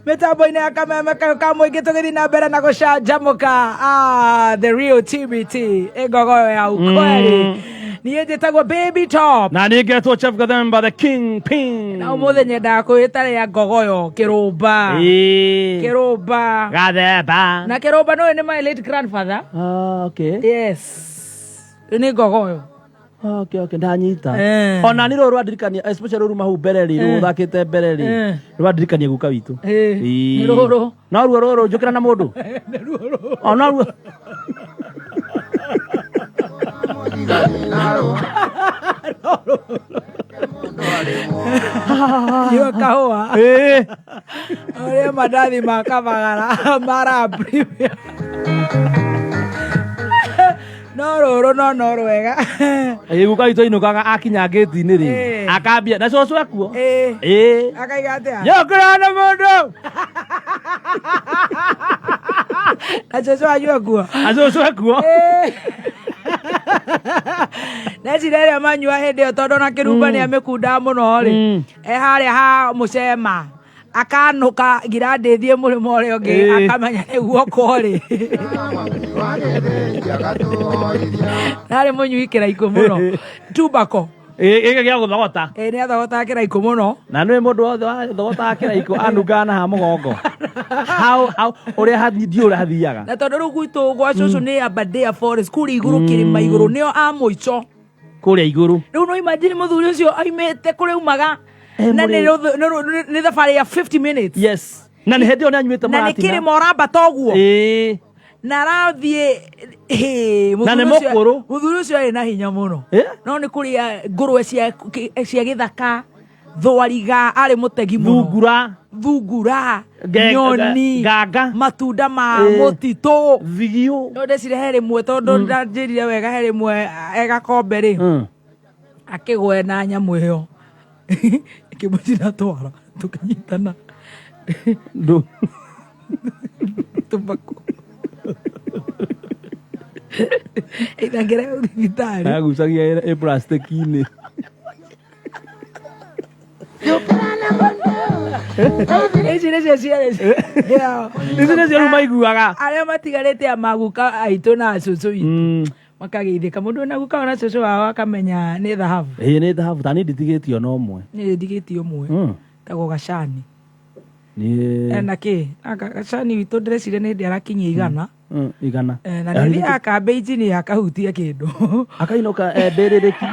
Mĩtambo-inĩ ya kameme kayũ ka mũingĩ tũgĩthiĩ na mbere na gũcanjamũka. Ah, the real TBT ĩngogoyo ya ukweli. Niĩ njĩtagwo Baby Top. Na niĩ ngetwo Chef Gathemba the King Pin. Na ũmũthĩ nyendaga kwĩta rĩa ngogoyo kĩrũmba. Ĩĩ. Kĩrũmba. Gathemba. Na kĩrũmba nĩũĩ nĩ my late grandfather. Ah, okay. Yes. Rĩu nĩ ngogoyo. Okay, ndanyita. Eh. Ona nĩ rũrũ rwandirikania, especially rũrũ mahu mbere rĩ, rũrũ ũthakĩte mbere rĩ. Rwandirikania guka witũ. Ĩĩ. Ĩĩ. Nĩ rũrũ. No ruo rũrũ njũkĩra na mũndũ. O no ruo. Nyua kahũa. Ĩĩ. Ũrĩa mandathi ma kabagara mara premium. No rũrũ no no rwega. Ĩĩ guka witũ ainũkaga akinya ngĩti-inĩ rĩ. Ĩĩ. Akambia na cũcũ ekuo. Ĩĩ. Ĩĩ. Akaiga atĩa? Njũkĩra na mũndũ. Na cũcũ wanyu ekuo. Na cũcũ ekuo. Na njĩra ĩrĩa manyua hĩndĩ ĩyo tondũ ona kĩrumba nĩ amĩkundaga mũno rĩ. E harĩa ha mũcema. Akanũka ngira ndĩthiĩ mũrĩmo ũrĩa ũngĩ. Akamenya nĩ guoko rĩ. Narĩ mũnyui kĩraikũ mũno. Tubako. Ĩĩ gĩkĩ gĩa gũthogota. Ĩĩ nĩ athogotaga kĩraikũ mũno. Na nĩ mũndũ wothe wathogotaga kĩraikũ anungaga na ha mũgongo. How ũrĩa hathi ndiũ ũrĩa hathiaga. Na tondũ rĩu gwitũ gwa cũcũ nĩ Aberdare Forest kũrĩa igũrũ kĩrĩma igũrũ nĩo a mũico. Kũrĩa igũrũ. Rĩu no imagine mũthuri ũcio aimĩte kũrĩa aumaga Eh, na mũrĩ- nĩ thabarĩ ya 50 minutes. Yes. Na nĩ hĩndĩ ĩyo nĩ anyuĩte Na nĩ mũratina. kĩrĩma ũrambata ũguo. Ĩĩ. Na arathiĩ hĩ, Na nĩ mũthuri ũcio- mũkũrũ. Mũthuri ũcio arĩ na hinya mũno. Eh? No nĩ kũrĩa ngũrwe cia gĩthaka, thwariga, arĩ mũtegi mũno. Thungura. Thungura, nyoni, nganga. matunda ma Eh. mũtitũ. Thigiũ. No ndecire he rĩmwe tondũ ndanjĩrire wega he rĩmwe egakombe rĩ. Akĩgwe na nyamũ ĩyo ĩkĩmũcina twara tũkĩnyitana. Ndũ. Tũmbakũ. Ĩthangĩra thibitarĩ. Agucagia ĩ plastic-inĩ. Ici nĩcio ciarĩ Ici nĩcio rĩu maiguaga. Arĩa matigarĩte a maguka aitũ na cũcũ witũ. Makageithĩka mũndũ wĩna guka na cũcũ wao akamenya nĩ thahabu. Ĩĩ nĩ thahabu ta niĩ nditigĩtie ona ũmwe. Niĩ ndigĩtie ũmwe. Tagwo Gacani. Niĩ Ena kĩ? Anga Gacani witũ ndĩreciria nĩ hĩndĩ arakinyia 100. 100. Na nĩ thiaga kambĩ injinia akahutia kĩndũ. Akainũka mbĩrĩrĩki.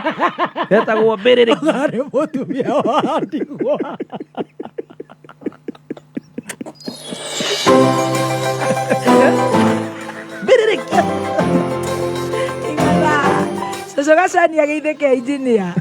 Etagwo mbĩrĩrĩki. Arĩ mũtumia wa ndigwa. Mbĩrĩrĩki. 100. Cũcũ Gacani ageithĩke injinia.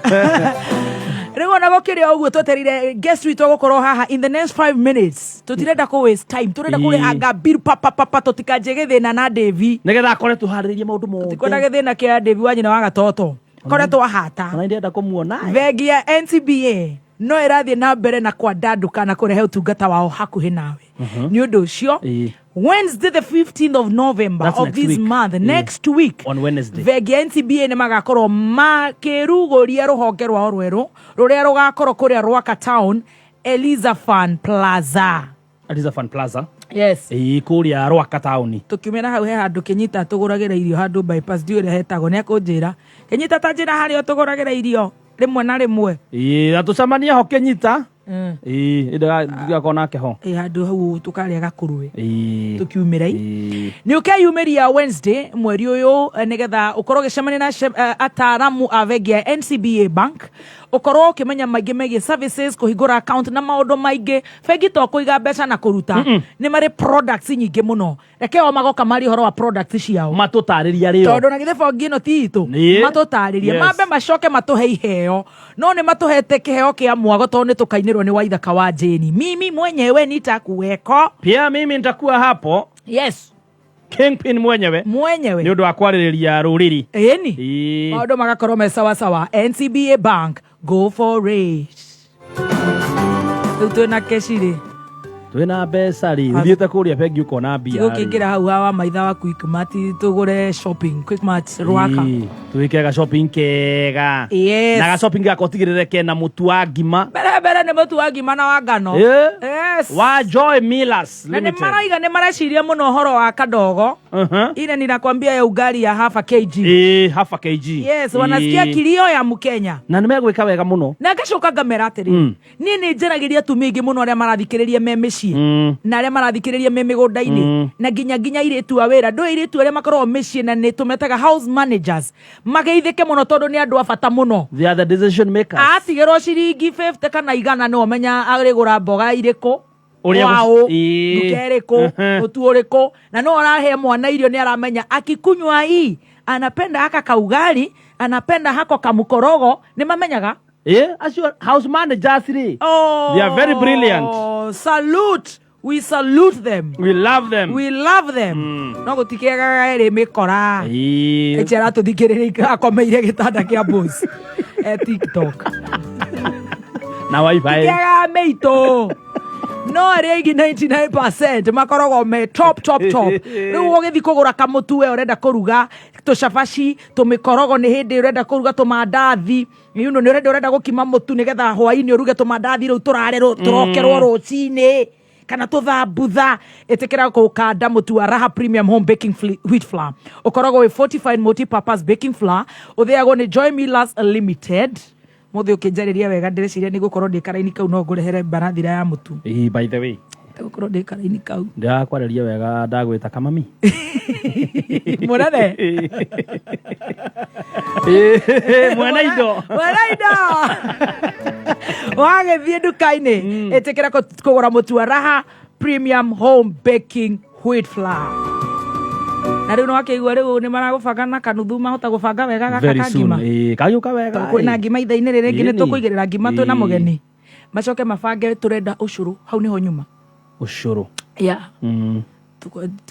Rĩu ona gũkĩrĩ o ũguo twetereire guest witũ gũkorwo haha in the next 5 minutes. Tũtirenda kũ waste time. Tũrenda kũrĩhanga bill pa pa pa pa tũtikanjie gĩthĩna na Davy. Nĩgetha akore tũharĩrĩrie maũndũ mothe. Tũtikwenda gĩthĩna kĩa Davy wa nyina wa gatoto. Kore twahata. Ona ndĩrenda kũmuona. Bengi ya NCBA no ĩrathiĩ na mbere na kwandandũka na kũrehe ũtungata wao hakuhĩ nawe. Nĩ ũndũ ũcio Wednesday the 15th of November That's of next this week. month, next week On Wednesday. Bengi ya NCBA nĩ magakorwo makĩrugũria rũhonge rwao rwerũ rũrĩa rũgakorwo kũrĩa Rwaka Town Elizafan Plaza. Elizafan Plaza. Yes. Ĩĩ kũrĩa Rwaka taũni. Tũkiumĩra hau he handũ Kĩnyita tũgũragĩra irio handũ bypass ndiũĩ ũrĩa hetagwo nĩ akũnjĩra. Kĩnyita ta njĩra harĩa tũgũragĩra irio rĩmwe na rĩmwe. Ĩĩ na tũcemanie ho Kĩnyita. Ĩĩ ndigakorwo nake ho. Ĩĩ handũ hau tũkarĩa gakũrũe. Ĩĩ. Tũkiumĩra i. Ĩĩ. Nĩ ũkeyumĩria Wednesday mweri ũyũ nĩgetha ũkorwo ũgĩcemania na ataaramu a bengi ya NCBA Bank ũkorwo ũkĩmenya maingĩ megiĩ services kũhingũra account na maũndũ maingĩ. Bengi to kũiga mbeca na kũruta, nĩ marĩ products nyingĩ mũno. Reke o magoka marie ũhoro wa products ciao. Matũtarĩrie arĩo. Tondũ na githĩ bengi ĩno ti itũ. Nĩ. Matũtarĩrie. Yes. Mambe macoke matũhe iheo. No nĩ matũhete kĩheo kĩa mwago tondũ nĩ tũkainĩrwo nĩ Waithaka wa Jane. Mimi mwenyewe nitakuweko. Pia mimi nitakuwa hapo. Yes. Kingpin mwenyewe. Mwenyewe. Nĩ ũndũ wa kwarĩrĩria rũrĩrĩ. Ĩni. Ĩĩ. Maũndũ magakorwo me sawa sawa. NCBA Bank, go for it. Rĩu twĩna keshi rĩ. Twĩna mbeca rĩ, ũthiĩte kũrĩa bengi ũkona mbia rĩ. Tigũkĩingĩra hau hawa maitha wa Quickmart tũgũre shopping Quickmart Rwaka. Ĩĩ, twĩke ga shopping kega. Yes. Na ga shopping gaka ũtigĩrĩre kena mũtu wa ngima. Mbere mbere nĩ mũtu wa ngima na wa ngano. Ĩĩ. Yes. Wa Joy Millers Na nĩ Limited. maraiga nĩ mareciria mũno ũhoro wa kadogo. Ile ninakwambia ya ugali ya half a kg. Ĩĩ, half a kg. Yes, wanasikia Ĩĩ. kilio ya Mkenya. Na nĩ megwĩka wega mũno. Na ngacoka ngamera atĩrĩ, niĩ nĩ njaragĩria atumia aingĩ mũno arĩa marathikĩrĩria me mĩciĩ na arĩa marathikĩrĩria me mĩgũnda-inĩ na nginya nginya airĩtu a wĩra. Ndũĩ airĩtu arĩa makoragwo mĩciĩ na nĩ tũmetaga house managers mageithĩke mũno tondũ nĩ andũ a bata mũno. They are the decision makers. Atigĩrwo ciringi 50 kana 100 nĩ ũmenya arĩgũra mboga irĩkũ, Ũrĩa waũ, Ĩĩ. nduka ĩrĩkũ, mũtu ũrĩkũ, na no arahe mwana irio nĩ aramenya akikunywa hii anapenda haka kaugali, anapenda hako kamukorogo, nĩ mamenyaga. Ĩĩ, acio house managers rĩ. Oh, They are very brilliant. Salute. We salute them. We love them. We love them. No gũtikĩagaga ĩrĩ mĩkora. Ĩĩ. Ĩchi aratũthikĩrĩria akomeire gĩtanda kĩa boss. E TikTok. Na wifi. Tikĩagaga mĩitũ. No arĩa aingĩ 99% makoragwo me top top top. Rĩu ũgĩthiĩ kũgũra kamũtu we ũrenda kũruga tũcabaci, tũmĩkorogo nĩ hĩndĩ ũrenda kũruga tũmandathi. You know, nĩ ũrenda ũrenda gũkima mũtu nĩgetha hwainĩ ũruge tũmandathi rĩu tũrare tũrokerwo rũcinĩ kana tũthambutha. Ĩtĩkĩra gũkanda mũtu wa Raha Premium Home Baking Wheat Flour. Ũkoragwo wĩ fortified multi-purpose baking flour, ũthĩagwo nĩ Joy Millers Limited. Mũthĩ ũkĩnjarĩria wega ndĩreciria nĩ gũkorwo ndĩ karaini kau no ngũrehere mbarathira ya mũtu. Ĩĩ, by the way, Gũkorwo ndĩ karaini kau. Ndĩrakwarĩria wega ndagwĩta kamami. Mũnene. Ĩĩ, mwene indo. Mwene indo. Wagĩthiĩ nduka-inĩ ĩtĩkĩra kũgũra mũtu wa Raha Premium Home Baking Wheat Flour. Na rĩu nĩwakĩigua rĩu nĩ maragũbanga na kanuthu mahota gũbanga wega gaka Very ka soon. ngima. Ĩĩ, kagĩũka wega. Kwĩna ngima itha-inĩ rĩrĩ rĩngĩ nĩ Ĩni. tũkũigĩrĩra ngima twĩna Ĩĩ. mũgeni. Macoke mabange tũrenda ũcũrũ hau nĩho nyuma. Ũcũrũ. Yeah.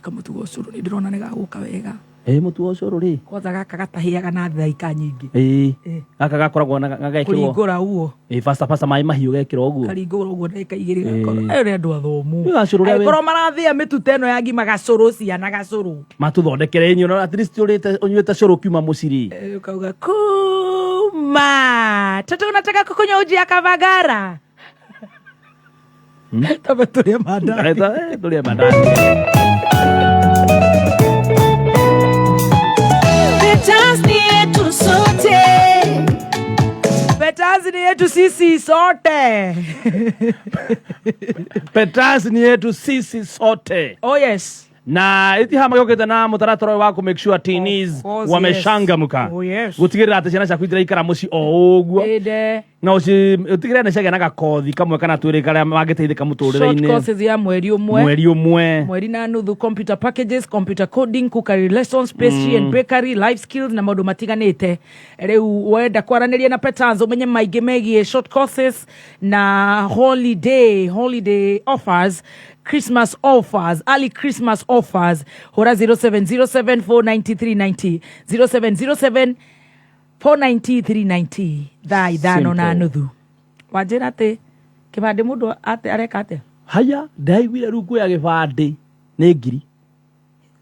Kamũtu ga ũcũrũ nĩ ndĩrona nĩ gagũka wega. Ĩĩ, mũtu wa ũcũrũ rĩ. Kwanza gaka gatahĩaga na thaika nyingĩ. Ĩĩ. Ĩĩ. Gaka gakoragwo na gagekĩrwo. Kũringũra ũguo. Ĩĩ, fasta fasta maĩ mahiũ gekĩrwo ũguo. Karingũra ũguo ndagĩka igĩrĩ Ĩĩ. gakorwo. Ayo nĩ andũ athomu. Nĩ gacũrũ ũrĩa wĩ- Angĩkorwo marathĩa mĩtu ta ĩno ya ngima gacũrũ ciana gacũrũ. Matũthondekere inyuĩ, no at least ũrĩte ũnyuĩte cũrũ kiuma mũciĩ rĩ. Eh, ukauga kuma toto unataka kukunywa uji ya kavagara. Taba tũrĩe mandathi. Tũrĩe mandathi. Petasi ni yetu sote. Petasi ni yetu sisi sote. Petasi ni yetu sisi sote. Oh yes. Na itihama gĩũkĩte na mũtaratara ũyũ wa kũ make sure teenies Of course, wameshangamka. yes. Oh, yes. Gũtigĩrĩra atĩ ciana ciaku itiraikara mũciĩ o ũguo. Ĩnde. Na ũtigĩrĩre nĩ ciagĩa na gakothi kamwe kana twĩrĩ karĩa mangĩteithĩka Short mũtũrĩre-inĩ. courses ya mweri ũmwe. Mweri ũmwe. Mweri na nuthu, computer packages, computer coding, cookery lessons, pastry and bakery, life skills na maũndũ matiganĩte. Rĩu wenda kwaranĩria na Petans ũmenye maingĩ megiĩ short courses na holiday offers, Christmas offers, early Christmas offers, hũra 0707 49390, 0707 49390, thaa ithano na Simple. nuthu. Wanjĩra atĩ kĩbandĩ mũndũ ate areka atĩa? Haya, ndaiguire rĩu kuoya gĩbandĩ nĩ ngiri.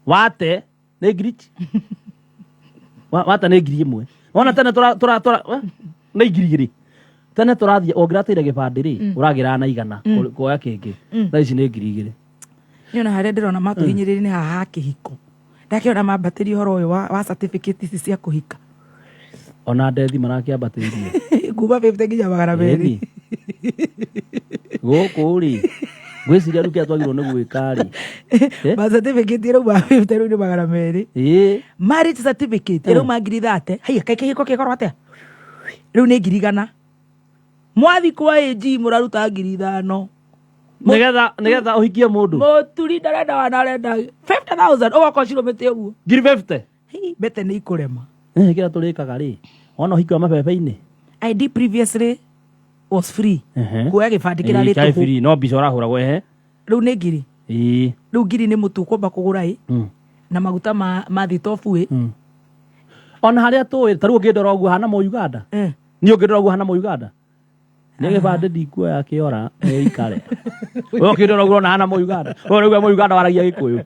Wate nĩ ngiri wate nĩ 1,000. Wona tene tũra tũra tũra nĩ 2,000. Tene tũrathiĩ ũngĩrateire gĩbandĩ rĩ, ũragĩra na 100 kuoya kĩngĩ. Thaa ici nĩ 2,000. Niĩ ona harĩa ndĩrona matũhinyĩrĩria nĩ haha ha kĩhiko. Ndakĩona mambatĩrie ũhoro ũyũ wa certificate ici cia kũhika. Ona ndethi marakĩambatĩirie. Kuma 50 nginya 200. Ĩni. Gũkũ rĩ, ngwĩciria rĩu kĩrĩa twagĩrĩirwo nĩ gwĩka rĩ. Ma certificate ĩrauma 50 rĩu nĩ 200. Ĩĩ. Marriage certificate ĩrauma 30,000. Haiya, kaĩ kĩhiko kĩkorwo atĩa? Rĩu nĩ 100,000. Mwathi kwa AG mũraruta 5,000. Nĩgetha ũhikie mũndũ. Mũturi ndarenda wana arenda 50,000 ũgoka ũcirũmĩte ũguo. 50,000. Hii, mbete nĩ ikũrema. Kĩrĩa tũrĩkaga rĩ, wona ũhiki wa mabebe-inĩ. ID previously was free. Kuoya gĩbandĩ Ĩĩ, kĩrarĩ kĩarĩ tũhũ. free, no mbica ũrahũragwo ehe. Rĩu nĩ ngiri. Ĩĩ. Rĩu ngiri nĩ mũtu ũkwamba kũgũra ĩ. Na maguta ma thitobu ĩ. Ona harĩa tũĩ, ta rĩu ũngĩndora ũguo hana mũ Uganda. Niĩ ũngĩndora ũguo hana mũ Uganda. Nĩ gĩbandĩ ndikuoya kĩora ĩikare. We ũkĩndĩ ũraigua ona hana Mũuganda. We ũraigua Mũuganda waragia Gĩkũyũ.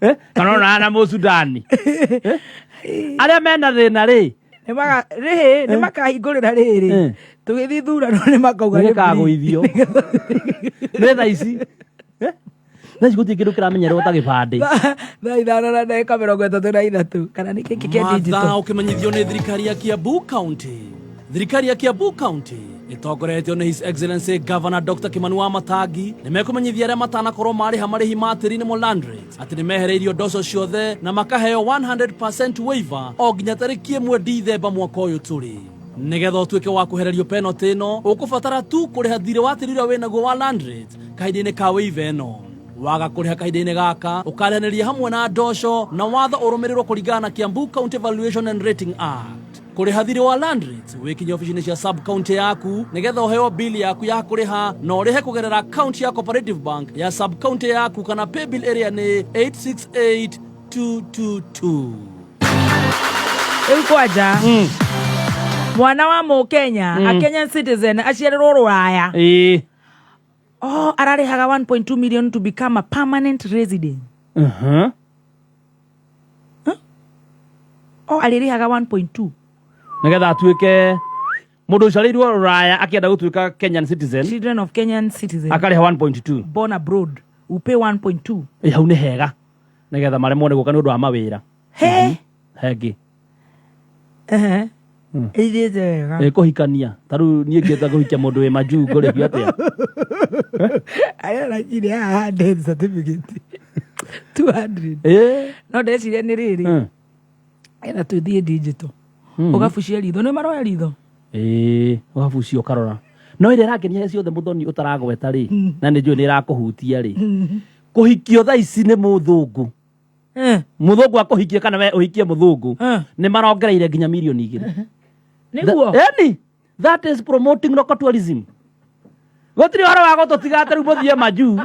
Eh? Kana ona hana Mũsudani. Eh? Arĩa mena thĩna rĩ, Rĩhĩ nĩ makahingũrĩra rĩrĩ tũgĩthiĩ ithurano nĩ makauga nĩ free. Nĩgĩkagũithio. Nĩ thaa ici. Eh? Thaa ici gũtirĩ kĩndũ kĩramenyererwo ta gĩbandĩ. 5:33 kana nĩ kĩkĩ kĩa Mathaa digital. Ũkĩmenyithio nĩ thirikari ya Kiambu County. Thirikari ya Kiambu County ĩtongoretio nĩ His Excellency Governor Dr. Kimani wa Matangi nĩ mekũmenyithia arĩa matanakorwo marĩha marĩhi ma tĩri nĩmo land rates atĩ nĩ mehereirio ndoco ciothe na makaheo 100% waiver o nginya tarĩki 1 Dithemba mwaka ũyũ tũrĩ. Nĩgetha ũtuĩke wa kwehererio penalty ĩno, ũkũbatara tu kũrĩha thirĩ wa tĩri ũrĩa wĩnaguo wa land rates kahinda-inĩ ka waiver ĩno. Waga kũrĩha kahinda-inĩ gaka, ũkarĩhanĩria hamwe na ndoco na watho ũrũmĩrĩrwo kũringana na Kiambu County Valuation and Rating Act. Kũrĩha thirĩ wa land rates wĩkinye obici-inĩ cia sub county yaku nĩgetha ũheo bill yaku ya kũrĩha na ũrĩhe kũgerera account ya Cooperative Bank ya sub county yaku kana paybill ĩrĩa nĩ 868222. Rĩu kwanja mwana wa mũkenya, a Kenyan citizen aciarĩrwo rũraya, oh, ararĩhaga 1.2 million to become a permanent resident. Oh, arĩrĩhaga 1.2 Nĩgetha atuĩke mũndũ ũciarĩirwo rũraya akĩenda gũtuĩka Kenyan citizen. Children of Kenyan citizen akarĩha 1.2. Born abroad will pay 1.2. Ĩ, hau nĩ hega nĩgetha maremwo nĩ gũka nĩ ũndũ wa mawĩra. He. Hengĩ. Ehe. Ĩthiĩte wega. Ĩ, kũhikania ta rĩu niĩ ngĩenda kũhikia mũndũ wĩ majuu ngũrĩhio atĩa? Arĩa arakire haha death certificate 200. No ndeciria nĩ rĩrĩ, etha tũthiĩ digital, ũgabucia ritho, nĩ maroya ritho. Ĩĩ, ũgabucia ũkarora. No ĩrĩa ĩrangenia ciothe mũthoni ũtaragweta rĩ, na nĩ njũĩ nĩ ĩrakũhutia rĩ, kũhikio thaa ici nĩ mũthũngũ, mũthũngũ akũhikie kana we ũhikie mũthũngũ, nĩ marongereire nginya mirioni 2. Nĩguo. Eni, that is promoting local tourism. Gũtirĩ ũhoro wa gũtũtiga atĩ rĩu mũthiĩ majuu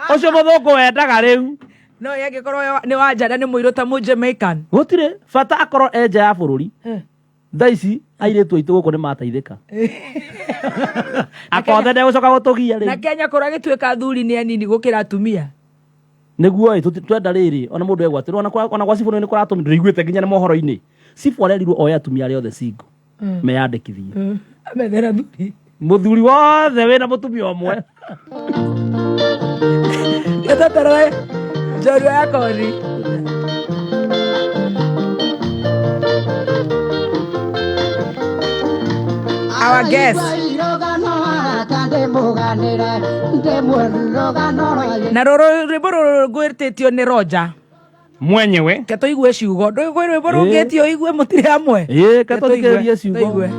ũcio mũthũngũ wendaga rĩu. No angĩkorwo nĩ wa njana nĩ mũirũ ta mũ Jamaican. Gũtirĩ bata akorwo e nja ya bũrũri. Thaa ici airĩtu aitũ gũkũ nĩ mateithĩka, akothe ndegũcoka gũtũgia. Na Rĩu Kenya kũragĩtuĩka athuri nĩ anini gũkĩra atumia. Nĩguo ĩ, twenda rĩrĩ ona mũndũ egwatĩrwo ona kwa cibũ nĩ kũratũmi ndũiguĩte nginya nĩ mohoro-inĩ cibũ arerirwo oe atumia arĩa othe single meyandĩkithie. Amethera thuri. Mũthuri wothe wĩna mũtumia ũmwe. Gĩtotorore njorua ya koni. Our guest. Na rũrũ rwĩmbo rũrũ rwĩtĩtio nĩ Roger. Mwenyewe. Ke tũigue ciugo, ndũigue rwĩmbo rũngĩtio ũigue mũtirĩ hamwe. Ĩĩ, ke Ke tũigue, tũthikĩrĩrie ciugo. Tũigue.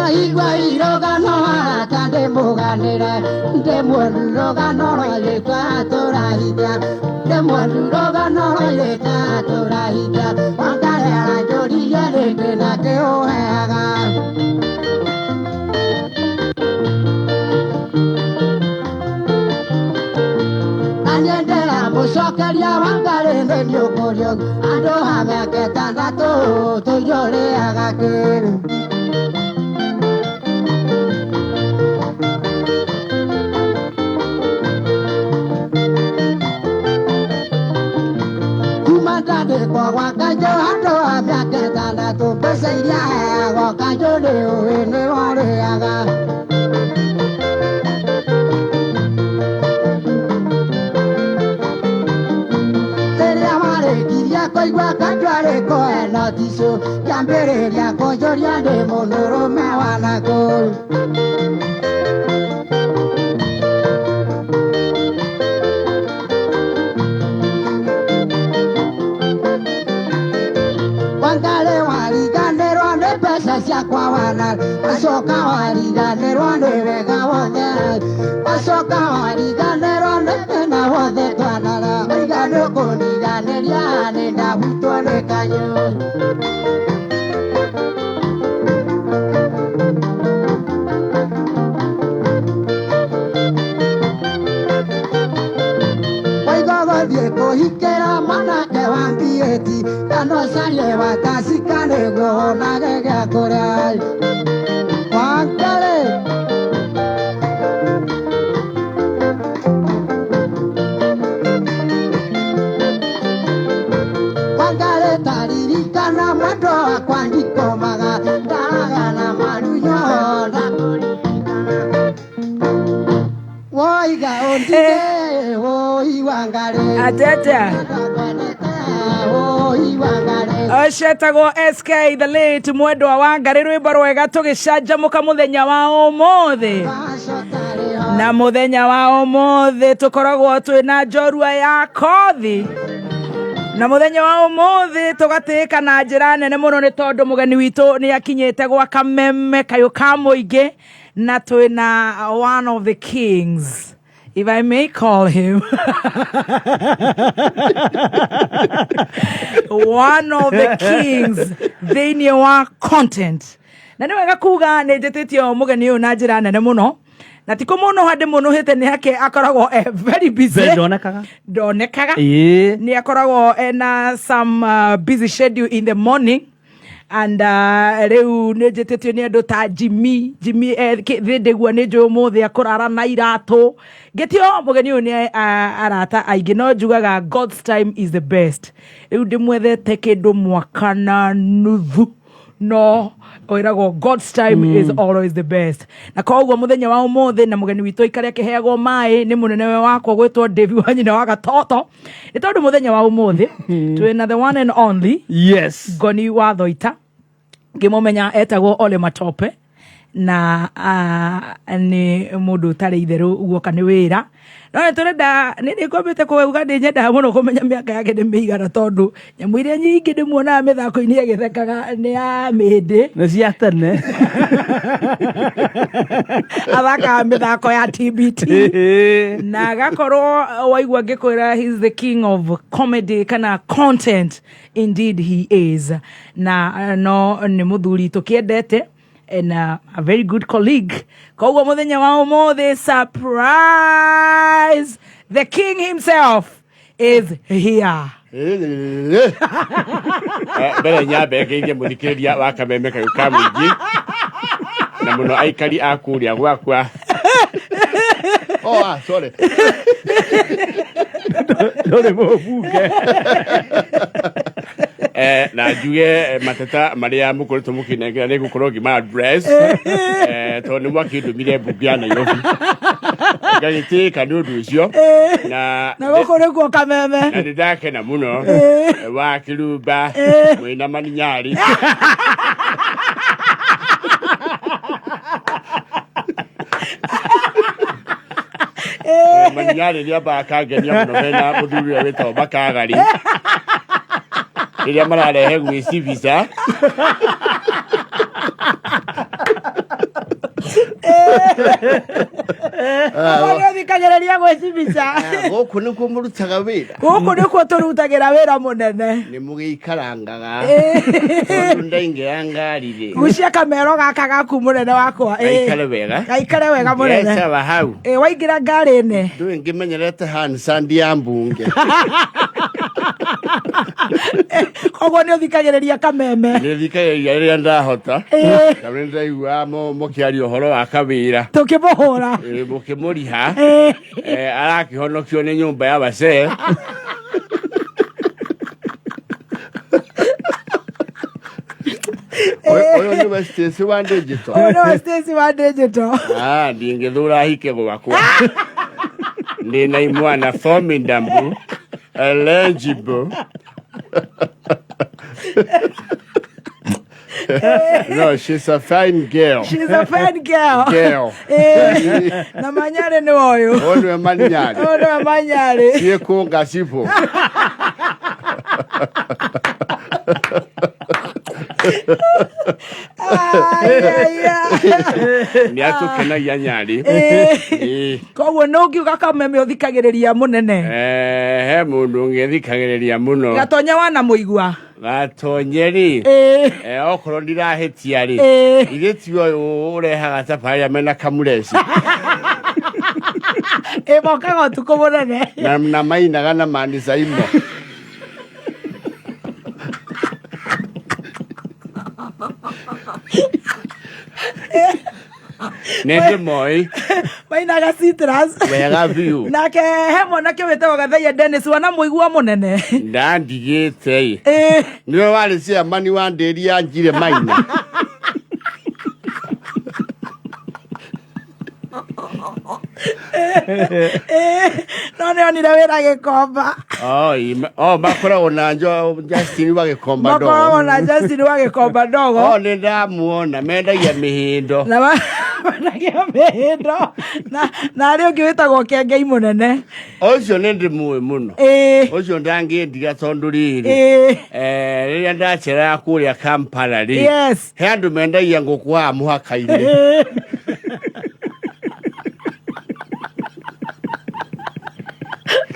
Aigua irogano arata ndĩmũganĩre ndĩmũrugano rwairĩtwa tũrahithia ndĩmũrugano rwairĩtwa tũrahithia wakare aranjũririe rĩngĩ na kĩũheaga. Naniendera mũcokeria wangarĩ nĩ nĩũkũrio andũ a mĩaka 6 tũiyũrĩaga kĩrĩ. Kuma ndandĩkwo gwa kanjũ andũ a mĩaka 6 mbeca iria heagwo kanjũ nĩ ũĩ nĩ warĩaga. Rĩrĩa warĩkirie kũigua kanjũ arĩ kũhe notice kĩambĩrĩria kũnjũria ndĩ mũndũrũme wa nakũu. Wangarĩ wariganĩrwo nĩ mbeca ciakwa wana wacoka wariganĩrwo nĩ wega wothe wacoka wariganĩrwo nĩ thĩna wothe twanara waiga nĩũkũndiganĩria nĩ ndahutwo nĩ kanyũ. Ũgũthiĩ kũhikĩra mwanake wa mbiĩti kana ũcarie wa tacika nĩguo wonage gĩa kũrĩa. Wangarĩ. Wangarĩ taririkana mwendwa wakwa ndikomaga ndaraga na marunyo ndakũririkana. Woiga ũndige woi Wangarĩ. Atete. Woi Wangarĩ. Ũcio etagwo SK the late mwendwa wa Ngarĩ, rwĩmbo rwega tũgĩcanjamũka mũthenya wa ũmũthĩ. Na mũthenya wa ũmũthĩ tũkoragwo twĩna njorua ya kothi, na mũthenya wa ũmũthĩ tũgatĩĩka na njĩra nene mũno nĩ tondũ mũgeni witũ nĩ akinyĩte gwa Kameme kayũ ka mũingĩ, na twĩna one of the kings, if I may call him one of the kings thĩinĩ wa content. Na nĩ wega kuga nĩ njĩtĩtio mũgeni ũyũ na njĩra nene mũno, na ti kũmũnũha ndĩmũnũhĩte, nĩ ake akoragwo e very busy. Ndonekaga. Ndonekaga. Ĩĩ. Nĩ akoragwo ena some busy schedule in the morning, and rĩu nĩ njĩtĩtio nĩ andũ ta Jimmy. Jimmy thĩndĩgua nĩ njũĩ ũmũthĩ akũrara na iratũ ngĩtio. Mũgeni ũyũ nĩ arata aingĩ, no njugaga God's time is the best. Rĩu ndĩmwethete kĩndũ mwaka na nuthu, no wĩragwo God's time is always the best. Na koguo mũthenya wa ũmũthĩ na mũgeni witũ aikare akĩheagwo maĩ nĩ mũnene we wakwa gwĩtwo David wa nyina wa gatoto, nĩ tondũ mũthenya wa ũmũthĩ twĩna the one and only Ngoni wa Thoita. Ngĩmũmenya etagwo Ole Matope, na nĩ mũndũ ũtarĩ itherũ guoka nĩ wĩra, no nĩ tũrenda nĩ nĩ kwambĩte kuga nĩ nyendaga mũno kũmenya mĩaka yake nĩ mĩigana, tondũ nyamũ iria nyingĩ ndĩmuonaga mĩthako-inĩ agĩthekaga nĩ ya mĩhĩndĩ. Nĩ cia tene. Athakaga mĩthako ya TBT na agakorwo waigua ngĩkwĩra he's the king of comedy kana content, indeed he is. Na no nĩ mũthuri tũkĩendete and a very good colleague. Koguo mũthenya wa ũmũthĩ, surprise, the king himself is here. Mbere nyambe ngeithie mũthikĩrĩria wa Kameme kayũ ka mũingĩ, na mũno aikari a kũrĩa gwakwa. Oh, ah, sorry. Ndũrĩ mũmbunge. Na njuge mateta marĩa mũkoretwo mũkĩnengera nĩ ngũkorwo ngĩma address, tondũ nĩ mwakĩndũmire mbunge ya Nairobi ngagĩtĩĩka nĩ ũndũ ũcio na Na gũkũ nĩkuo Kameme. Na nĩ ndakena mũno wa Kĩrumba mwĩna maninyarĩ. Maninyarĩ nĩ ambaga kangenia mũno mena mũthuri ũrĩa wĩtagwo Makagari rĩrĩa mararehe gwĩcibica. Koguo nĩ ũthikagĩrĩria gwĩcibica. Gũkũ nĩkuo mũrutaga wĩra. Gũkũ nĩkuo tũrutagĩra wĩra mũnene. Nĩ mũgĩikarangaga tondũ ndaingĩra ngari rĩ. Gucia kamero gaka gaku, mũnene wakwa. Gaikare wega. Gaikare wega, mũnene. Ngecawa hau. Waingĩra ngari ĩne. Ndũĩ ngĩmenyerete Hansard ya mbunge. Koguo nĩ ũthikagĩrĩria Kameme. Nĩ thikagĩrĩria rĩrĩa ndahota, na nĩ ndaiguaga mũkĩaria ũhoro wa kawĩra. Tũkĩmũhũra. Mũkĩmũriha. Arakĩhonokio nĩ nyũmba ya wazee. Ũyũ nĩwe Stacy wa digital. Ũyũ nĩwe Stacy wa digital. Ah, ndingĩthũra hike gwakwa, ndĩna imwana formidable, eligible. No, she's a fine girl. She's a fine girl. Girl. Na manyarĩ nĩ ũyũ. Ũyũ nĩwe Manyarĩ. Ũyũ nĩwe manyarĩ. Ciĩkũnga cibo. Ai, ai, ai. Nĩ atũkenagia nyarĩ. Koguo nĩ ũngiuga Kameme ũthikagĩrĩria mũnene. He mũndũ ũngĩthikagĩrĩria mũno. Gatonya wana mũigua. Gatonye rĩ, okorwo ndirahĩtia rĩ, ithe ti ũyũ ũrehaga tabarĩra mena kamureci. Ĩ mokaga ũtukũ mũnene. Na mainaga na manicaimo. Nĩ ndĩmoĩ. Mainaga citrus. Wega biũ. Nake he mwanake wĩtagwo Gathaiya Dennis wanamũigua mũnene. Ndandigĩte ĩ. Ĩ. Nĩwe warĩ ciamani wa ndĩri ya Njire Maina. No nĩ onire wĩra Gĩkomba. Oh, makoragwo na Justin wa Gĩkomba ndogo. Makoragwo na Justin wa Gĩkomba ndogo. Oh, nĩ ndamuona mendagia mĩhĩndo. Na mendagia mĩhĩndo. Na arĩa ũngĩ wĩtagwo Kengei mũnene. Ũcio nĩ ndĩmũĩ mũno. Ĩĩ. Ũcio ndangĩndiga tondũ rĩrĩ. Ĩĩ. Rĩrĩa ndaceraga kũrĩa Kampala rĩ. Yes. He andũ mendagia ngũkũ haha mũhaka-inĩ.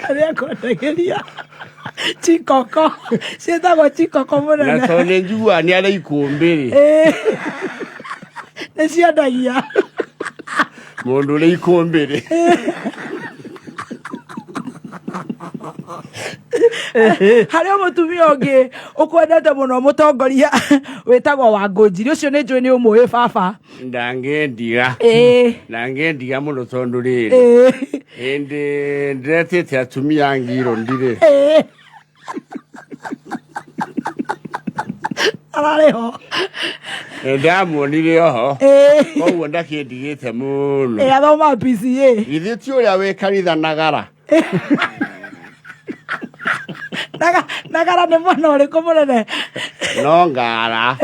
Arĩa kwendagĩria chikoko ciĩtagwo chikoko Na mũnene. tondũ nĩ njiguaga nĩ arĩ ikũmbĩ rĩ. Ĩĩ. Nĩ ciendagia. Mũndũ ũrĩ ikũmbĩ rĩ. Harĩ o mũtumia ũngĩ ũkwendete mũno mũtongoria wĩtagwo Wangũnjiri, ũcio nĩ njũĩ nĩ ũmũĩ baba. Ndangĩndiga. Ĩĩ. Ndangĩndiga mũno tondũ rĩrĩ. Ĩĩ. Hĩndĩ ndĩretĩte atumia a ngiro ndirĩ. Ĩĩ. Ararĩ ho. Ndamuonire oho. Ĩĩ. Koguo ndakĩndigĩte mũno. Ĩĩ, athomaga PCA. Githĩ ti ũrĩa wĩ kanitha Nagara? Nagara nĩ mwena ũrĩkũ mũnene? No Ngara.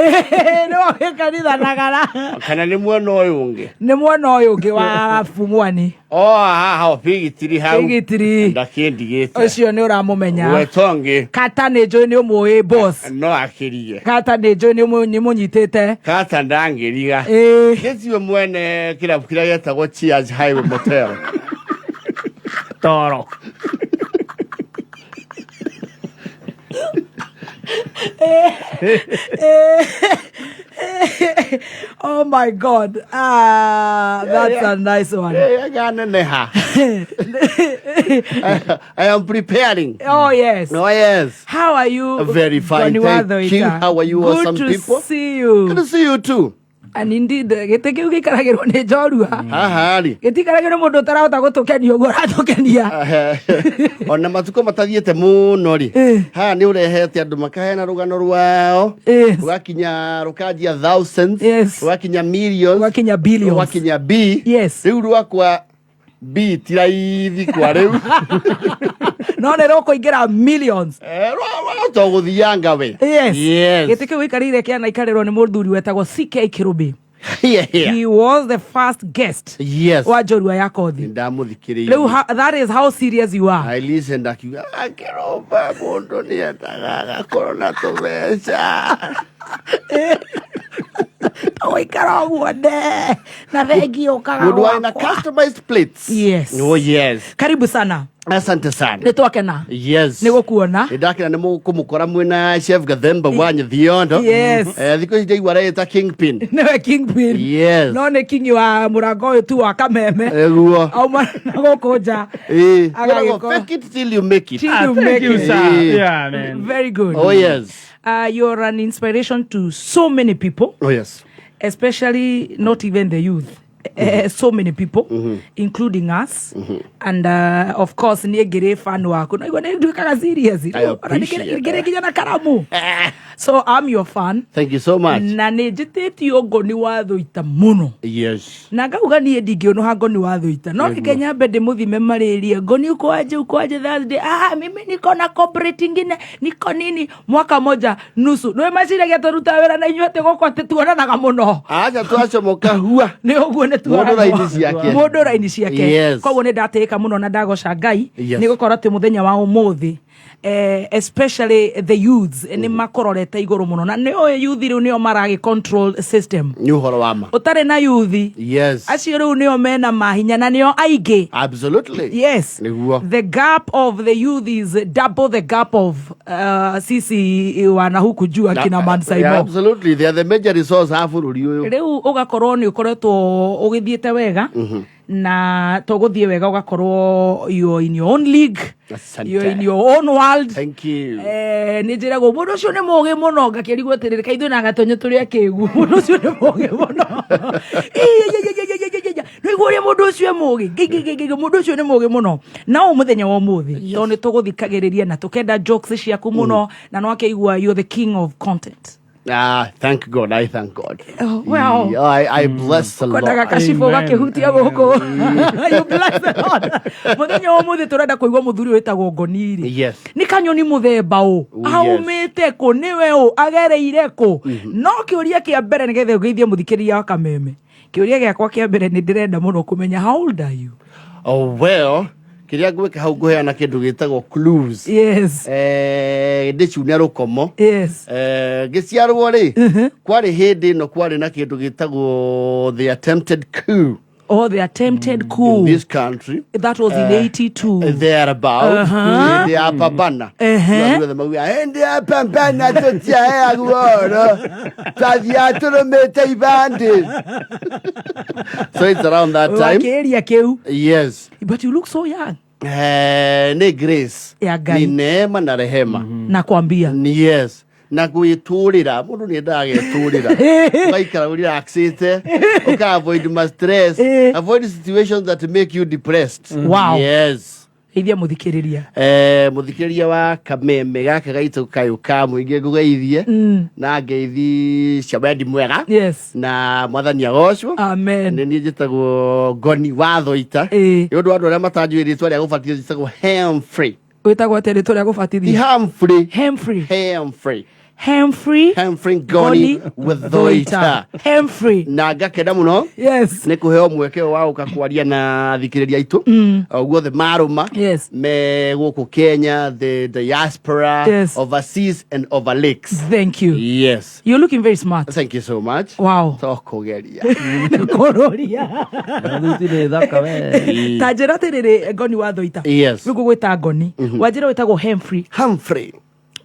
Nĩ wa wĩ kanitha Nagara. Kana nĩ mwena ũyũ ũngĩ? Nĩ mwena ũyũ ũngĩ wa Bumwani. O haha o bigitiri hau. Bigitiri. Ndakĩndigĩte. Ũcio nĩ ũramũmenya. Gweta ũngĩ. Kata nĩ njũĩ nĩ ũmũĩ boss. No akĩrige. Kata nĩ njũĩ nĩ mũnyitĩte. Kata ndangĩriga. Ĩĩ. Gĩtiwe mwene kĩrabu kĩrĩa gĩetagwo Cheers Highway Motel. Toro. Oh my God. Ah, that's a nice one. Ganeneha. I am preparing. Oh yes. Oh yes. How are you? Very fine. Goni Thank you. Wathoita? How are you, Good awesome to people? see you. Good to see you too. And indeed, gĩtĩ kĩu gĩikaragĩrwo nĩ njorua. Haha rĩ. Gĩtiikaragĩrwo nĩ mũndũ ũtarahota gũtũkenia ũguo ũratũkenia. Ona matukũ matathiĩte mũno rĩ, haha nĩ ũrehete andũ makaheana rũgano rwao, rũgakinya rũkanjia thousands, rũgakinya millions, rũgakinya billions, rũgakinya B. Yes. Rĩu rwakwa B ti raithi kwa rĩu. No nĩ rũkũingĩra millions. Rwahota gũthianga we. Yes. Yes. Gĩtĩ kĩu gĩikarĩire kĩanaikarĩrwo nĩ mũthuri wetagwo CK Kĩrũbi. Yeah, yeah. He was the first guest Yes. wa njorua ya kothi. Ndamũthikĩrĩirie. Rĩu that is how serious you are. I listened akiuga akĩrũmba mũndũ nĩendaga agakorwo na tũbeca. Tũgũikara ũguo nde na thengi ũkaga Mũndũ warĩ na gwakwa. customized plates. Yes. Oh yes. Karibu sana. Asante sana. Nĩ twakena. Yes. Nĩ gũkuona. Nĩ ndakena nĩ mũkũmũkora mwĩna Chef Gathemba wa Nyethiondo. Yes. Thikũ ici ndaigua areta Kingpin. Nĩwe Kingpin. Yes. No nĩ king wa mũrango ũyũ tu wa Kameme. Eguo. Auma na gũkũ nja. Eh. Agagĩkorwo- Fake it till you make it. Till you make Thank you, it. sir. Eh. Yeah, man. Very good. Oh yes. You're an inspiration to so many people. Oh yes. Especially not even the youth. So many people, including us. And of course, niĩ ngĩrĩ fan waku. No igua nĩ nduĩkaga serious. I appreciate Ngĩrĩ nginya na karamu. So I'm your fan. Thank you so much. Na nĩ njĩtĩtio Ngoni wa Thũita mũno. Yes. Na ngauga niĩ ndingĩũnũha Ngoni wa Thũita. No reke nyambe ndĩmũthime marĩria. Ngoni uko aje, uko aje Thursday. Ah, mimi niko na corporate ingine, niko nini mwaka moja nusu. Nĩwe maciragia tũrutaga wĩra na inyuĩ atĩ gũkũ atĩ tuonanaga mũno. Acha twacomoka hua. Nĩ ũguo nĩ Mũndũ raini ciake. Mũndũ raini ciake. Yes. Koguo nĩ ndatĩĩka mũno na ndagoca Ngai Yes. nĩ gũkorwo atĩ mũthenya wa ũmũthĩ especially the youths nĩ makũrorete igũrũ mũno na nĩ ũĩ youth rĩu nĩo maragĩ control system. Nĩ ũhoro wa ma. Ũtarĩ na youth Yes. acio rĩu nĩo mena mahinya na nĩo aingĩ. Absolutely. Yes. Nĩguo. The gap of the youth is double the gap of sisi wana huku juu akina Man Saimo. Yeah, absolutely. They are the major resource ha bũrũri ũyũ. Rĩu ũgakorwo nĩ ũkoretwo ũgĩthiĩte wega. Na tũgũthiĩ wega ũgakorwo you're in your own league. Asante. You're in your own world. Thank you. Nä njä ragwo må ndå å cio nä må gä må no ngakärigwo atä rä rä kaithuä na gatonyo tå rä a kä gu må ndå å cio nä må gä må no nä igua å rä a må ndå å cio e må gä må ndå å cio nä må gä må no na å må thenya wa å må thä tondå nä tå gå thikagä rä ria na tå kenda jokes ciaku må no na no akä you're the king of content. Ah, thank God. I thank God. Oh, well. Yeah, I bless the Lord. Kwendaga kacibå gakĩhutia gũkũ. You bless the Lord. Mũthenya wa ũmũthĩ tũrenda kũigua mũthuri ũyũ wĩtagwo Ngoni-rĩ nĩ kanyoni mũthemba ũ, aumĩte kũ, nĩwe ũ, agereire kũ? No kĩũria kĩa mbere, nĩgetha ũgeithie mũthikĩrĩria wa Kameme, kĩũria gĩakwa kĩa mbere nĩ ndĩrenda mũno kũmenya, how old are you? Oh, well, kĩrĩa ngwĩka hau ngũheana kĩndũ gĩtagwo clues. Ndĩcune rũkomo. Ngĩciarwo rĩ, kwarĩ hĩndĩ ĩno kwarĩ na kĩndũ gĩtagwo the attempted coup. Oh, the attempted In coup. this country. That was in 82. Thereabout. Hĩndĩ ya pambana. Andũ othe maugaga hĩndĩ ya pambana tũtiaheagwo ũhoro, twathiaga tũrũmĩte ibandĩ. So it's around that time. Wakĩria kĩu. Yes. But you look so young. Nĩ grace ya Ngai. Ni neema na rehema. Nakwambia. Yes, na gwĩtũrĩra, mũndũ nĩ endaga getũrĩra, ũgaikara ũrelaxĩte, ũka avoid ma stress, avoid situations that make you depressed. Yes. Geithia mũthikĩrĩria. Mũthikĩrĩria wa Kameme gaka gaitũ kayũ ka mũingĩ, ngũgeithie na ngeithi cia wendi mwega. Na Mwathani agocwo. Amen. Nĩ niĩ njĩtagwo Ngoni wa Thoita. Nĩ ũndũ wa andũ arĩa matanjũĩ rĩtwa rĩa gũbatithio, njĩtagwo Humphrey. Wĩtagwo atĩa rĩtwa rĩa gũbatithio? Humphrey. Humphrey. Humphrey. Humphrey. Humphrey Ngoni Wethoita. Humphrey. Na ngakena mũno nĩ kũheo mweke ũyũ wa gũka kwaria na thikĩrĩria aitũ o guothe marũma me gũkũ Kenya, the diaspora, overseas and over lakes. Thank you. Yes. You're looking very smart. Thank you so much. To kũgeria. Kũrũria. Thuti nĩ thaka we. Ta njĩra atĩrĩrĩ, Ngoni wa Thoita. Rĩu ngũgwĩta Ngoni. Wanjĩra wĩtagwo Humphrey. Humphrey.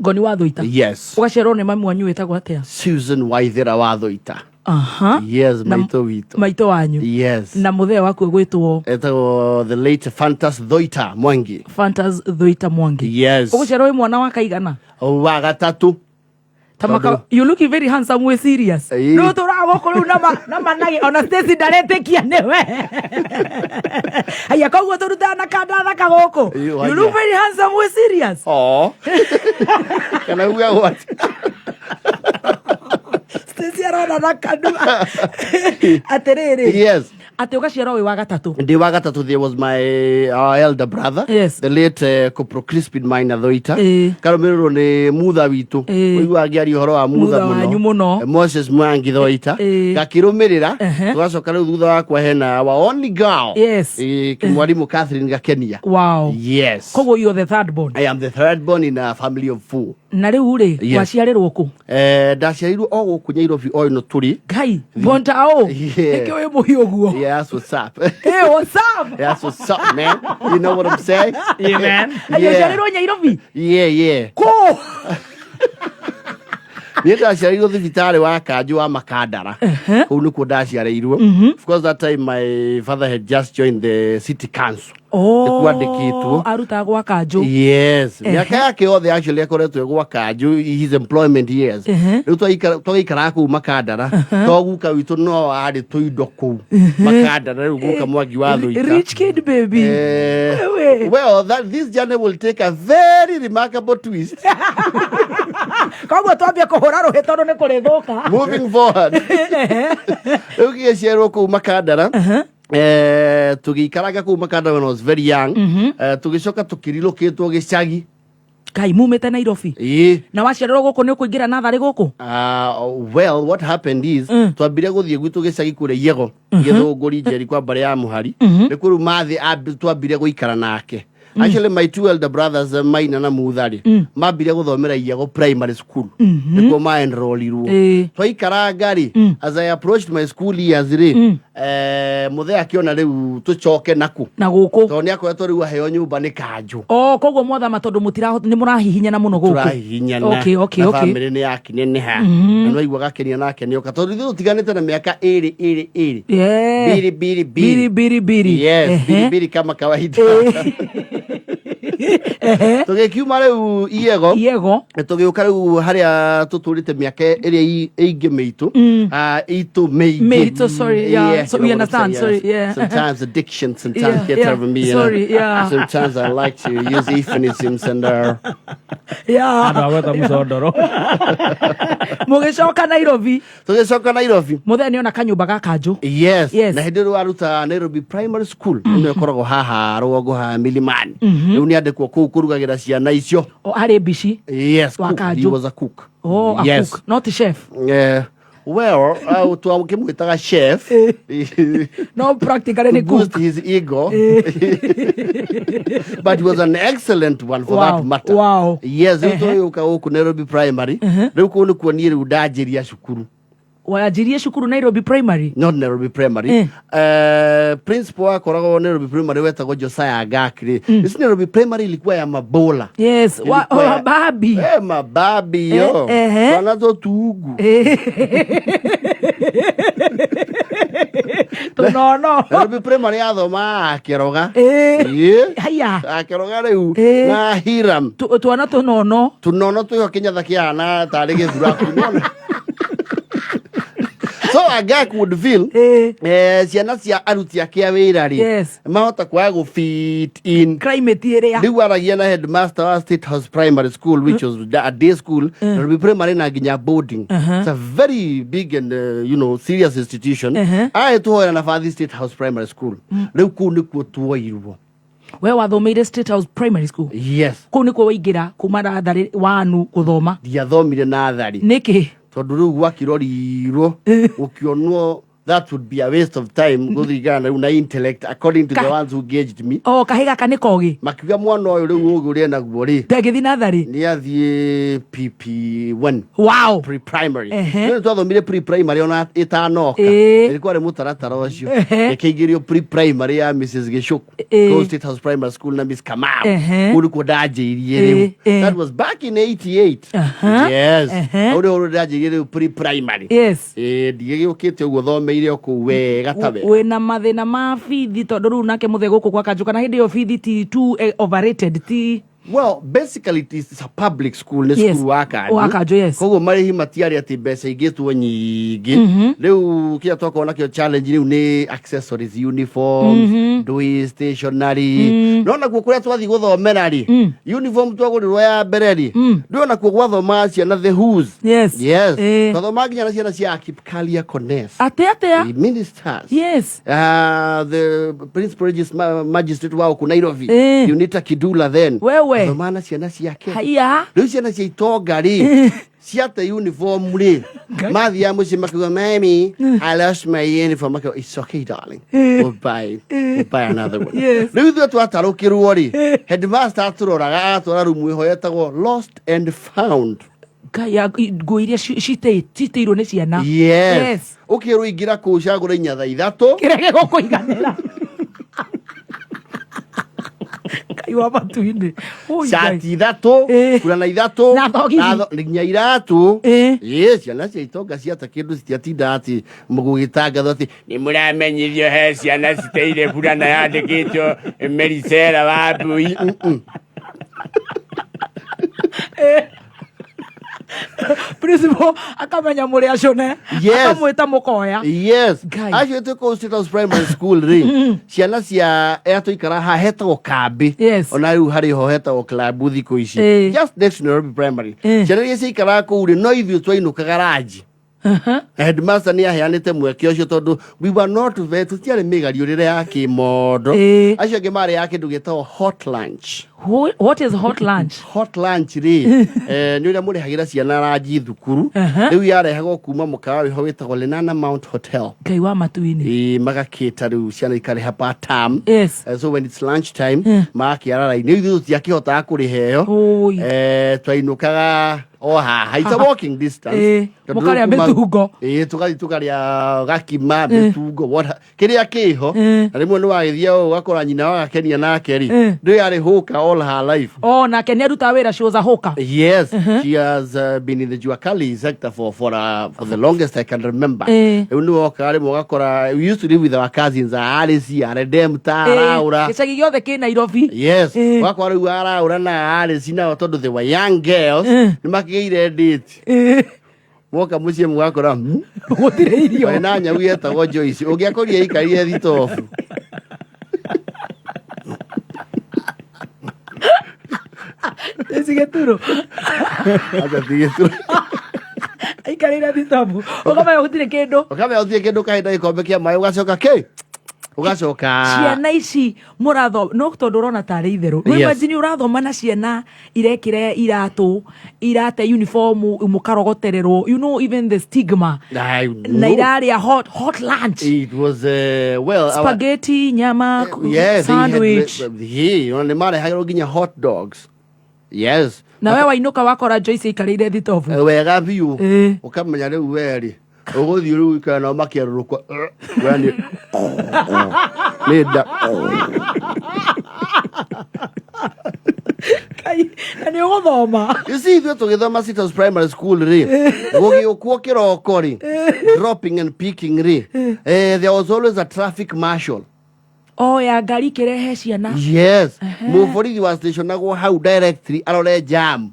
Ngoni wa Thoita. Yes. Ũgaciarwo nĩ mami wanyu wĩtagwo atĩa? Susan Waithera wa Thoita. Yes. Na maitũ witũ. Maitũ wanyu. Yes. Na mũthee waku ũgwĩtwo? Etagwo the late Fantas Thoita Mwangi. Fantas Thoita Mwangi. Yes. Ũgũciarwo wĩ mwana wa kaigana? Wa gatatũ. Tamaka, you looking very handsome, we serious. Rĩu tũraga gũkũ rĩu na manage ona Stacy ndaretĩkia nĩwe. Haya, koguo tũrutaga na kanda thaka gũkũ. Ĩĩ, You haya. look very handsome, we serious. Oh. Kana uga what? Stacy arona na kanua. Atĩrĩrĩ. Yes. Atĩ ũgaciarwo wĩ wa gatatũ. Ndĩ wa gatatũ. There was my elder brother, the late Corporal Crispin Maina Thoita. Karũmĩrĩrwo nĩ mutha witũ. Ũiguaga ngĩaria ũhoro wa mutha Mutha wanyu mũno. Moses Mwangi Thoita. Gakĩrũmĩrĩra. Tũgacoka rĩu thutha wakwa hena our only girl. Mwarimũ Catherine Gakenia. Yes. Koguo you are the third born. I am the third born in a family of four. Na rĩu rĩ, waciarĩrwo kũ? Ndaciarirwo o gũkũ Nyairobi o ĩno tũrĩ. Ngai, Bontao. Yeah. Nĩkĩo wĩ mũhiũ ũguo. Yeah, that's what's up. Hey, what's up? That's what's up, man. You know what I'm saying? Yeah, man. Ayo, ũciarĩrwo Nyairobi? Yeah. Kũ? Niĩ ndaciarĩirwo thibitarĩ wa Kanjũ wa Makandara. Kũu nĩkuo ndaciarĩirwo. Of course, that time my father had just joined the city council. Oh, Nĩkwandĩkĩtwo. arutaga gwa Kanjũ. Yes. Mĩaka yake yothe actually akoretwo gwa Kanjũ, his employment years. Rĩu twagĩikaraga kũu Makandara. To guka witũ no arĩ tũindo kũu Makandara, rĩu guka Mwangi wa Thoita. Rich kid baby. Wewe. Well, that this journey will take a very remarkable twist. Koguo twambie kũhũra rũhĩ tondũ nĩ kũrĩthũka. Moving forward. Rĩu gĩciarwo kũu Makandara. Tũgĩikaranga kũu Makandara when I was very young. Tũgĩcoka tũkĩrilũkĩtwo gĩcagi. Ngai, mumĩte Nairobi? Ĩĩ. Na waciarĩrwo gũkũ nĩ ũkũingĩra natharĩ gũkũ? Well, what happened is twambire gũthiĩ gwitũ gĩcagi kũrĩa Iego, Gĩthũngũri, Njeri, kwa mbarĩ ya Mũhari. Nĩ kũu rĩu mathĩ twambire gũikara nake. Actually, my two elder brothers, Maina na Mutha rĩ, mambire gũthomera Iyago Primary School, nĩkuo ma enrollirwo. Twaikaranga rĩ, as I approached my school years rĩ, mũthee akĩona rĩu tũcoke naku Na gũkũ. Tondũ nĩ akoretwo rĩu aheo nyũmba nĩ kanjũ. O koguo mwathama tondũ mũtirahota nĩ mũrahihinyana mũno gũkũ. Tũrahihinyana. Okay. Na famĩlĩ nĩ yakineneha na nĩwaigua gakenia nake nĩoka, tondũ ithuĩ tũtiganĩte na mĩaka ĩrĩ ĩrĩ ĩrĩ. Biri biri. Biri biri biri. Yes. Biri biri kama kawaida. Tũgĩkiuma rĩu Iego. Iego. Tũgĩũka rĩu harĩa tũtũrĩte mĩaka ĩrĩa ĩingĩ mĩitũ. Ah, itũ mĩingĩ. Mĩitũ, sorry, yeah. Yeah, So you we know what I'm understand, saying, sorry, yes. yeah. Sometimes addiction sometimes gets over me, you know. Sorry, yeah. Sometimes I like to use euphemisms and Yeah. Andå agweta mũcondoro. Mũgĩcoka Nairobi. Tũgĩcoka Nairobi. Mũthee nĩona kanyũmba ga kanjũ. Yes. Yes. Na hĩndĩ ĩyo waruta Nairobi Primary School, ĩno ĩkoragwo haha rũgongo haha Milimani, rĩu nĩ andĩkwo kũu kũrugagĩra ciana icio. O arĩ mbici. Yes. Wa Cook. He kanjũ. was a cook. Oh, a Yes. cook, not chef. Yeah. Well, twakĩmwĩtaga chef No, practically to nĩ boost cook. his ego, but he was an excellent one for that matter. Yes. Rĩu tũgĩũka gũkũ Nairobi Primary, rĩu kũu nĩkuo niĩ rĩu ndanjĩria cukuru. Wanjirie cukuru Nairobi Primary? Not Nairobi Primary. Principal akoragwo Nairobi Primary wetagwo Josiah Gakri. This Nairobi Primary ilikuwa ya mabola. Yes, wa, Ilikuwa wa babi. Mababi yo. Twana tũtungu. Tũnono. Nairobi Primary yathoma akĩroga. Haya. Akĩroga rĩu na Hiram. Twana tũnono. Tunono twĩho kĩnyatha kĩhana tarĩ gĩthuraku nĩwona? So Agak would feel ciana cia aruti ake a wĩra rĩ, mahota kwaga gũ fit in climate ĩrĩa. Rĩu aragia na headmaster wa State House Primary School, which was a day school. Nairobi Primary na nginya boarding. It's a very big and serious institution. Aĩ tũhoera nabathi State House Primary School, rĩu kũu nĩkuo tuoirwo. We wathomeire State House Primary School? Yes. Kũu nĩkuo waingĩra kuma natharĩ wanu gũthoma? Ndiathomire nathari. Nĩkĩ? Tondũ rĩu gwakirorirwo gũkĩonwo that would be a waste of time gũthingana rĩu na intellect, according to the ones who gauged me. O kahĩ gaka nĩ kogĩ. Makiuga mwana ũyũ rĩu ũgĩ ũrĩa naguo rĩ, ndangĩthiĩ natharĩ. Nĩ athiĩ PP1. Pre-primary. Nĩ twathomire pre-primary ona ĩtanoka. Ĩrĩ kwarĩ mũtaratara ũcio. Ĩkĩingĩrio pre-primary ya Mrs Gĩcuku kũu State House Primary School na Miss Kamau. Kũu nĩkuo ndanjĩirie rĩu. That was back in 88. Yes. Hau nĩho ndanjĩirie rĩu pre-primary. Ndigĩgĩũkĩte ũguo thomeire o kũu wega ta wega. Wĩna mathĩna ma bithi tondũ rĩu nake mũthee gũkũ gwa kanjũ, kana hĩndĩ ĩyo bithi ti too overrated ti? Well, basically it is a public school, nĩ cukuru wa kanjũ. Wa kanjũ, yes. Koguo marĩhi matiarĩ atĩ mbeca ingĩtwo nyingĩ. Rĩu kĩrĩa twakorwo nakĩo challenge rĩu nĩ accessories, uniforms, ndũĩ stationery. No nakuo kũrĩa twathiĩ gũthomera rĩ, uniform twagũrĩrwo ya mbere rĩ, ndũĩ onakuo gwathomaga ciana the who's. Yes. Twathomaga nginya na ciana cia Akipkalia Kones. Atĩ atĩa? The ministers. The principal magistrate wa kũ Nairobi, Unita Kidula then. Wewe. Twathomaga na ciana ciake. Haya. Rĩu ciana cia itonga rĩ, ciate uniform rĩ, mathiaga mũciĩ makiuga, "Mami, I lost my uniform." Makiuga, "It's okay, darling, we'll buy another one." Rĩu ithuĩ twatarũkĩrwo rĩ, headmaster atũroraga agatwara rumu ĩho yetagwo lost and found. Ngai nguo iria citeirwo nĩ ciana. Yes. Ũkĩrwo ingĩra kũu cagũra inyatha ithatũ. Kĩrĩa gĩgũkũiganĩra. Ngai wa matu-inĩ. Ui, Ngai. Cati ithatũ, burana ithatũ Na thogithi. Nginya iratũ. Ĩ ciana cia itonga ciata kĩndũ citiatinda atĩ gũgĩtangathwo atĩ nĩ mũramenyithio he ciana citeire burana yandĩkĩtwo Merisera wa Mbui. Principal akamenya mũrĩ acũne. Akamwĩta mũkoya. Yes. Ngai. Acio twĩ kũu State House Primary School rĩ, ciana cia ĩrĩa tũikara haha hetagwo kambĩ. Ona rĩu harĩ ho hetagwo club thikũ ici, just next to Nairobi Primary. Ciana iria ciaikaraga kũu rĩ, no ithuĩ twainũkaga ranji. Headmaster nĩ aheanĩte mweke ũcio tondũ we were not very, tũtiarĩ mĩgariũrĩre ya kĩmondo. Acio angĩ marĩ ya kĩndũ gĩtagwo hot lunch. What is hot lunch? Hot lunch rĩ, nĩ ũrĩa mũrĩhagĩra ciana ranji thukuru. Rĩu yarehagwo kuma mũkawa wĩho wĩtagwo Lenana Mount Hotel. Ngai wa matu-inĩ. Ĩĩ, magakĩta rĩu ciana ikarĩha per term. So when it's lunch time, magakĩara raini. Rĩu ithuĩ tũtiakĩhotaga kũrĩha ĩyo. Oi. Twainũkaga o haha, it's a walking distance. Tondũ Mũkarĩa rĩu kuma- mĩtungo. Ĩĩ, tũgathiĩ tũkarĩa gakima, mĩtungo, kĩrĩa kĩho. Na rĩmwe nĩ wagĩthiĩ ũũ ũgakora nyina wagakenia nake rĩ, ndĩ yarĩ hũka all her life. Oh, nake nĩ arutaga wĩra, she was a hawker. Yes, she has been in the Juakali sector for the longest I can remember. Rĩu nĩ wokaga rĩmwe ũgakora, we used to live with our cousins, Alice, Redempta, Araura. Gĩcagi gĩothe kĩ Nairobi. Yes, ũgakora rĩu Araura na Alice nao tondũ they were young girls, nĩ makĩgĩire date. Mwoka mũciĩ mũgakora Gũtirĩ irio. Marĩ na nyau yetagwo Joyce ũngĩakorire ĩikarire thitobu. Ici gĩturo. Acha ti gĩturo. Aikarĩire thitobu ũkamenya gũtirĩ kĩndũ. Ũkamenya gũtirĩ kĩndũ, ũkahinda gĩkombe kĩa maĩ, ũgacoka kĩ ũgacoka. Ciana ici mũrathoma no tondũ ũrona tarĩ itherũ. Yes. Imagine ũrathoma na ciana irekĩra iratũ irate uniform mũkarogotererwo, you know, even the stigma. I Na know. irarĩa hot lunch. It was well, our, spaghetti, nyama, yes, they had, sandwich. He, ona nĩ marehagĩrwo nginya hot dogs. Yes. Na we wainũka wakora Joyce aikarĩire thitobu. Wega biũ. Ũkamenya rĩu werĩ ũgũthiĩ rĩu ikara nao makĩarũrũka, we nĩ nda. Kai, na nĩ ũgũthoma. You see, ithuĩ tũgĩthoma Citrus Primary School rĩ, gũgĩũkwo kĩroko rĩ, dropping and picking rĩ, there was always a traffic marshal. O ya ngari ikĩrehe ciana. Yes, mũborithi wa stationagwo hau directly arore jam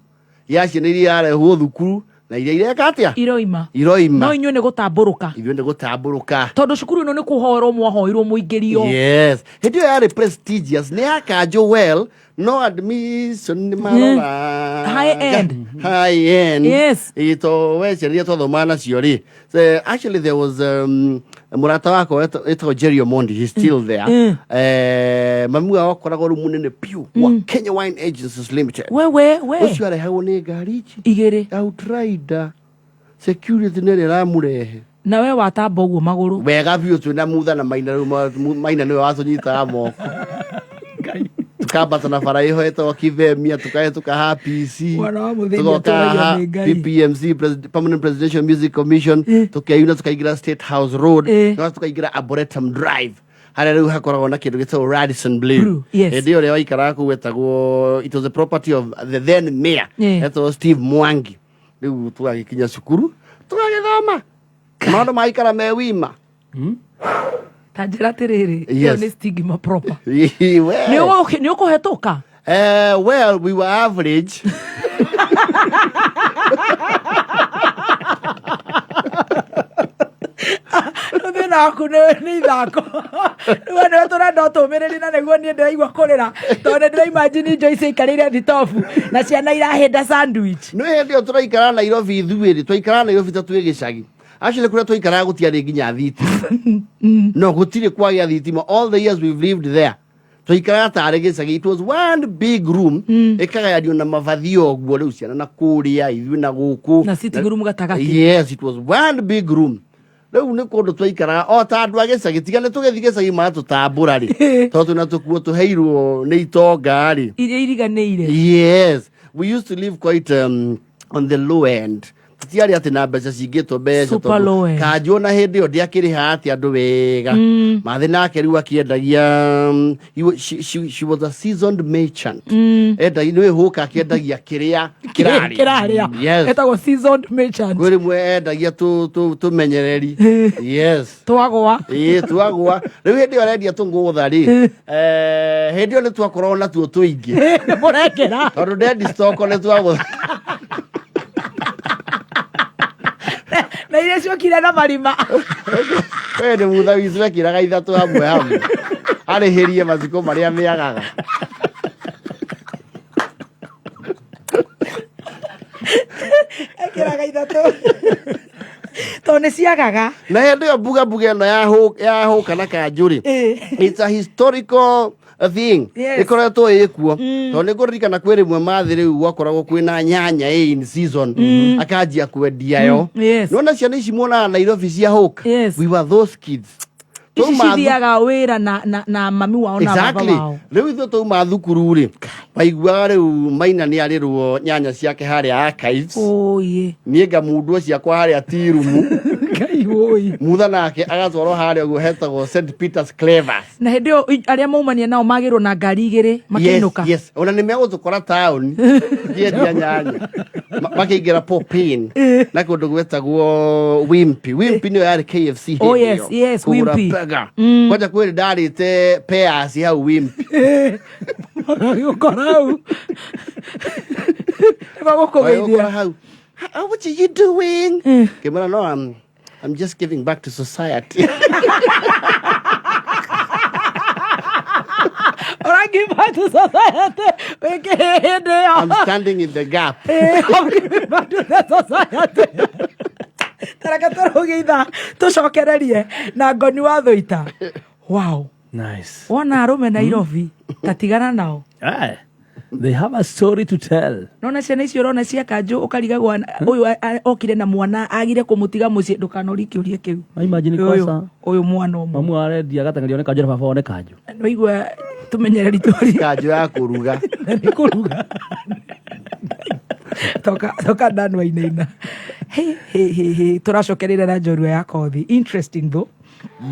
ya ciana iria irarehwo thukuru na iria ireka atĩa? Iroima. Iroima. No inyuĩ nĩ gũtambũrũka. Ithuĩ nĩ gũtambũrũka. Tondũ cukuru ĩno nĩ kũhoerwo mwahoirwo mũingĩrio. Yes, hĩndĩ ĩyo yarĩ prestigious, nĩ ya kanjũ. Well, no admission nĩ marora High end. High end. Ĩ, to we ciana iria twathomaga nacio rĩ, so, actually there was mũrata wakwa wetagwo Jerry Omondi, he's still there. Mami wao akoragwo rĩu mũnene piũ wa Kenya Wine Agencies Limited. Wewe we. Ũcio arehagwo nĩ ngari ici igĩrĩ. Outrider, security nĩ ĩrĩa ĩramũrehe. Na we watamba ũguo magũrũ. Wega biũ, twĩna mutha na Maina. Rĩu Maina nĩwe watũnyitaga moko, tukambata na bara ĩho ĩtagwo Kivemia, tukahĩtũka ha PC, Mwana wa mũthĩni tugoka atũragia ha nĩ Ngai. PPMC, Permanent Presidential Music Commission, tukeyuna tukaingĩra State House Road, tugacoka tukaingĩra Arboretum Drive harĩa rĩu hakoragwo na kĩndũ gĩtagwo Radisson Blue. Blue, yes. Hĩndĩ ĩyo ũrĩa waikaraga kũu wetagwo, it was the property of the then mayor, etagwo Steve Mwangi. Rĩu tũgagĩkinya cukuru tũgagĩthoma maũndũ maikara me wima. Ta njĩra atĩrĩrĩ, ĩyo nĩ stigma proper. We. Nĩ ũkũhetũka. Well, we were average. Rĩu thĩna waku nĩ ithako. Rĩu we nĩwe tũrenda ũtũmĩrĩri na nĩguo niĩ ndĩraigua kũrĩra tondũ nĩ ndĩraimagine Joyce aikarĩire thitobu na ciana irahĩnda sandwich. Nĩ hĩndĩ ĩyo tũraikara Nairobi ithuĩ rĩ, twaikara Nairobi ta twĩ gĩcagi. Actually kũrĩa twaikaraga gũtiarĩ nginya thitima. No gũtirĩ kwagĩa thitima all the years we've lived there. Twaikaraga tarĩ gĩcagi. It was one big room ĩkagayanio na mabathia ũguo, rĩu ciana na kũrĩa, ithuĩ na gũkũ. Na sitting room gatagatĩ. Yes, it was one big room. Rĩu nĩ kũndũ twaikaraga o ta andũ a gĩcagi, tiga nĩ tũgĩthiĩ gĩcagi maratũtambũra rĩ, tondũ twĩna tũkuo tũheirwo nĩ itonga rĩ. Iria iriganĩire. Yes, we used to live quite on the low end. Tutiarĩ atĩ na mbeca cingĩtwo mbeca. Super Tondũ low end. kanjũ na hĩndĩ ĩyo ndĩakĩrĩha atĩ andũ wega. Mathĩ nake rĩu akĩendagia, she was a seasoned merchant. Endagia nĩ hũka, akĩendagia kĩrĩa kĩrarĩa. Kĩrarĩa. Yes. Etagwo seasoned merchant. Kwĩ rĩmwe endagia tũmenyereri. Yes. Twagwa. Ĩĩ, twagwa. Rĩu hĩndĩ ĩyo arendia tũngũtha rĩ, hĩndĩ ĩyo nĩ twakoragwo natuo tũingĩ. Nĩ mũrekera. Tondũ ndendi stoko nĩ twagũtha. Na iria ciokire na marima. We nĩ mutha witũ ekĩraga ithatũ hamwe hamwe arĩhĩrie maciko marĩa mĩagaga. Ekĩraga ithatũ tondũ nĩ ciagaga. Na hĩndĩ ĩyo mbuga mbuga ĩno ya hũka na kanjũ rĩ, it's a historical a thing. Ĩkoretwo ĩkuo tondũ nĩ ngũririkana kwĩ rĩmwe mathĩ rĩu gwakoragwo kwĩna nyanya ĩ in season, akanjia kwendia yo. Nona ciana ici muonaga Nairobi cia hũka, we were those kids. Ici Twauma cithiaga wĩra na mami wao na baba wao. Rĩu ithuĩ twauma thukuru rĩ, waiguaga rĩu Maina nĩ arĩrwo nyanya ciake harĩa Archives. Oye. Niĩ ngamundwo ciakwa harĩa tirumu. Ngai woi. Mutha nake agatwarwo harĩa ũguo hetagwo St Peters Clevers. Na hĩndĩ ĩyo arĩa maumania nao magĩrwo na ngari igĩrĩ makĩinũka. Yes, ona nĩ megũtũkora taũni ngĩendia nyanya. Makĩingĩra Popin na kũndũ gwetagwo Wimpy. Wimpy nĩyo yarĩ KFC hĩndĩ Oh, yes, ĩyo. yes, Kũgũra Wimpy. burger. Kwanja kwĩrĩ ndarĩte pears hau Wimpy. Magagĩũkora hau. Nĩmagũkũgeithia. Magĩgũkora hau. "Ah, what are you doing?" Ngĩmwĩra, "No, I'm just giving back to society." Ora give back to society. Wĩkĩ hĩndĩ ĩyo. I'm standing in the gap. I'm giving back to the society. Tareke tũrũgie ithaa tũcokererie na ngoni wa thũita. Wow. Nice. Wona arũme Nairobi tatigana nao. Eh, they have a story to tell. Nona ciana icio ũrona cia kanjũ ũkarigagwo ũyũ okire na mwana agire kũmũtiga mũciĩ, ndũkanorie kĩũria kĩu. No imagine. Ũyũ Kwanza ũyũ mwana ũmwe. Mamu arendia agateng'erio nĩ kanjũ na baba one kanjũ. Nĩwaigua tũmenyereri tũri. Kanjũ ya kũruga. Nĩ kũruga. Toka toka ndanwa inaina. Hey, hey, hey, hey. Tũracokereire na njorua ya kothi. Interesting though.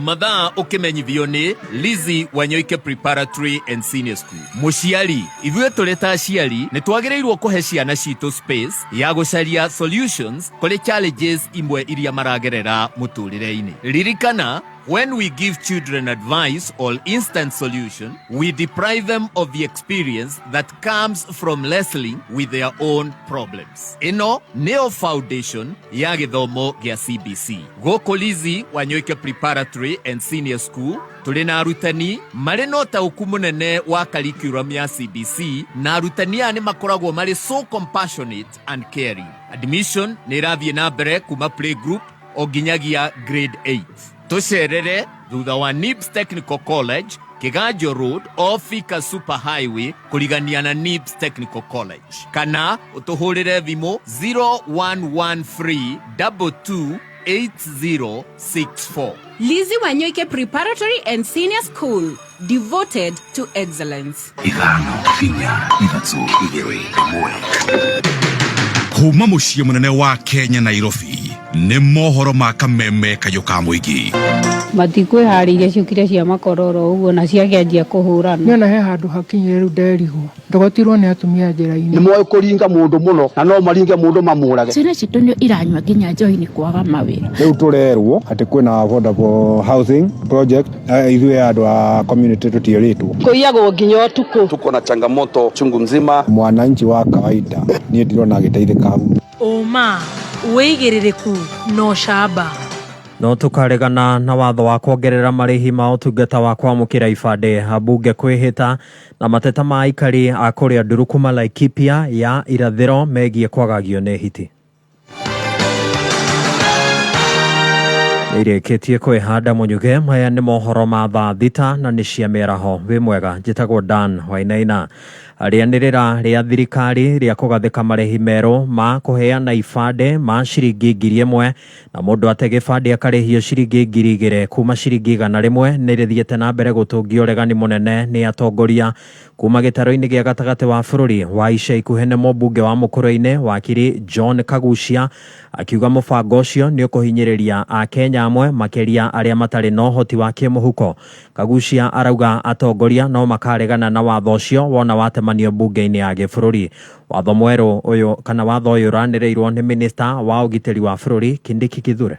Mathaa ũkĩmenyithio nĩ Lizzy Wanyoike Preparatory and Senior School. Mũciari, ithuĩ tũrĩ ta aciari nĩ twagĩrĩirwo kũhe ciana citũ space ya gũcaria solutions kũrĩ challenges imwe iria maragerera mũtũrĩre-inĩ. Ririkana, when we give children advice or instant solution, we deprive them of the experience that comes from wrestling with their own problems. Ĩno nĩyo foundation ya gĩthomo gĩa CBC. Gũkũ Lizzy Wanyoike Preparatory and Senior School tũrĩ na arutani marĩ na ũtaũku mũnene wa curriculum ya CBC, na arutani aya nĩ makoragwo marĩ so compassionate and caring. Admission nĩ ĩrathiĩ na mbere kuma playgroup o nginyagia grade 8. Tũcerere thutha wa NIBS Technical College, Kiganjo Road, off Thika Super Highway, kũrigania na NIBS Technical College, kana ũtũhũrĩre thimũ 0113 22 8064. Lizzy Wanyoike Preparatory and Senior School, devoted to excellence. 5 4 3 2 1. Kuma mũciĩ mũnene wa Kenya, Nairobi, nĩ mohoro ma kameme kayũ ka mũingĩ. Matikwĩharĩirie, ciũkire cia makororo ũguo na ciakĩanjia kũhũrana. Nĩona he handũ hakinyire rĩu nderigwo ndogotirwo nĩ atumia njĩra-inĩ. Nĩ moĩ kũringa mũndũ mũno na no maringe mũndũ mamũrage. Ciana citũ nĩ iranyua nginya njohi nĩ kwaga mawĩra. Rĩu tũrerwo atĩ kwĩna affordable housing project na ithuĩ andũ a community tũtiĩrĩtwo. Kũiyagwo nginya ũtukũ. Tuko na changamoto chungu mzima. Mwananchi wa kawaida niĩ ndirona agĩteithĩka hau. Ũma, wĩigĩrĩrĩku na ũcamba. No tũkaregana na watho wa kuongerera marĩhi ma ũtungata wa kwamũkĩra ibandĩ, ambunge kwĩhĩta, na mateta ma aikari a kũrĩa Ndurukuma, Laikipia ya irathĩro megiĩ kwagagio nĩ hiti. Irĩkĩtie kwĩhanda mũnyuge. Maya nĩ mohoro ma thaa 6 na nĩ cia mĩaraho. Wĩ mwega, njĩtagwo Dan Wainaina. Rĩanĩrĩra rĩa thirikari rĩa kũgathĩka marĩhi merũ ma kũheana ibandĩ ma ciringi 1,000 na mũndũ ate gĩbandĩ akarĩhio ciringi 2,000 kuma ciringi 100 nĩ rĩthiĩte na mbere gũtũngio ũregani mũnene nĩ atongoria kuma gĩtaro-inĩ gĩa gatagatĩ wa bũrũri. Wa ica ikuhĩ nĩ mũmbunge wa Mũkũrũ-inĩ, wakiri John Kagucia, akiuga mũbango ũcio nĩ ũkũhinyĩrĩria akenya amwe, makĩria arĩa matarĩ na ũhoti wa kĩmũhuko. Kagucia arauga atongoria no makaregana na watho ũcio wona watemanio mbunge-inĩ ya gĩbũrũri. Watho mwerũ ũyũ kana watho ũyũ ũranĩrĩirwo nĩ minista wa ũgitĩri wa bũrũri Kindiki Kithure.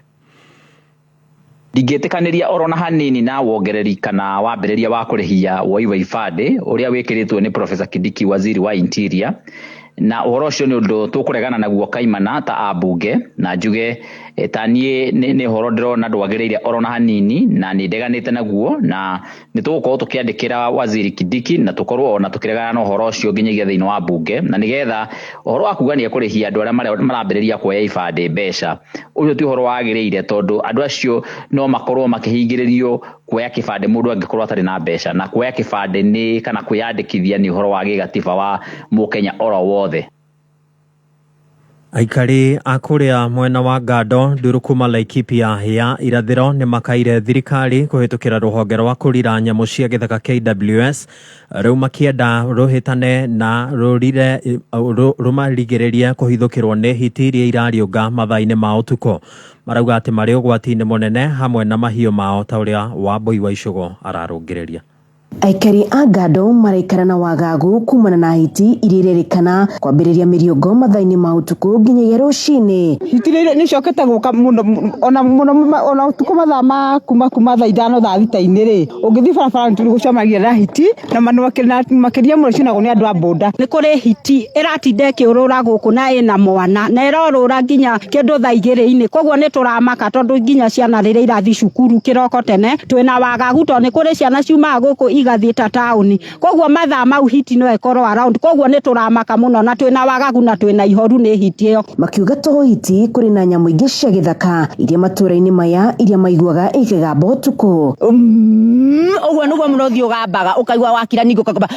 Ndingĩtĩkanĩria oro na hanini na wongereri kana wambĩrĩria wa kũrĩhia woi wa ibandĩ ũrĩa wĩkĩrĩtwo nĩ Professor Kindiki, waziri wa Interior, na ũhoro ũcio nĩ ũndũ tũkũregana naguo kaimana ta ambunge, na njuge Ta niĩ nĩ ũhoro ndĩrona ndwagĩrĩire oro na hanini, na nĩ ndeganĩte naguo, na nĩ tũgũkorwo tũkĩandĩkĩra Waziri Kindiki na tũkorwo ona tũkĩregana na ũhoro ũcio nginyagia thĩinĩ wa mbunge, na nĩgetha ũhoro wa kuga nĩ ekũrĩhia andũ arĩa marambĩrĩria kuoya ibandĩ mbeca, ũcio ti ũhoro wagĩrĩire, tondũ andũ acio no makorwo makĩhingĩrĩrio kuoya kĩbandĩ mũndũ angĩkorwo atarĩ na mbeca, na kuoya kĩbandĩ nĩ kana kwĩyandĩkithia nĩ ũhoro wa gĩgatiba wa mũkenya oro wothe. Aikari a kũrĩa mwena wa Ngando nduru kuma Laikipia ya irathĩro nĩ makaire thirikari kũhĩtũkĩra rũhonge rwa kũrira nyamũ cia gĩthaka KWS, rĩu makĩenda rũhĩtane na rũrire rũmarigĩrĩrie kũhithũkĩrwo nĩ hiti iria irariũnga mathaa-inĩ ma ũtukũ. Marauga atĩ marĩ ũgwati-inĩ mũnene hamwe na mahiũ mao, ta ũrĩa Wambui wa Icũgũ ararũngĩrĩria. Aikari a Ngando maraikara na wagagu kumana na hiti iria irerĩkana kwambĩrĩria mĩriũngo mathaa-inĩ ma ũtukũ nginyagia rũcinĩ. Hiti nĩ icokete gũka mũno, ona mũno ona ũtukũ mathaa ma kuma thaa 5 thaa 6-inĩ rĩ, ũngĩthiĩ barabara nĩ tũgũcemanagia na hiti, na makĩria mũno cinagwo nĩ andũ a boda. Nĩ kũrĩ hiti ĩratinda ĩkĩũrũra gũkũ na ĩna mwana, na ĩrorũra nginya kĩndũ thaa 2-inĩ, koguo nĩ tũramaka tondũ nginya ciana rĩrĩa irathiĩ cukuru kĩroko tene twĩna wagagu, tondũ nĩ kũrĩ ciana ciumaga gũkũ igathiĩ ta taũni, koguo mathaa mau hiti no ĩkorwo around, koguo nĩ tũramaka mũno na twĩna wagagu na twĩna ihoru nĩ hiti ĩyo. Makiuga to hiti, kũrĩ na nyamũ ingĩ cia gĩthaka iria matũũra-inĩ maya iria maiguaga ikĩgamba ũtukũ. Ũguo nĩguo mũrũthi ũgambaga, ũkaigua wakira ningĩ ũkagamba,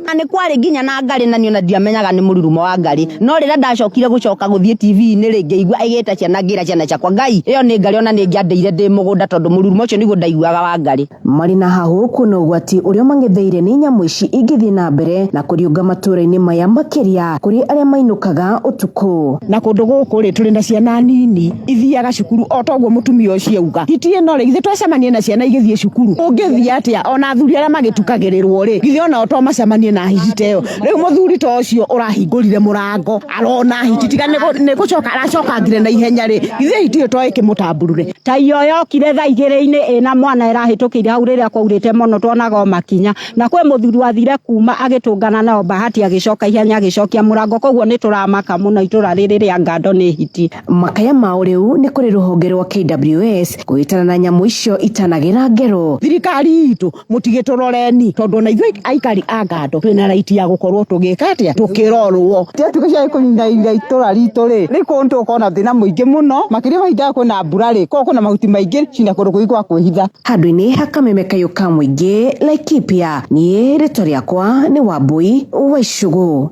Na nĩ kwarĩ nginya na ngarĩ, na niĩ ona ndiamenyaga nĩ mũrurumo wa ngarĩ, no rĩrĩa ndacokire gũcoka gũthiĩ TV-inĩ rĩ, ngĩigua ĩgĩta ciana, ngĩra ciana ciakwa, Ngai ĩyo nĩ ngarĩ, ona nĩ ngĩandĩire ndĩ mũgũnda, tondũ mũrurumo ũcio nĩguo ndaiguaga wa ngarĩ. Marĩ na hahũ kuona ũgwati ũrĩa mang'etheire nĩ nyamũ ici ingĩthiĩ na mbere na kũriũnga matũũra-inĩ maya, makĩria kũrĩ arĩa mainũkaga ũtukũ. Na kũndũ gũkũ rĩ, tũrĩ na ciana nini ithiaga cukuru, o toguo mũtumia ũcio auga, hiti ĩno rĩ, githĩ twacemanie na ciana igĩthiĩ cukuru, ũngĩthiĩ atĩa? Ona athuri arĩa magĩtukagĩrĩrwo rĩ, githĩ onao to macemanie na hiti ta ĩyo? Rĩu mũthuri ta ũcio ũrahingũrire mũrango arona hiti, tiga nĩ gũcoka aracokangire na ihenya rĩ, githĩ hiti ĩyo to ĩkĩmũtamburure? Ta iyo yokire thaa 2-inĩ ĩna mwana ĩrahĩtũkĩire hau rĩrĩa kwaurĩte mũno, tuonaga o makinya, na kwĩ mũthuri wathire kuma agĩtũngana nao Bahati, agĩcoka ihenya agĩcokia mũrango, koguo nĩ tũramaka mũno itũra rĩrĩ rĩa Ngando nĩ hiti. Makaya mao rĩu nĩ kũrĩ rũhonge rwa KWS kũhĩtana na nyamũ icio itanagĩra ngero. Thirikari itũ mũtigĩtũroreni, tondũ ona ithuĩ aikari a Ngando twĩna right ya gũkorwo tũgĩka atĩa, tũkĩrorwo. Tiatuĩka cia kũninaina itũra ritũ rĩ, rĩ kũndũ tũgũkorwo na thĩna mũingĩ mũno, makĩria mahinda kwĩna mbura rĩ, koguo kwĩna mahuti maingĩ cina kũndũ kũingĩ gwa kwĩhitha. Handũ-inĩ ha kameme kayũ ka mũingĩ Laikipia, niĩ rĩtwa rĩakwa nĩ Wambui wa Icũgũ.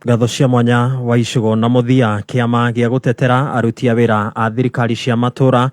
Ngatho cia mwanya wa Icũgũ. Na mũthia, kĩama gĩa gũtetera aruti a wĩra a thirikari cia matũra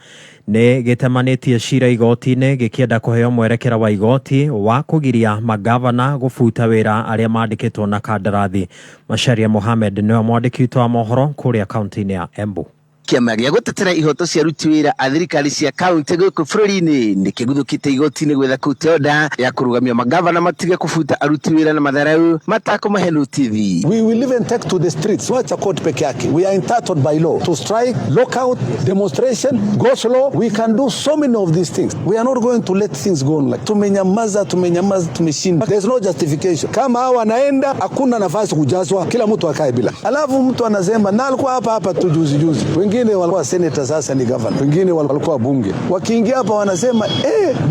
nĩ gĩtemanĩtie cira igoti-inĩ gĩkĩenda kũheo mwerekera wa igoti wa kũgiria magavana gũbuta wĩra arĩa mandĩkĩtwo na kandarathi. Macharia Mohamed nĩwe mwandĩki witũ wa mohoro kũrĩa kaunti-inĩ ya Embu. Kĩama gĩa gũtetera ihoto cia aruti wĩra a thirikari cia kaunti gũkũ bũrũri-inĩ nĩ kĩguthũkĩte igoti-inĩ gwetha kũruta order ya kũrũgamia magavana matige kũbuta aruti wĩra na matharau matakũmahe notithi. We will even take to the streets. Wacha court peke yake. We are entitled by law to strike, lockout, demonstration, go slow. We can do so many of these things. We are not going to let things go on like tumenyamaza, tumenyamaza, tumeshinda. There's no justification. Kama hawa wanaenda, hakuna nafasi kujazwa, kila mtu akae bila. Alafu mtu anasema na alikuwa hapa hapa tu juzi juzi. Wengine walikuwa senator, sasa ni governor. Wengine walikuwa bunge. Wakiingia hapa wanasema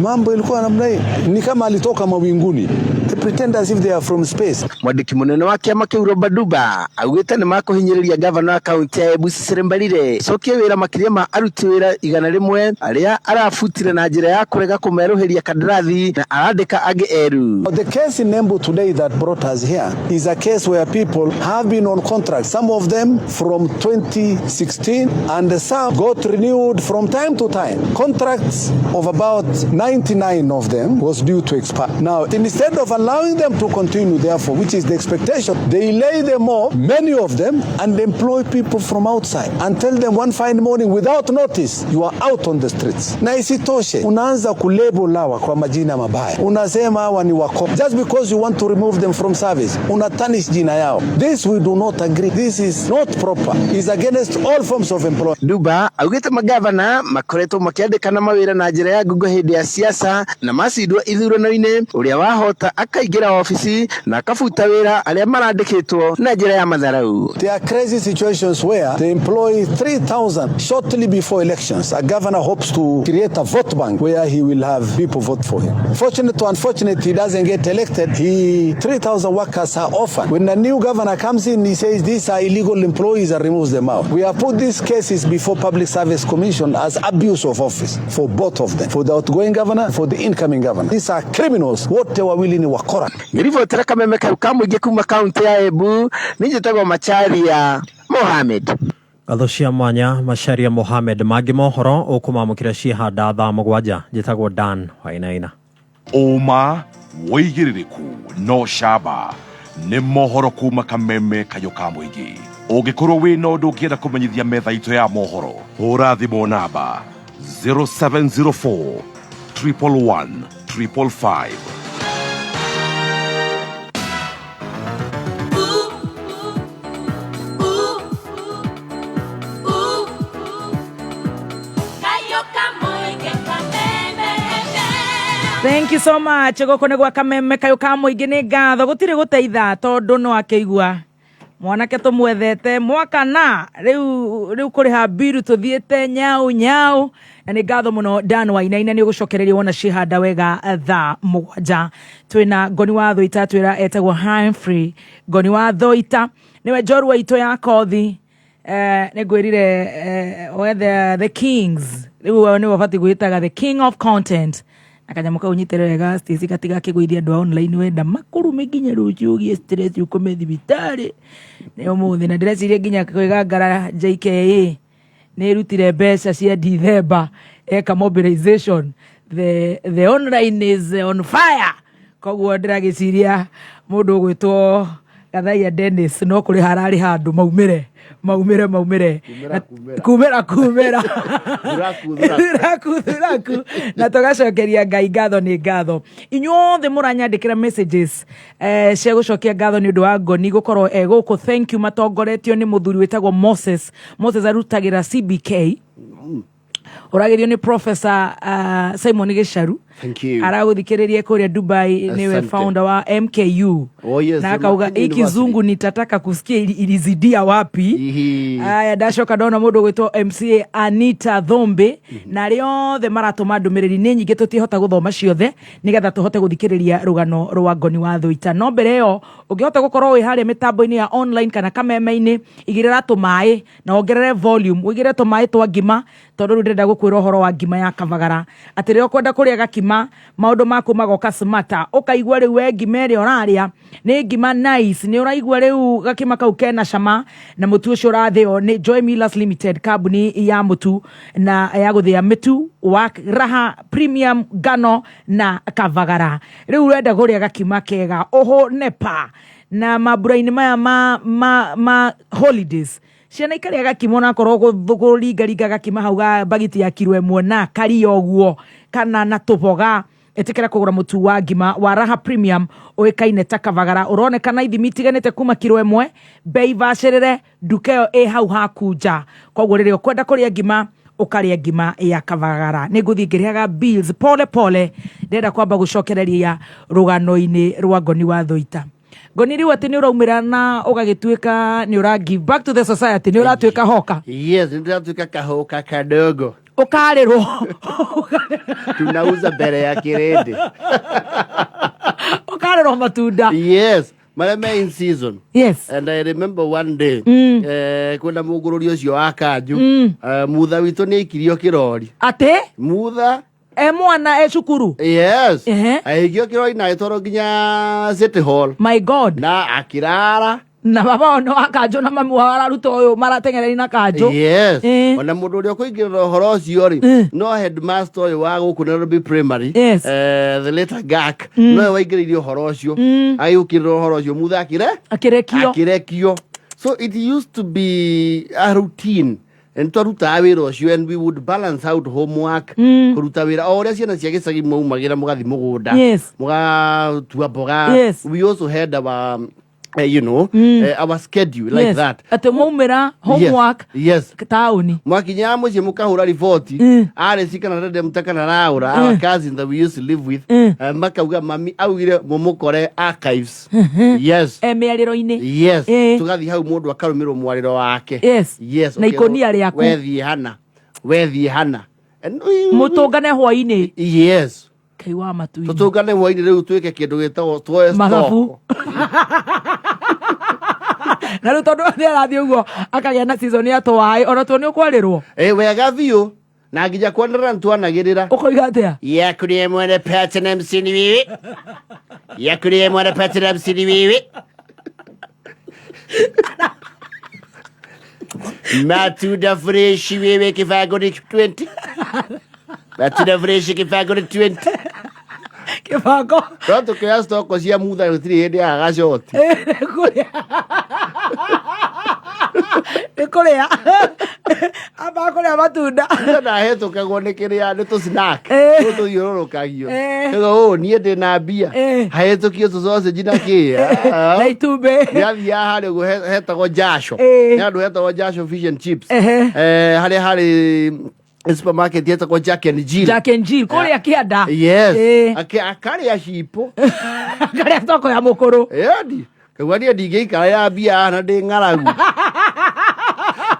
mambo ilikuwa namna hii. Ni kama alitoka mawinguni. They pretend as if they are from space. Mwandĩki mũnene wa kĩama kĩu Robert Duba augĩte nĩ makũhinyĩrĩria gavana wa kaunti ya Embu Cecily Mbarire cokie wĩra makĩria ma aruti wĩra 100 arĩa arabutire na njĩra ya kũrega kũmerũhĩria kandarathi na arandĩka angĩ erũ. The case in Embu today that brought us here is a case where people have been on contract, some of them from 2016 and some got renewed from time to time. Contracts of about 99 of them was due to expire. Now, instead of allowing them to continue, therefore, which is the expectation, they lay them off, many of them, and employ people from outside and tell them one fine morning without notice, you are out on the streets. Na isitoshe, unaanza kulabel hawa kwa majina mabaya. Unasema hawa ni wako. Just because you want to remove them from service, una tarnish jina yao. This we do not agree. This is not proper. It's against all forms of employment. Duba augĩte magavana makoretwo makĩandĩkana mawĩra na njĩra ya ngungo hĩndĩ ya siasa na macindwo ithurano-inĩ, ũrĩa wahota akaigwo Akaingĩra obici na akabuta wĩra arĩa marandĩkĩtwo na njĩra ya matharau. There are crazy situations where they employ 3,000 shortly before elections. A governor hopes to create a vote bank where he will have people vote for him. Fortunate or unfortunate, he doesn't get elected. He 3,000 workers are orphaned. When a new governor comes in, he says these are illegal employees and removes them out. We have put these cases before Public Service Commission as abuse of office for both of them, for the outgoing governor, for the incoming governor. These are criminals. Wote wawili ni wakora. Ngĩribotera kameme kau ka mũingĩ kuma kaũntĩ ya Embu, niĩ njĩtagwo Macharia Mohamed. Ngatho cia mwanya Macharia Mohamed. Mangĩ mohoro ũkũmamũkĩra ciĩhanda thaa 7. Njĩtagwo Dan Wainaina. Ũma, wĩigĩrĩrĩku no camba nĩ mohoro kuma kameme kayũ ka mũingĩ. Ũngĩkorwo wĩ na ũndũ ũngĩenda kũmenyithia metha itũ ya mohoro, hũra thimũ namba 0704 111 555. Thank you so much. Gũkũ nĩ gwa kameme kayũ ka mũingĩ. Nĩ ngatho gũtirĩ gũteitha tondũ no akĩigua mwanake tũmwethete mwaka na rĩu rĩu kũrĩha mbiru tũthiĩte nyau nyau. Na nĩ ngatho mũno Dan Wainaina, nĩ ũgũcokereria wona cihanda wega thaa 7. Twĩna Ngoni wa Thũita, twĩra etagwo Humphrey Ngoni wa Thũita, nĩwe njorua itũ ya kothi. Nĩ ngwĩrire wethe the kings, rĩu nĩwe ũbatiĩ gwĩtaga the king of content na kanyamũ kau nyitĩrĩre wega Stacy gatigakĩgũithia andũ a online wenda makũrume nginya rũciũ ũgĩe stress ũkome thibitarĩ nĩ ũmũthĩ. Na ndĩreciria nginya kwĩgangara JKA nĩ ĩrutire mbeca cia Dithemba eka mobilization, the online is on fire. Koguo ndĩragĩciria mũndũ ũgwĩtwo Gathaia Dennis no kũrĩha ararĩha andũ maumĩre maumĩre maumĩre. Kumĩra. Kumĩra kumĩra. Thuraku, thuraku. Thuraku thuraku. Na tũgacokeria Ngai ngatho. Nĩ ngatho inyuothe mũranyandĩkĩra messages cia gũcokia ngatho nĩ ũndũ wa Ngoni gũkorwo e gũkũ. Thank you. Matongoretio nĩ mũthuri wĩtagwo Moses. Moses arutagĩra CBK, ũragĩrio nĩ Professor Simon Gĩcaru. Thank you. Aragũthikĩrĩria kũrĩa Dubai, nĩwe Asante. founder wa MKU. Oh, yes, na akauga Makini hii University. kizungu nitataka kusikia ilizidia wapi. Aya, ndacoka ndona mũndũ ũgwĩtwo MCA Anita Thombe na arĩa othe maratũma ndũmĩrĩri nĩ nyingĩ, tũtihota gũthoma ciothe nĩgetha tũhote gũthikĩrĩria rũgano rwa Ngoni wa Thũita. No mbere ĩyo, ũngĩhota gũkorwo wĩ harĩa mĩtambo-inĩ ya online kana kameme-inĩ, igĩrĩra tũmaĩ na wongerere volume, wĩigĩrĩre tũmaĩ twa ngima, tondũ rĩu ndĩrenda gũkwĩra ũhoro wa ngima ya Kavagara, atĩ rĩrĩa ũkwenda kũrĩa gakima maũndũ maku magoka smata, ũkaigua rĩu we ngima ĩrĩa ũrarĩa nĩ ngima nice, nĩ ũraigua rĩu gakima kau kena cama. Na mũtu ũcio ũrathĩo nĩ Joy Millers Limited, kambuni ya mũtu na ya gũthĩa mĩtu wa Raha Premium ngano na Kavagara. Rĩu ũrenda kũrĩa gakima kega ũhũne pa na mambura-inĩ maya ma holidays, ciana ikarĩa gakima onakorwo kũringaringa gakima hau ga bagiti ya kiro 1 na karia ũguo kana na tũboga. Ĩtĩkĩra kũgũra mũtu wa ngima wa Raha Premium ũĩkaine ta Kavagara, ũronekana ithimi itiganĩte kuma kiro 1, bei bacĩrĩre, nduka ĩyo ĩ hau haku nja. Koguo rĩrĩa ũkwenda kũrĩa ngima, ũkarĩa ngima ya Kavagara. Nĩ ngũthiĩ ngĩrĩhaga bills pole pole. Ndĩrenda kwamba gũcokereria rũgano-inĩ rwa Ngoni wa Thũita. Ngoni, rĩu atĩ nĩ ũraumĩra na ũgagĩtuĩka nĩ ũra give back to the society, nĩ ũratuĩka hoka. Yes, nĩndĩratuĩka kahoka kadogo. Ũkarĩrwo. Tunauza mbere ya kĩrĩndĩ. Ũkarĩrwo matunda. Yes, marĩa me in season. And I remember one day, kwĩna mũngũrũri ũcio wa kanju. Mutha witũ nĩ aikirio kĩrori. Atĩ? Mutha. E mwana e cukuru? Yes. Agĩikio kĩrori na agĩtwarwo nginya City Hall. My God. Na akĩrara. Na baba wao nĩ wa kanjũ na mami wao araruta ũyũ marateng'erani na kanjũ. Yes. Ona mũndũ ũrĩa ũkũingĩrĩra ũhoro ũcio rĩ, no headmaster ũyũ wa gũkũ Nairobi Primary, the later GAC, nowe waingĩrĩire ũhoro ũcio. Agĩũkĩrĩra ũhoro ũcio, mutha akĩre akĩrekio. Akĩrekio. So it used to be a routine nĩ twarutaga wĩra ũcio and we would balance out homework, kũruta wĩra o ũrĩa ciana cia gĩcagi maumagĩra mũgathi mũgũnda, mũgatua mboga. We also had our Our schedule like that. Atä mwaumä homework. Yes. Taåni. Mwakinya muciĩ mũkahũra riboti arĩ kana redemta kana raũra, our cousin that we used to live with, makauga mami augire mũmũkore archives, yes. E mä arä ro-inä. Yes. Tũgathiĩ hau, mũndũ akarũmĩrwo mwarĩro wake. Yes. Na ikũnia rĩaku. Wethiĩ hana, wethiĩ hana. Må tå ngane hwainä. Yes. Kai wa matu-inĩ. Tũtũngane hwainĩ rĩu, twĩke kĩndũ gĩtagwo tuoe Mathabu. stock. Na rä u tondå nä arathiä å guo akagä na season ya twaä ona tuo nä å kwarä rwo. Ĩ, wega biũ, na nginya kwanĩrĩra nĩtwanagĩrĩra. Ũkoiga atĩa? Yakurie mwene platinum sini wiwi, yakurie mwene platinum sini wiwi, matunda fresh wewe, kibango ni 20, matunda fresh kibango ni 20. Kĩbango. No tũkĩoya stoko cia mutha, gũtirĩ hĩndĩ yagaga short. Nä kå rä a ambaga kå rä a matunda. Ndahetũkagwo nĩ kĩrĩa, nĩ tũ snack tũtũ tũthiũrũrũkagio. Ĩgo ũũ niĩ ndĩ na mbia hahĩtũkio tũ sausage na kĩ. Na itumbĩ. Nĩathiaga harĩa ũguo hetagwo Jasho. Nĩ handũ hetagwo Jasho Fish and Chips. Harĩa harĩ supermarket yetagwo Jack and Jill. Jack and Jill kå rä a kä anda. Yes. Akarĩa cipo. Akarĩa toko ya må kå rå. Endi kaigua niĩ ndingĩikara ya mbia na ndĩ ng'aragu.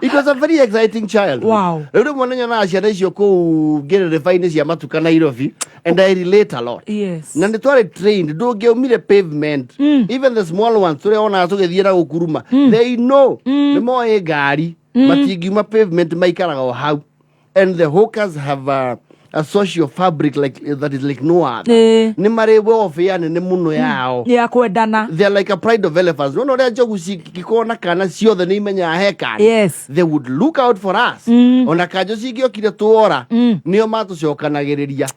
It was a very exciting child. Rĩu rĩmwe nĩ nyonaga ciana icio kũu ngĩrĩrĩba-inĩ cia matuka Nairobi, and I relate a lot. Na nĩ twarĩ trained, ndũngĩaumire pavement. Even the small ones tũrĩa wonaga tũgĩthiĩ na gũkuruma, they know, nĩ moĩ ngari matingiuma pavement, maikaraga o hau. And the hawkers have a social fabric like that is like no other. Nĩ marĩ welfare nene mũno yao. Ya kwendana. They're like a pride of elephants. Nona ũrĩa njogu cingĩkorwo na kana ciothe nĩ imenyaga he kana. They would look out for us. Ona kanjũ cingĩokire tuora, nĩo matũcokanagĩrĩria.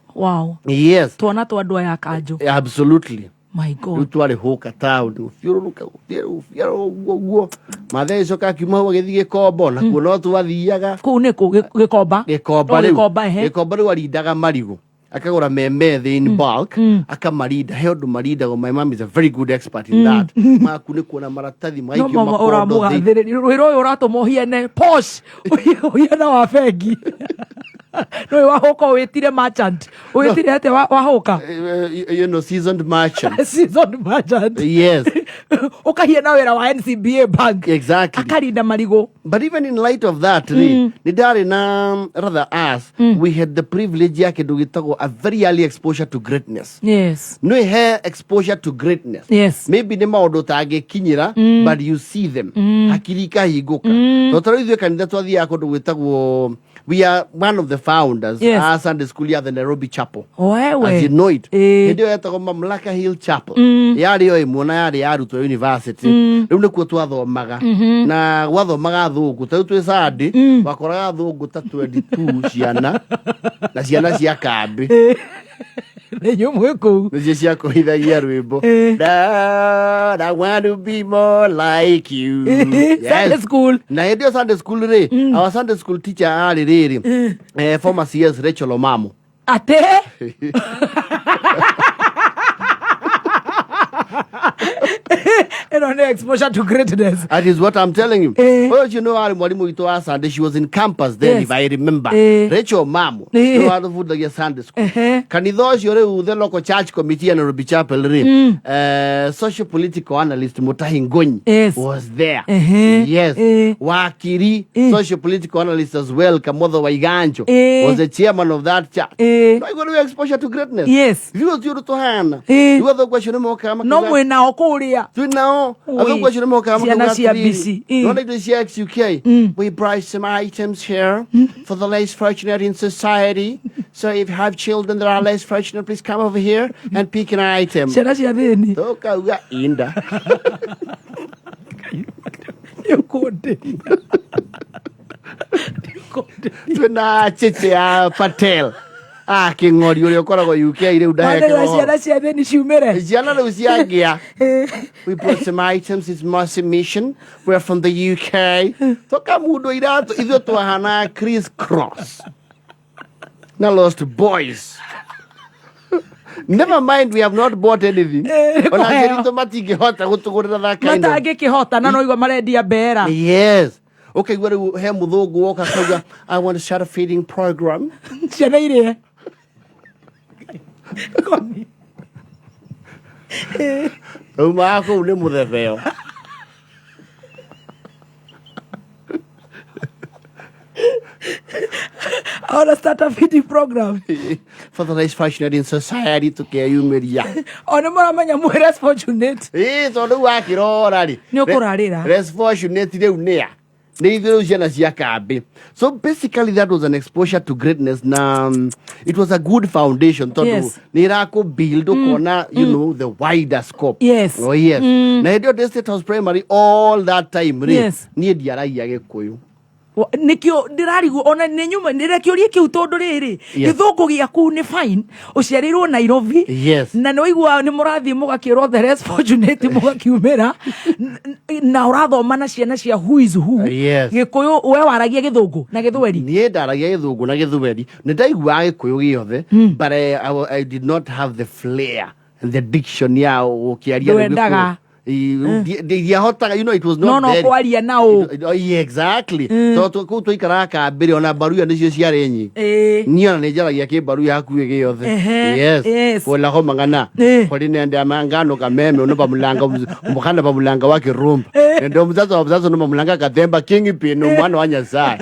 Yes. Twana twa andå aya kanjå. Absolutely. My Rĩu God. twarĩ hũka town, gũthiũrũrũka, gũthiũrũrũka ũguo. Mathe gĩcoka akiuma hau agĩthiĩ Gĩkombo, nakuo no twathiaga. Kũu nĩ kũ? Gĩkomba? Gĩkomba. Oh, rĩu Gĩkomba, ehe. Gĩkomba rĩu arindaga marigũ, akagũra memethĩ in bulk, akamarinda. He ũndũ marindagwo, my mom is a very good expert in that, makunĩkwo na maratathi, No magaikio mama makondo thĩ. ũramũgathĩrĩria wĩra ũyũ ũratũma ũhiene posh, ũhiene wa bengi nĩũĩ wahũka, wĩtire merchant, wĩtire atĩa wahũka? Seasoned merchant. Seasoned merchant. Yes. Ũkahiana wĩra wa NCBA Bank. Exactly. Akarinda marigũ. But even in light of that rĩ, nĩ ndarĩ na, rather us, we had the privilege ya kĩndũ gĩtagwo a very early exposure to greatness. Nĩ he exposure to greatness. Maybe nĩ maũndũ ũtangĩkinyĩra, but you see them. Hakiri ikahingũka. Mm. Tondũ ithuĩ kanitha twathiaga kũndũ gwĩtagwo, we are one of the founders a Sunday school ya the Nairobi Chapel. Wewe. As you know it. Hĩndĩ ĩyo yetagwo Mamlaka Hill Chapel. Yarĩ o ĩmwe na yarĩ ya arutwo university. Rĩu nĩkuo twathomaga. Na gwathomaga athũngũ. Ta rĩu twĩ Sunday, wakoraga athũngũ ta 22 ciana na ciana cia kambĩ. Nĩ inyuĩ mwĩ kũu. Nĩcio ciakũhithagia rwĩmbo. Lord, I want to be more like you. Sunday school. Na hĩndĩ ĩyo Sunday school rĩ, our Sunday school teacher arĩ rĩrĩ, former CS Rachel Omamo. Atĩ ĩno nĩ exposure to greatness. That is what I'm telling you. Ũyũ ũcio nĩ warĩ mwarimũ witũ wa Sunday. She was in campus then, if I remember. Rachel Omamo. Nĩ watũbundagia Sunday school. Kanitha ũcio rĩu, the local church committee ya Nairobi Chapel rĩ, social political analyst Mutahi Ngonyi was there. Yes. Wakiri, social political analyst as well, Kamotho Waiganjo, was the chairman of that church. No igũrũ rĩu exposure to greatness. Ithuĩ ti ũndũ tũhana. Rĩu athũngũ acio nĩ mokaga No makiuga- mwĩ nao kũrĩa. Twĩ nao. Ui. Athũngũ acio nĩ mokaga Ciana makiuga cia atĩrĩrĩ, BC. nona indo cia XUK, we brought some items here for the less fortunate in society, so if you have children that are less fortunate, please come over here and pick an item. Ciana cia thĩni. Tũkauga inda. Nĩũkũndĩria. Twĩna Cheche ya Patel ah kĩng'ori ũrĩa ũkoragwo UK rĩu Manĩrĩra ndahekĩrwo. Ciana cia thĩni ciumĩre. Ciana rĩu ciangĩa, we brought some items, it's Mercy Mission, we're from the UK. Tũkamundwo iratũ, ithuĩ twahana Chris Cross na Lost Boys. Never mind, we have not bought anything. Nĩ Ona kũheo. aciari aitũ matingĩhota gũtũgũrĩra that kind of. Matangĩkĩhota na noigua marendia mbera. Yes. Ũkaigua rĩu he mũthũngũ woka akauga, I want to start a feeding program. Ciana irĩe. Umaga kũu nĩ mũthebeo. I want to start a feeding program. For the less fortunate in society tũkeyumĩria. O nĩ mũramenya mwĩ less fortunate. Ĩĩ tondũ rĩu wakĩrora rĩ. Nĩ ũkũrarĩra. Less fortunate rĩu nĩa? Nĩ ithuĩ rĩu ciana cia kambĩ. So basically that was an exposure to greatness na it was a good foundation tondũ nĩ ĩrakũ build ũkona you know the wider scope. Oh yes. Na hĩndĩ ĩyo ndĩ State House Primary all that time rĩ niĩ ndiaragia Gĩkũyũ. Nĩkĩo ndĩrarigwo ona nĩ nyuma ndĩrekĩũrie kĩu tondũ rĩrĩ gĩthũngũ gĩaku nĩ fine, ũciarĩirwo Nairobi na nĩ waigua nĩ mũrathiĩ mũgakĩrwo the less fortunate mũgakiumĩra na ũrathoma na ciana cia who is who. Gĩkũyũ we waragia gĩthũngũ na gĩthweri? Niĩ ndaragia gĩthũngũ na gĩthweri, nĩ ndaiguaga gĩkũyũ gĩothe, but I did not have the flair and the diction ya gũkĩaria rĩu. Ndwendaga. Gĩkũyũ. Ndiahotaga, you know, it was not No very- kwaria na ũ. Oh, yeah, exactly. Tondũ kũu twaikaraga kambĩrĩ ona mbaruya nĩcio ciarĩ nyingĩ. Niĩ ona nĩ njaragia kĩmbaruya hakuhĩ gĩothe. Yes. Kwelaho mang'ana khuli nende amangano kameme uno bamulanga omukhana bamulanga wa kirumba nende omusatsa wa musatsa uno bamulanga kathemba kingpin omwana wa Nyasaye.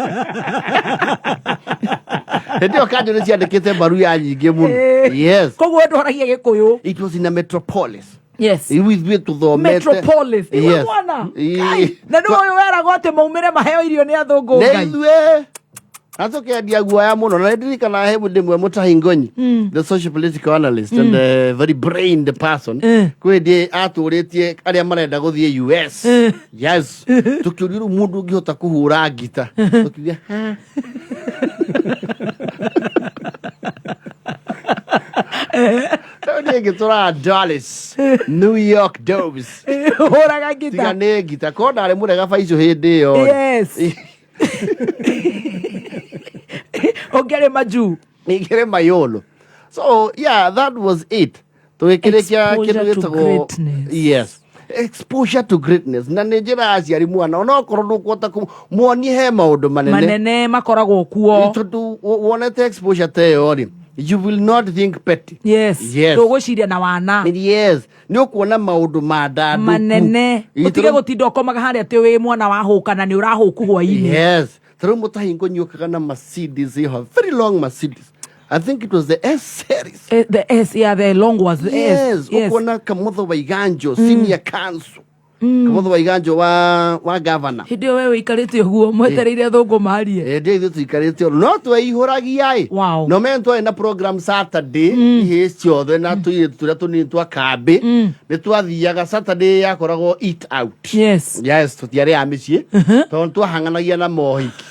Hĩndĩ ĩyo kanjũ nĩ ciandĩkĩte mbaruya nyingĩ mũno. Yes. Koguo ndwaragia gĩkũyũ. It was in a metropolis. Iu ithuĩ tũthomete. Metropolis. Iwe mwana. Kai, na nĩ ũyũ weragwo atĩ maumĩre maheo irio nĩ athũngũ Nĩ Ngai. ithuĩ na tũkendia guoya mũno na nĩndirikanaga he mũndũ ĩmwe Mũtahi Ngonyi, the social political analyst and a very brained person, kwĩ hĩndĩ atũrĩtie arĩa marenda gũthiĩ US. Yes, tũkĩũrio rĩu mũndũ ũngĩhota kũhũra ngita, tũkiuga ha. Rĩu niĩ ngĩtũraga Dallas, New York Doves. Hũraga ngita. Tiga nĩ ngita korwo ndarĩ mũrega baicu hĩndĩ ĩyo rĩ. Ũngĩarĩ majuu. Ingĩrĩ mayolo. So yeah, that was it. Tũgĩkĩrĩkia Exposure kĩndũ to gĩtagwo greatness. Yes, exposure to greatness. Na nĩ njĩra ya aciari mwana onokorwo ndũkũhota muonie he maũndũ manene manene makoragwo kuo. Tondũ wonete exposure ta ĩyo rĩ, you will not think petty. Ndũgwĩciria na wana. Yes, nĩ ũkuona maũndũ mandandũku manene. Ĩ, ũtige gũtinda ũkomaga harĩa atĩ wĩ mwana wa hũka na nĩ ũrahũku hwainĩ. Yes, tarĩu Mũtahi ngũnyukaga na Mercedes ĩho, very long Mercedes. I think it was the S series. The S, yeah, the long was the S. Yes, ũkuona Kamotho wa Iganjo, senior counsel. Kamotho wa Iganjo wa governor. Hĩndĩ ĩyo we wĩikarĩte ũguo mwetereire thũngũ marie. Hĩndĩ ĩyo ithuĩ tũikarĩte ũguo no tweihũragia ĩ. No men twarĩ na program Saturday ihĩĩ ciothe na tũirĩtu tũrĩa tũnini twa kambĩ nĩ twathiaga. Saturday yakoragwo eat out. Yes, tũtiarĩaga mĩciĩ tondũ twahang'anagia na mohiki.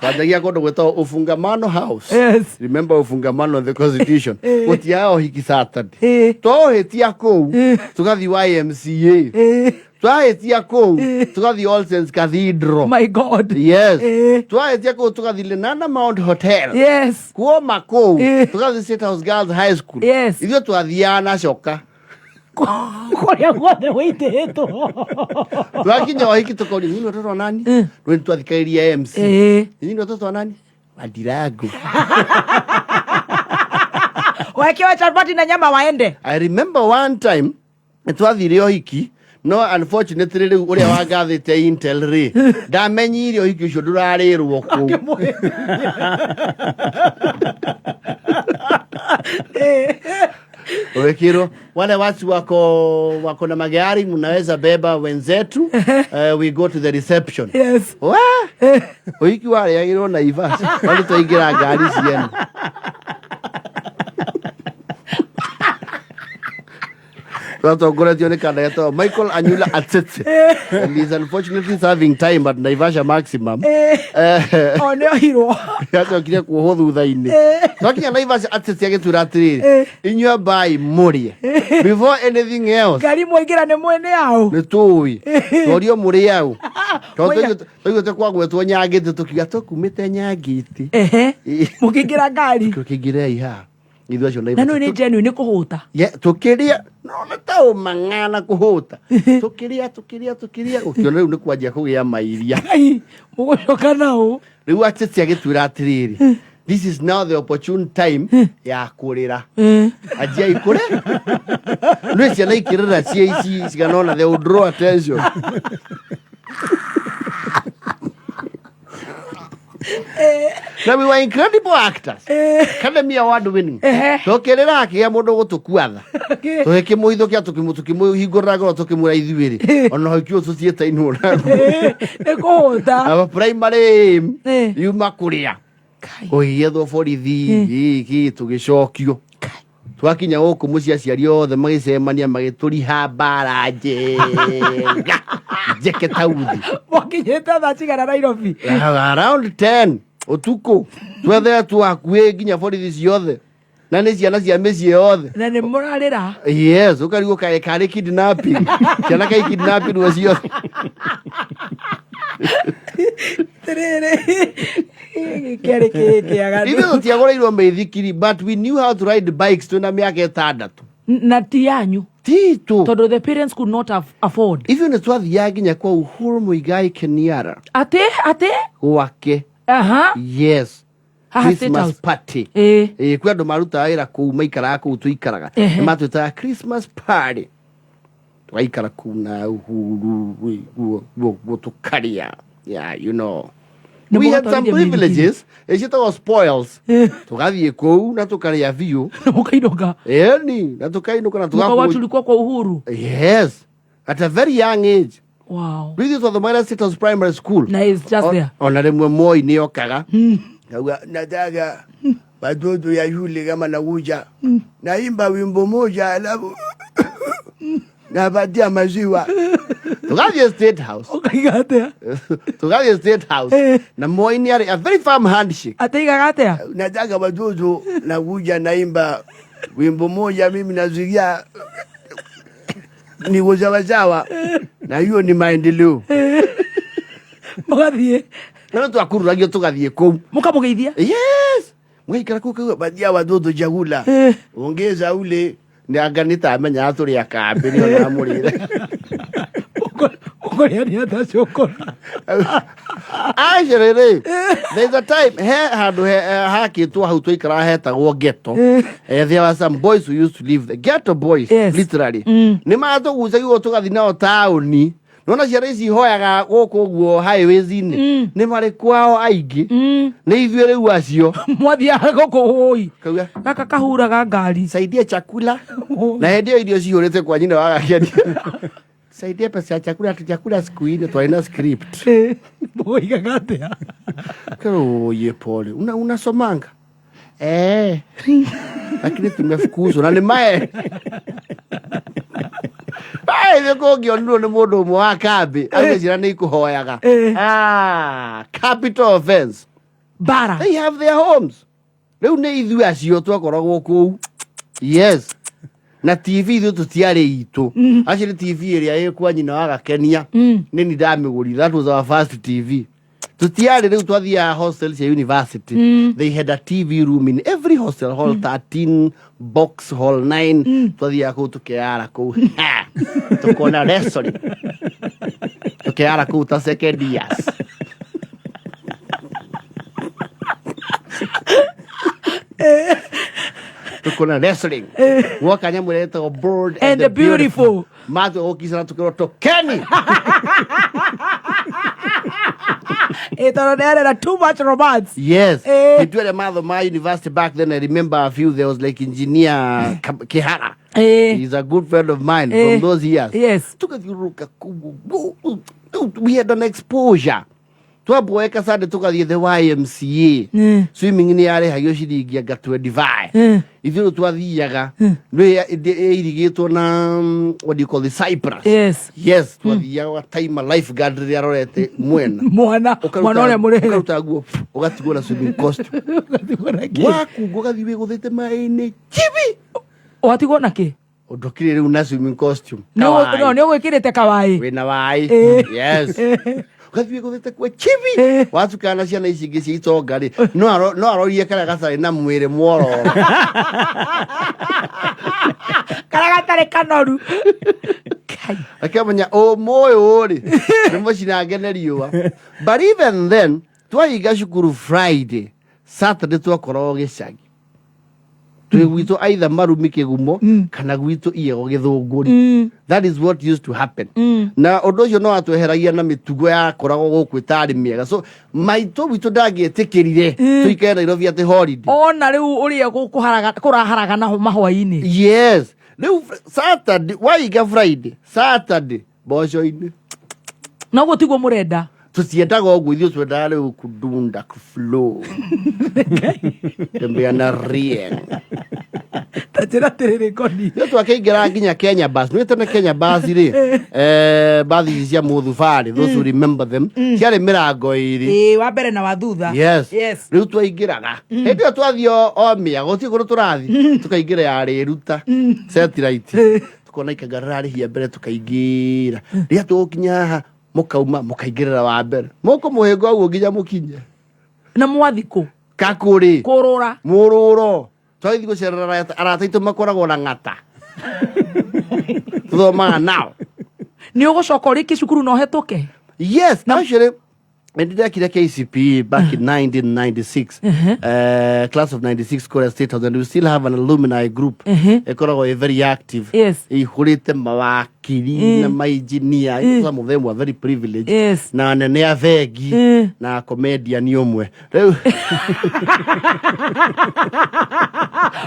Twanjagia kũndũ gwĩtagwo Ufungamano House. Remember Ufungamano, the constitution. Gũtiaga ũhiki Saturday. Twaũhĩtia kũu tũgathiĩ YMCA, twahĩtia kũu tũgathiĩ All Saints Cathedral. My God. Yes, twahĩtia kũu tũgathiĩ Lenana Mount Hotel. Kuoma kũu tũgathiĩ State House Girls High School. Ithuĩ twathiaga na coka kũrĩa guothe wĩitĩtwo. Twakinya ũhiki tũkoria, nyinyi watoto wa nani? Rĩu nĩtwathikagĩrĩria MC. Nyinyi watoto wa nani? Wadirangu. Wekewe chapati na nyama waende. I remember one time nĩtwathire ũhiki, no unfortunately rĩu ũrĩa wangathĩte Intel rĩ ndamenyire ũhiki ũcio ndũrarĩrwo kũu. Wekirwo wale watu wako na magari, mnaweza beba wenzetu, we go to the reception. Wa ũhiki warĩagĩrwo Naivas wali twaingĩra ngari ciene. Twatongoretio nĩ kanda getagwo Michael Anyula Atsetse and he's unfortunately serving time at Naivasha Maximum. O nĩ ohirwo. Acokire kuohwo thutha-inĩ. Twakinya Naivasha Atsetse agĩtwĩra atĩrĩrĩ, inyuĩ ambai mũrĩe before anything else. Ngari mwaingĩra nĩ mwene aũ. Nĩ tũĩ tworio mũrĩ aũ. Tondũ twaiguĩte kwagwetwo Nyangĩtĩ, tũkiuga tũkumĩte Nyangĩtĩ. Ehe. Mũkĩingĩra ngari. Tũkĩingĩrei haha ithuĩ acio Na Naivasha. nĩ nĩ genuine nĩ kũhũta. Ye, tũkĩrĩa no nĩ ta ũmang'ana kũhũta, tũkĩrĩa tũkĩrĩa tũkĩrĩa, ũkĩona rĩu nĩ kwanjia kũgĩa mairia. Ngai, mũgũcoka na ũ? Rĩu ateti agĩtwĩra atĩrĩrĩ, this is now the opportune time ya kũrĩra, anjiai kũrĩ nĩ ciana ikĩrĩra ciĩ ici cigana ona they will draw attention. Na we were incredible actors, Academy Award winning. Tũkĩrĩra hakĩgĩa mũndũ gũtũkuatha, tũgĩkĩmũhithũkia, tũkĩmũhingũrĩra ngoro, tũkĩmwĩra ithuĩ rĩ ona ũhiki ũyũ tũtiĩtainwo naguo. Nĩ kũhũta. Our primary aim yuma kũrĩa kũgĩgĩethwo borithi gĩkĩ, tũgĩcokio. Twakinya gũkũ mũciĩ aciari othe magĩcemania, magĩtũriha mbara njega njeke tauthi. Mwakinyĩte thaa cigana Nairobi? Around 10 ũtukũ, twethetwo hakuhĩ nginya borithi ciothe, na nĩ ciana cia mĩciĩ yothe. Na nĩ mũrarĩra. Yes, ũkarigwo kaĩ karĩ kidnapping, ciana kai kidnapping ciothe. Rĩrĩ kĩarĩ kĩĩ kĩaganu. Ithuĩ tũtiagũrĩirwo mĩithikiri, but we knew how to ride bikes twĩna mĩaka 6. Na ti yanyu? Titũ. Tondũ the parents could not have afford. Ithuĩ nĩ twathiaga nginya kwa Uhuru Muigai Kenyatta. Atĩ atĩ? Gwake. Aha. Yes. Haha State Christmas House. party. Ĩĩ. Ĩĩ, kwĩ andũ marutaga wĩra kũu, maikaraga kũu tũikaraga. Nĩ matwĩtaga Christmas party, tũgaikara kũu na Uhuru guo guo tũkarĩa. Yeah. Nĩ We had some mũgatwarithia mĩithikiri. privileges ciĩtagwo spoils, tũgathiĩ kũu na tũkarĩa biũ. Mũkainũka. Ĩni, na tũkainũka na Mũkawa tũgakũ tulikuwa kwa Uhuru. Yes, at a very young age. Rĩu ithuĩ twathomagĩra State House Primary School. Na it's just there. Ona rĩmwe Moi nĩ okaga. Kauga, nataka watoto ya shule kama nakuja naimba wimbo moja alafu napatia maziwa. Tũgathiĩ State House. Ũkaiga atĩa? Tũgathiĩ State House. Na Moi nĩ arĩ a very firm handshake. Ataigaga atĩa? Nataka watoto nakuja naimba wimbo moja, mimi nasikia niko sawasawa, na hiyo ni maendeleo. Mũgathiĩ. Na nĩ twakururagio tũgathiĩ kũu. Mũkamũgeithia? Yes. Mũgaikara kũu kaigua. Patia watoto chakula, ongeza ule. Nĩ anga nĩ ta amenyaga tũrĩ a kambĩ nĩ ona amũrĩre. Ũkũrĩa nĩ atacũkũra. Actually rĩ, there's a time he handũ hakĩtwo hau twaikaraga hetagwo ghetto. There were some boys who used to live there. Ghetto boys, literally. Nĩ matũgucagio tũgathiĩ nao taũni. Nona ciana ici ihoyaga gũkũ ũguo highways-inĩ. Nĩ marĩ kwao aingĩ. Nĩ ithuĩ rĩu acio. Mwathiaga gũkũ ũi. Kauga. Gaka kahuraga ngari. Saidia chakula. Na hĩndĩ ĩyo irio cihũrĩte kwa nyina wa Gakenia. Saidia pesa ya chakula, tuchakula siku ine twarĩ na script. Mũigaga atĩa? Oye, pole. Unasomanga? Eh. Lakini tumefukuzwa na nĩ mae. Ai, nĩ kũngĩonirwo nĩ mũndũ ũmwe wa kambĩ auge ciana nĩ ikũhoyaga. Ah, capital offense. Bara. They have their homes. Rĩu nĩ ithuĩ acio twakoragwo kũu. Yes. Na TV ithuĩ tũtiarĩ itũ. Actually TV ĩrĩa ĩ kwa nyina wa Gakenia. Nĩ ni ndamĩgũrire. That was our first TV. Tũtiarĩ rĩu twathiaga hostel cia university. They had a TV room in every hostel, hall 13, box hall 9. Twathiaga kũu tũkeyara kũu. Tũkona wrestling. Tũkeyara kũu ta second years. Tukona wrestling. Gwoka nyamũ ĩrĩa ĩtagwo Bold And the Beautiful. Matua gũkicana tũkĩrwo tũkeni. Ĩ tondũ nĩ arera too much romance. Yes. Hĩndĩ ĩrĩa mathomaga university back then, I remember a few. There was like engineer Kihara. He's a good friend of mine from those years. Yes. Tukathiũrũrũka kũu. We had an exposure. Twamboeka Sunday tũgathiĩ the YMCA. Swimming nĩ yarĩhagio ciringi anga 25. Ithuĩ rĩu twathiaga nĩ ĩirigĩtwo na what do you call the cypress. Yes, twathiaga ũgataima lifeguard rĩrĩa arorete mwena. Mwana mwana ũrĩa mũrĩhĩre. Ũkaruta nguo ũgatigwo na swimming costume. Wakunga ũgathiĩ wĩgũthĩte maĩ-inĩ chibi. Ũgatigwo na kĩ? Ũndũkire rĩu na swimming costume. Nĩ Kawaii. nĩ ũgwĩkĩrĩte kawaii. Wĩna waĩ. Yes. Ũgathiĩ wĩgũthĩte kuo chibi. Watukana na ciana ici ingĩ cia itonga rĩ, no arorie karĩa gatarĩ na mwĩrĩ mwororo. Karĩa gatarĩ kanoru. Akĩmenya ũmũ ũyũ rĩ, nĩ mũcinange nĩ riũa. But even then, twahinga cukuru Friday, Saturday twakoragwo gĩcagi. Twĩ gwitũ either Marumi Kĩgumo kana gwitũ Iyego Gĩthũngũri. That is what used to happen. Na ũndũ ũcio no watweheragia na mĩtugo yakoragwo gũkũ ĩtarĩ mĩega. So maitũ witũ ndangĩetĩkĩrire tũikare Nairobi atĩ holiday. Ona rĩu ũrĩa kũraharagana mahwainĩ. Yes. Rĩu Saturday, wahinga Friday, Saturday mboco-inĩ. Na ũguo tiguo mũrenda. Tũtiendaga ũguo, ithuĩ twendaga rĩu kudunda kuflow. Tembea na rieng. Ta njĩra atĩrĩrĩ ngoni. Nĩ twakĩingĩra nginya Kenya bus. Nĩ tene Kenya bus rĩ, bathi ici cia mũthubarĩ, those who remember them, ciarĩ mĩrango ĩrĩ. Ĩĩ, wa mbere na wa thutha. Yes. Yes. Rĩu twaingĩraga. Hĩndĩ ĩyo twathiĩ o mĩago, gũtirĩ kũndũ tũrathiĩ, tũkaingĩra ya rĩruta, satellite. Tukona ikanga rĩrarĩhia mbere tũkaingĩra. Rĩrĩa tũgũkinya haha, mũkauma, mũkaingĩrĩra wa mbere. Mũkũmũhĩnga ũguo nginya mũkinye. Na mwathi kũ? Kakũrĩ. Kũrũra. Mũrũro. Twagĩthiĩ gũcerera arata aitũ makoragwo na ng'ata. Tũthomaga nao. Nĩ ũgũcoka ũrĩkie cukuru na ũhetũke? Yes, actually, nĩ ndĩrekire KCPE back in 1996. Class of 96 Korea State House, and we still have an alumni group. Ĩkoragwo ĩ very active. Ĩihũrĩte mawakiri na mainjinia. Some of them were very privileged. Na anene a bengi na comedian ũmwe. Rĩu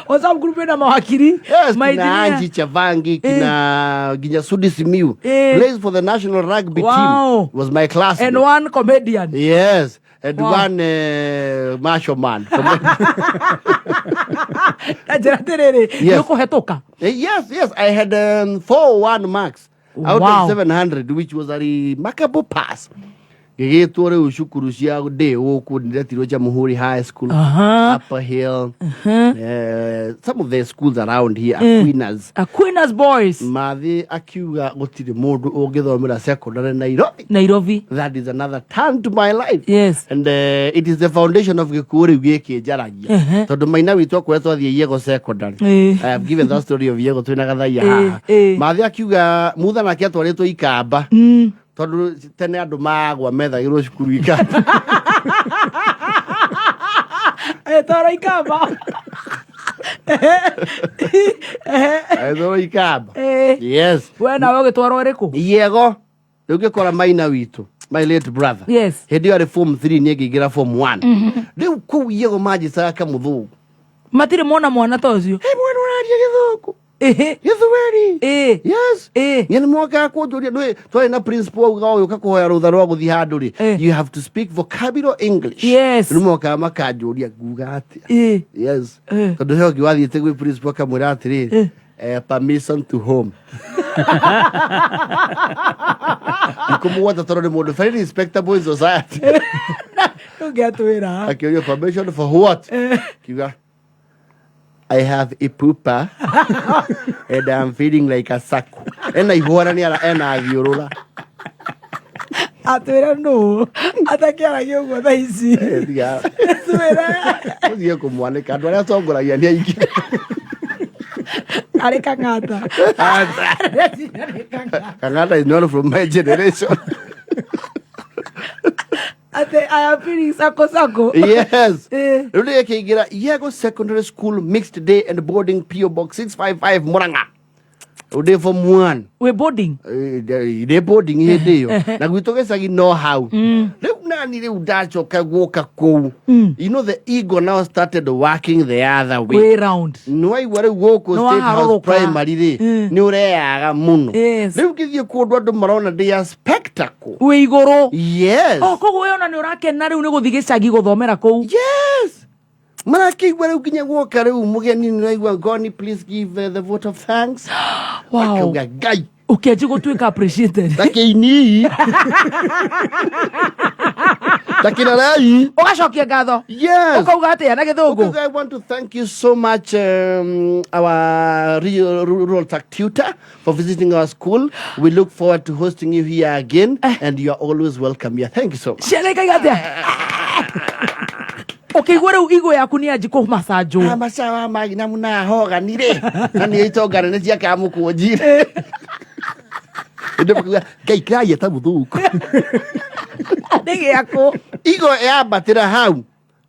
WhatsApp group ĩna mawakiri. Yes, kina mainjinia. Angie Chavangi, kina nginya Sudi Simiu. Plays for the national rugby team. Was my classmate. And one comedian. Yes. And one macho man. Ta njĩra atĩrĩrĩ, Yes. nĩ ũkũhetũka? Yes. I had 4-1 marks out of 700, which was a remarkable pass. Gĩgĩtwo rĩu cukuru cia ndĩ gũkũ ndĩretirwo Jamhuri High School, Upper Hill, some of the schools around here, Aquinas. Aquinas Boys. Mathi akiuga gũtirĩ mũndũ ũngĩthomera secondary Nairobi. Nairobi. That is another turn to my life. Yes. And it is the foundation of gĩkuũ rĩu gĩkĩ njaragia. Tondũ maina witũ akoretwo athiĩ Yego secondary. I have given that story of Yego twĩna gathaia haha. Mathi akiuga mutha nake atwarĩtwo Ikamba. Tondũ tene andũ magwa methagĩrwo cukuru Ikamba. Twarwo Ikamba. Agĩtwarwo Ikamba. Yes. We nawe ũgĩtwarwo ĩrĩkũ? Yego. Rĩu ngĩkora maina witũ, my late brother. Yes. Hĩndĩ ĩyo arĩ form 3 niĩ ngĩingĩra form 1. Rĩu kũu Yego manjĩtaga kamũthũngũ. Matirĩ mona mwana ta ũcio. He mwana ũraria gĩthũngũ. Gĩthweri. Yes. Niĩ nĩ mokaga kũnjũria, ndũĩ twarĩ na principal auga ũgĩũka kũhoya rũtha rwa gũthiĩ handũ rĩ, you have to speak vocabulary English. Yes. Rĩu mokaga makanjũria nguga atĩa. Yes. Tondũ he ũngĩ wathiĩte gwĩ principal akamwĩra atĩrĩrĩ, permission to home. Ndikũmũgweta tondũ nĩ mũndũ very respectable in society. Ũngĩatwĩra. Akĩũrio permission for what? Kiuga I have a pupa and I'm feeling like a saku. Ena ihũra nĩ ara ena thiũrũra. Atwĩra nũ atakĩaragia ũguo thaa ici. Twĩre. Ũthiĩ kũmwanĩka andũ arĩa atongoragia nĩ aingĩ. Arĩ kang'ata. Kang'ata is not from my generation. Ate I am feeling sako sako. Yes. Rĩu nĩgĩkĩingĩra Yego Secondary School Mixed Day and Boarding PO Box 655 Murang'a. Rĩu ndĩ form 1. Wĩ boarding? Ndĩ boarding hĩndĩ ĩyo. Na gwitũ gĩcagi no hau. Rĩu Rĩu nani rĩu ndacoka guoka kũu, you know, the ego now started working the other way. Way round. Nĩwaigua rĩu gũkũ Nĩ State House waharũrũka. Primary rĩ, nĩ ũreaga mũno. Rĩu ngĩthiĩ kũndũ andũ marona ndĩ a spectacle. Wĩ igũrũ. Yes. O koguo we ona nĩ ũrakena rĩu nĩ gũthiĩ gĩcagi gũthomera kũu. Yes. Marakĩigua rĩu nginya guoka rĩu mũgeni nĩraigua, "Goni, please give the vote of thanks." Wow. Akauga Ngai. Ũkĩanji gũtuĩka appreciated. Ta kĩinii, ta kĩrarai. Ũgacokia ngatho. Yes. Ũkauga atĩa na gĩthũngũ? Ũkauga, "I want to thank you so much, our rural tax tutor, for visiting our school. We look forward to hosting you here again, and you are always welcome here. Thank you so much." Ciana ikaiga atĩa ũkĩigua rĩu igo yaku nĩ anji kũmacanjwo? Macawa magina munahoganire na nä itonga nene cia kamũkũnjire. Ndĩmakuga, Ngai kĩraia ta mũthũngũ. Nĩ gĩakũ. Igo yambatĩra hau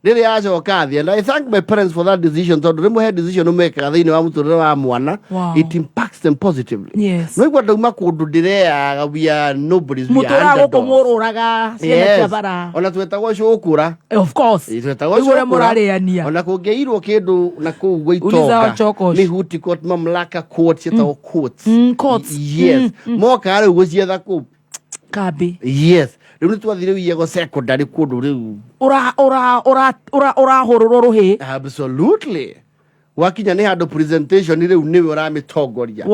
rĩrĩa yacoka thĩ, and I thank my parents for that decision, tondũ rĩmwe he decision ũmekaga thĩinĩ wa mũtũrĩre wa mwana, it impacts them positively. No igua ndauma kũndũ ndĩreaga, we are nobodies, we are Mũtũraga gũkũ underdogs. mũrũraga ciana cia bara. Ona twetagwo cũkũra. Of course. Twetagwo Rĩu ũrĩa cũkũra. mũrarĩania. Ona kũngĩirwo kĩndũ na kũu gwa Uliza itonga Ochokosh. nĩ huti court, mamlaka court, ciĩtagwo courts. Courts. Yes. Moka rĩu gũcietha kũu Kambi. Yes, rĩu nĩ twathire rĩu Iego Secondary, kũndũ rĩu Ũra ũra ũra ũra ũrahũrũrwo rũhĩ. Absolutely. Wakinya nĩ handũ presentation rĩu nĩwe ũramĩtongoria.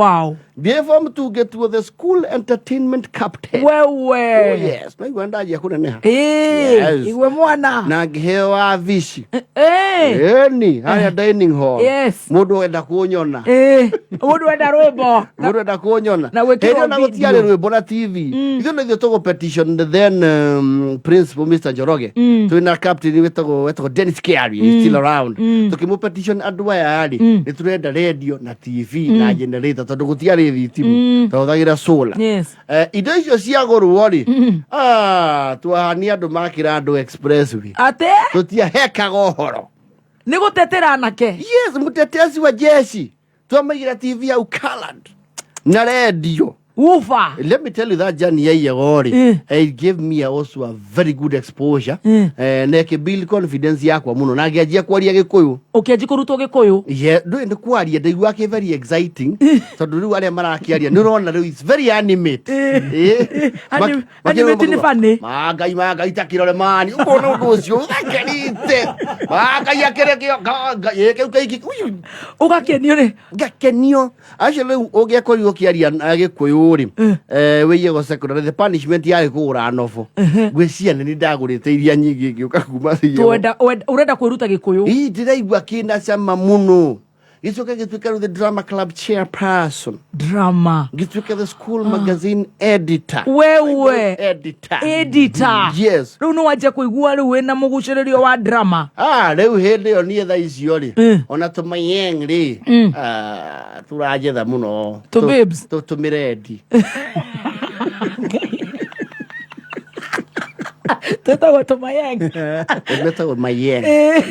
Thiĩ form 2 ngĩtuo the school entertainment captain. Wewe. Oh, yes, naigua ndanjia kũneneha. Yes. Igwe mwana. Na ngĩheo wabici. Ĩni harĩa dining hall. Mũndũ wenda kũnyona. Mũndũ wenda rwĩmbo. Mũndũ enda kũnyona. Na gwĩkĩrwo Hĩndĩ ĩyo na video. gũtiarĩ rwĩmbo na TV. Ithuĩ no ithuĩ tũgũ petition the then principal Mr. Njoroge. Twĩna captain wetagwo Dennis Kiari, he's still around. Tũkĩmũ petition andũ aya rĩ, nĩ tũrenda radio na TV na generator, tondũ gũtiarĩ thitima. Twahũthagĩra solar. Indo icio ciagũrwo rĩ, twahania andũ makĩra andũ expressway. Atĩ? Tũtiahekaga ũhoro. Nĩ gũtetera anake. Yes, mũtetezi wa jeshi. Twamaigĩra TV hau colored na radio. Ufa. Let me tell you that journey ya Iego rĩ, it gave me also a very good exposure. Na ĩkĩ build confidence yakwa mũno na ngĩanjia kwaria Gĩkũyũ. Ũkĩanjia kũrutwo Gĩkũyũ? Yeah, ndũĩ nĩ kwaria ndaiguaga kĩ very exciting, tondũ rĩu arĩa marakĩaria nĩ ũrona rĩu it's very animate. Animate nĩ funny. Mangai mangai ta kĩrore mani ũkona ũndũ ũcio ũthakarĩte mangai akĩrĩ kĩo ngai kĩu kaingĩ. Ũgakenio nĩ Ngakenio acio rĩu ũngĩakorirwo ũkĩaria na Gĩkũyũ rĩ, wĩ Iego Secondary, the punishment yarĩ kũgũra nobo. Ngwĩciria nĩ ndagũrĩte iria nyingĩ ngĩũka kuma Iego. Ũrenda kwĩruta Gĩkũyũ. Ii, ndĩraigua kĩna cama mũno. Gĩcoka gĩtuĩka rĩu the drama club chairperson. Drama. Ngĩtuĩka the school magazine editor. Wewe. Editor. Editor. Yes. Rĩu nĩ wanjia kũigua rĩu wĩna mũgucĩrĩrio wa drama. Ah, rĩu hĩndĩ ĩyo niĩ thaa icio rĩ, ona tũmayeng rĩ, tũranjetha mũno. Tũ babes. Tũmĩrendi. Twĩtagwo tũmayeng. Metagwo mayeng.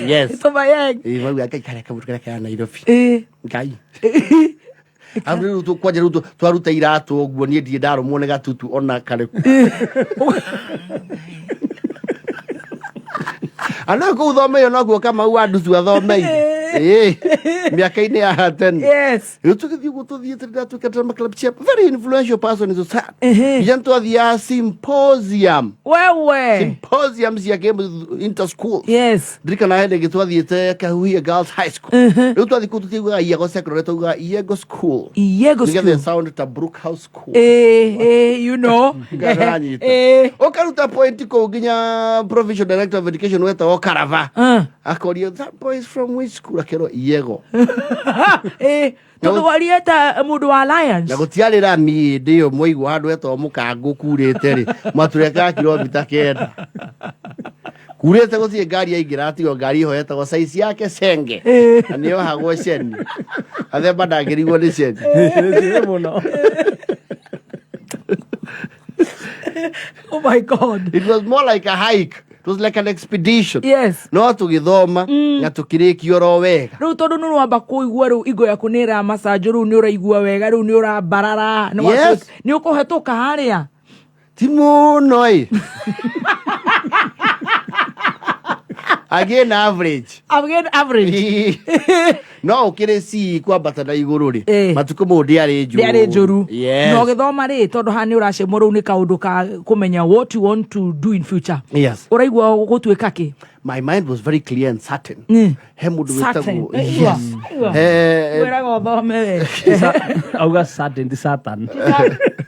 Yes. Tũmayeng. Ĩ, mauga Ngai karĩa kamũndũ karĩa kara Nairobi. Ngai. Hau rĩu kwanja rĩu twaruta iratũ ũguo niĩ ndirĩ ndarũmwo nĩ gatutu ona karĩkũ. Andũ kũu thomeire nokuo Kamau wa Nducu athomeire. Ĩ, mĩaka-inĩ ya tene. Yes. Rĩu tũgĩthiĩ ũguo tũthiĩte ndatuĩka drama club chair, very influential person in society. Nginya nĩtwathiaga symposium. Wewe. Symposium cia inter school. Yes. Ndirikana hĩndĩ ĩngĩ twathiĩte Kahuhia Girls High School. Rĩu twathiĩ kũu tũtiaugaga Iego Secondary, twaugaga Iego School. Iego Nĩgetha School. sound ta Brook House School. You know. Ngaranyita. Ũkaruta point kũu nginya provincial director of education wetagwo Karava. Akorio, "That boy is from which school?" Akerwo Iego. Tondũ warieta mũndũ wa Alliance. Na gũtiarĩ rami hĩndĩ ĩyo, mwaigua handũ etagwo mũkangũ kurĩte rĩ, matũrekaga kilomita 9 kurĩte, gũtirĩ ngari yaingĩra tigo ngari ĩho yetagwo size yake senge na nĩyohagwo ceni athemba ndangĩrigwo nĩ ceni. Mũno. Oh my God. It was more like a hike. It was like an expedition. Yes. No tũgĩthoma na tũkĩrĩkia oro wega. Rĩu tondũ nĩ ũramba kũigua rĩu igo yaku nĩ ĩramacanjũ, rĩu nĩ ũraigua wega, rĩu nĩ ũrambarara. Yes. Nĩ ũkũhetũka harĩa. Ti mũno ĩ. Again average. Again average. No ũkĩrĩ C kwambata na igũrũ rĩ, matukũ mau ndĩarĩ njũru. Ndĩarĩ njũru. Yes. Na ũgĩthoma rĩ, tondũ haha nĩ ũracemwo rĩu nĩ kaũndũ ka kũmenya what you want to do in future. Yes. Ũraigua gũtuĩka kĩ? My mind was very clear and certain. He mũndũ Certain. wĩtagwo Aigua, yes. aigua. He Wĩraga ũthome we. Auga certain ti Satan.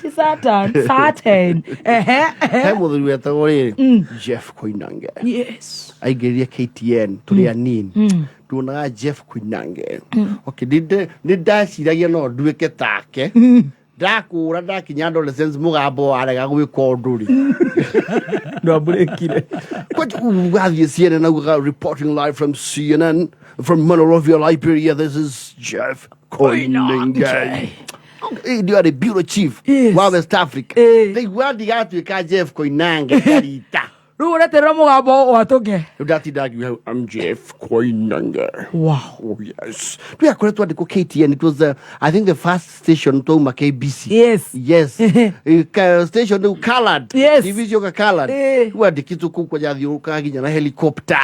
Ti Satan, certain. Ehe, ehe. He mũthuri wetagwo rĩrĩ Jeff Koinange. Yes. Aingĩrire KTN tũrĩ anini. Tuonaga Jeff Koinange. Okay, nĩ ndaciragia no nduĩke take. Ndakũra ndakinya adolescence mũgambo warega gwĩka ũndũ rĩ. Ndwambũrĩkire. Wathiĩ CNN augaga reporting live from CNN from Monrovia, Liberia. This is Jeff Koinange. Ndio arĩ bureau chief wa West Africa. Ndaigua ndigatuĩka Jeff Koinange ngarita. Rĩu ũreterera mũgambo watũke. Rĩu ndatinda ngiuga hau, I'm Jeff Koinange. Wow. Oh yes. Twakoretwo andĩkwo KTN. It was I think the first station twauma KBC. Yes. Yes. Station rĩu colored. Yes. TV cioka colored. Rĩu andĩkĩtwo kũu kwanja thiũrũrũkaga nginya na helicopter.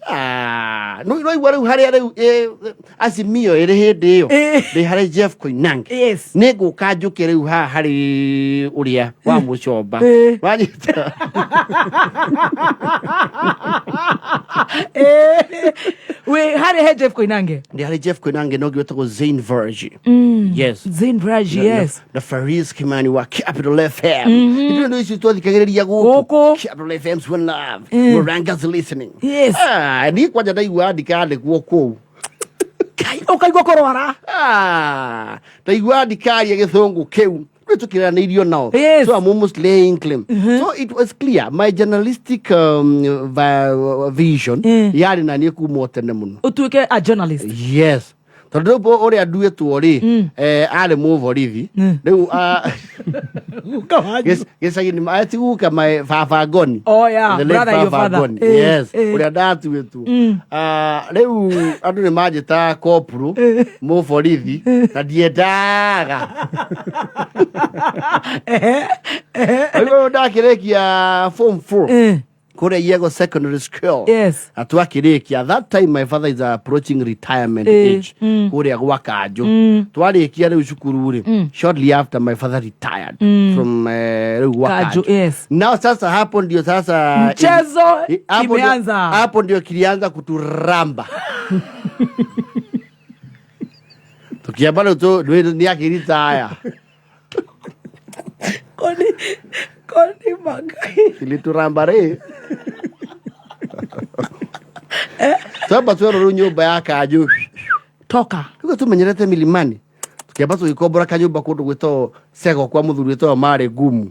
Ah, no igua rĩu harĩa rĩu Azimio ĩrĩ hĩndĩ ĩyo. Ndĩ harĩ Jeff Koinange. Yes. Nĩ ngũka njũke rĩu haha harĩ ũrĩa wa mũcomba. Wanyita. Wĩ harĩ he Jeff Koinange. Ndĩ harĩ Jeff Koinange no ngĩ wetagwo Zain Verge. Yes. Zain Verge, yes. Na Faris Kimani wa Capital FM. Ithuĩ nĩ icio twathikagĩrĩria gũkũ. Capital FM's one love. Muranga's listening. Yes. Ah, niĩ kwanja ndaigua ndikandĩkwo kũu. Ũkaigua kũrwara. Ah, ndaigua ndikaria gĩthũngũ kĩu. Rĩu tũkĩranĩirio nao. Yes. So I'm almost laying claim. So it was clear my journalistic vision yarĩ na niĩ kuma o tene mũno. Ũtuĩke a journalist. Yes. Tondũ rĩu ũrĩa nduĩtwo rĩ, arĩ mũborithi. Rĩu gĩcagi-inĩ ti guka my baba Ngoni. Oh, yeah. The late Brother, your Baba father. Ngoni. Yes. Ũrĩa ndatuĩtwo. Rĩu andũ nĩ manjĩtaga kopuru mũborithi na ndiendaga. Rĩu ndakĩrĩkia form 4 kũrĩa Yego Secondary School. Yes. Na twakĩrĩkia that time my father is approaching retirement age kũrĩa gwa Kanjũ. Twarĩkia rĩu cukuru rĩ, shortly after my father retired from rĩu gwa Kanjũ, Kanjũ. yes. Now sasa hapo ndio sasa Mchezo imeanza. Hapo ndio kilianza kuturamba. Tukiamba rĩu nĩ akĩritaya. Koni, koni magai. Kilituramba rĩ. Twamba twerwo rĩu nyũmba ya Kanjũ. Toka. Rĩu tũmenyerete milimani. Tukiamba tũgĩkombora kanyũmba kũndũ gwĩtagwo Sego kwa mũthuri wĩtagwo Marĩ Ngumu.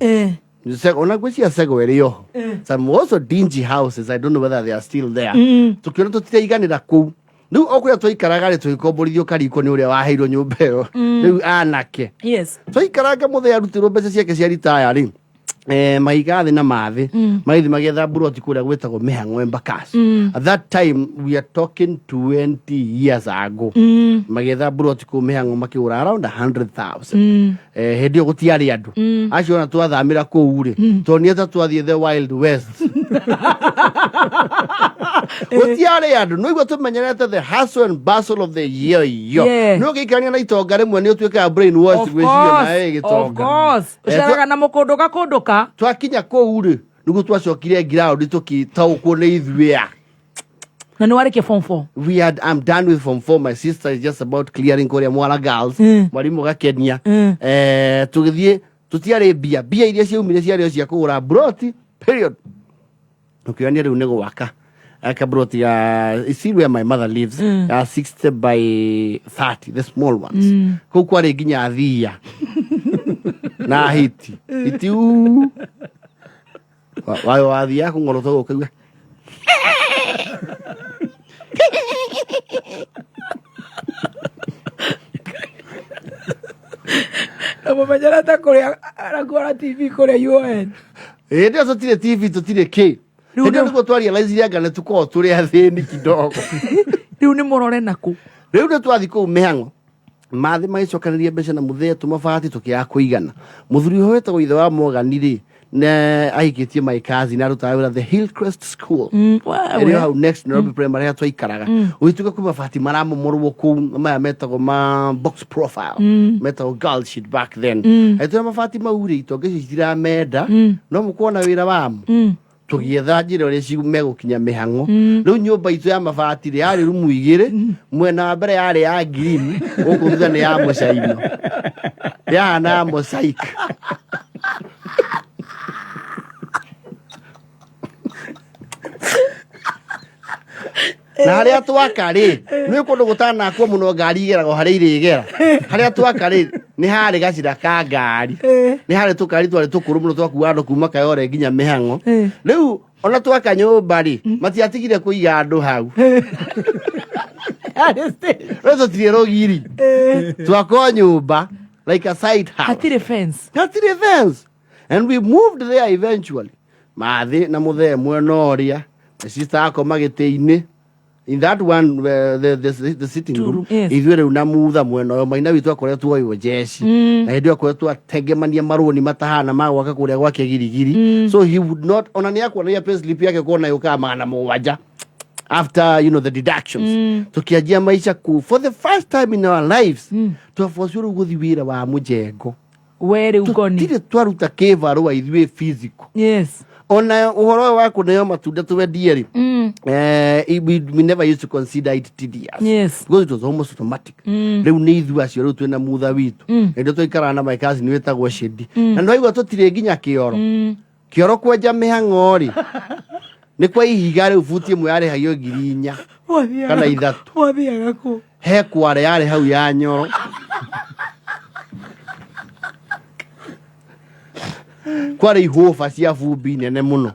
Sego, ona ngwĩciria Sego ĩrĩ oho. Some also dingy houses, I don't know whether they are still there. Tũkĩona tũtiraiganĩra kũu. Rĩu o kũrĩa twaikaraga rĩ tũgĩkomborithio kariko nĩ ũrĩa waheirwo nyũmba ĩyo. Rĩu anake. Yes. Twaikaranga mũthee arutirwo mbeca ciake cia ritaya rĩ. Maiga thĩ na mathĩ. Magĩthiĩ magĩetha mburoti kũrĩa gwĩtagwo Mĩhang'o Embakasi. At that time we are talking 20 years ago. Magĩetha mburoti kũu Mĩhang'o makĩgũra around 100,000. Hĩndĩ ĩyo gũtiarĩ andũ. Acio ona twathamĩra kũu rĩ, tuonire ta twathiĩ the wild west. Gũtiarĩ andũ. No igua tũmenyerete the hustle and bustle of the year yo. No ũngĩikarania na itonga rĩmwe nĩ ũtuĩkaga brainwashed Of gwĩciria course, nawe of gĩtonga. course. Ũceraga na mũkũndũka kũndũka. Twakinya kũu rĩ, nĩguo twacokire ground tũkĩtaũkwo nĩ ithuĩ a. Na nĩ warĩkia form 4. I'm done with form 4. My sister is just about clearing kũrĩa Mwala Girls. Mwarimũ gakenia. Tũgĩthiĩ tũtiarĩ mbia. Mbia iria ciaumire ciarĩ o cia kũgũra broti, period. Ũkĩonia rĩu nĩ gwaka. Aka broti ya, you see where my mother lives, ya 60 by 30, the small ones. Kũu kwarĩ nginya thia. Na hiti. Hiti uu. Wathiaga kũng'orota ũguo ũkaigua. Na mũmenyerete kũrĩa arakuona TV kũrĩa UN. Hĩndĩ ĩyo tũtirĩ TV tũtirĩ kĩ. Hĩndĩ ĩyo nĩguo twarealize anga nĩ tũkoragwo tũrĩ athĩni kidogo. Rĩu nĩ mũrore nakũ? Rĩu nĩ twathiĩ kũu mĩhang'o. Mathĩ magĩcokanĩria mbeca na mũthee tũmabati tũkĩaga kũigana. Mũthuri ũyũ wetagwo ithe wa Mogani rĩ, Ne ahikĩtie my cousin arutaga wĩra the Hillcrest School. Wewe. Ĩrĩ o hau next Nairobi Primary harĩa twaikaraga. Ũgĩtuĩka kwĩ mabati maramomorwo kũu maya metagwo ma box profile. Metagwo girl sheet back then. Agĩtwĩra mabati mau rĩ itonga icio itiramenda no mũkuona wĩra wamo. Tũgĩetha njĩra ũrĩa megũkinya mĩhang'o. Rĩu nyũmba itũ ya mabati rĩ yarĩ rumu igĩrĩ, mwena wa mbere yarĩ ya green, gũkũ thutha nĩ ya mũcaino. Yahana ya mosaic. Na harĩa twaka rĩ, nĩ kũndũ gũtanakwo mũno ngari igeragwo harĩa irĩgera. Harĩa twaka rĩ, nĩ harĩ gacĩra ka ngari. Nĩ harĩ tũkari twarĩ tũkũrũ mũno twakua andũ kuma Kayore nginya mĩhang'o. Rĩu ona twaka nyũmba rĩ, matiatigire kũiga andũ hau. Rĩu tũtirĩ rũgiri. Twakwo nyũmba like a side house. Hatirĩ fence. Hatirĩ fence. And we moved there eventually. Mathĩ na mũthee mwena ũrĩa, my sister akoma gĩtĩ-inĩ. In that one, the sitting room, room, yes. ithuĩ rĩu na mutha mwena ũyũ, maina witũ akoretwo oywo jeshi. Na hĩndĩ ĩyo akoretwo atengemania marũni matahana ma gwaka kũrĩa gwake girigiri. So he would not, ona nĩ akuonagia pay slip yake kuona yũkaga 700 after the deductions. Tukianjia maisha ku for the first time in our lives, twabocirwo rĩu gũthiĩ wĩra wa mũjengo. We rĩu ngoni. Tũtirĩ twaruta kĩbarũa ithuĩ physical. Yes. Ona ũhoro ũyũ wa kũneo matunda twendie rĩ, we never used to consider it tedious. Yes. Because it was almost automatic. Rĩu nĩ ithuĩ acio rĩu twĩna mutha witũ. Hĩndĩ twaikaraga na my cousin wĩtagwo Shedi. Na nĩwaigua tũtirĩ nginya kĩoro. Kĩoro kwenja mĩhang'o rĩ, nĩ kwa ihiga rĩu buti ĩmwe yarĩhagio 4,000 kana 3. Mwathiaga kũ? He kware yarĩ hau ya Nyoro. Kwarĩ ihũba cia bumbi nene mũno.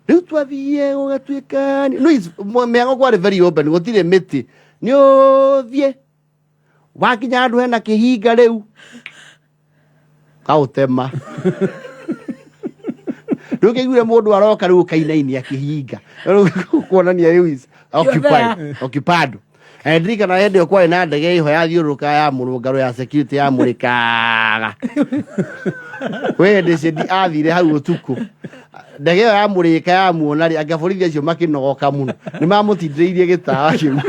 Rĩu twathiĩ gũgatuĩka no mĩhang'o kwarĩ very open, gũtirĩ mĩtĩ. Nĩ ũthiĩ wakinya handũ hena kĩhinga rĩu kaũtema. Rĩu kĩiguire mũndũ aroka rĩu ũkainainia kĩhinga. Rĩu kuonania rĩu is occupied, occupied. Na ndirikana hĩndĩ ĩyo kwarĩ na ndege ĩho yathiũrũrũkaga ya mũrũngarũ ya security yamũrĩkaga. Kwĩ hĩndĩ Shedi athire hau ũtukũ. Ndege ĩyo yamũrĩka yamuona rĩ, anga borithi acio makĩnogoka mũno. Nĩ mamũtindĩrĩirie gĩtawa kĩu.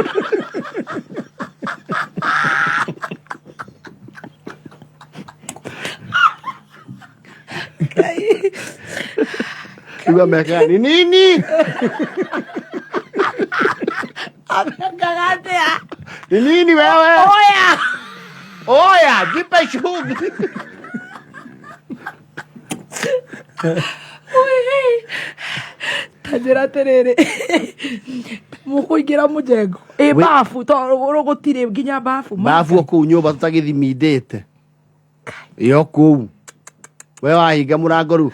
Rĩu amekaga ni nini? Amekaga atĩa? Ni nini wewe? Oya! Oya, jipe shughuli. Ta njĩra atĩrĩrĩ, mũkũingĩra mũjengo ĩ babu tondũ gũtirĩ nginya babu. Babu o kũu nyũmba tũtagĩthimindĩte. Ĩyo kũu. We wahinga mũrango rĩu,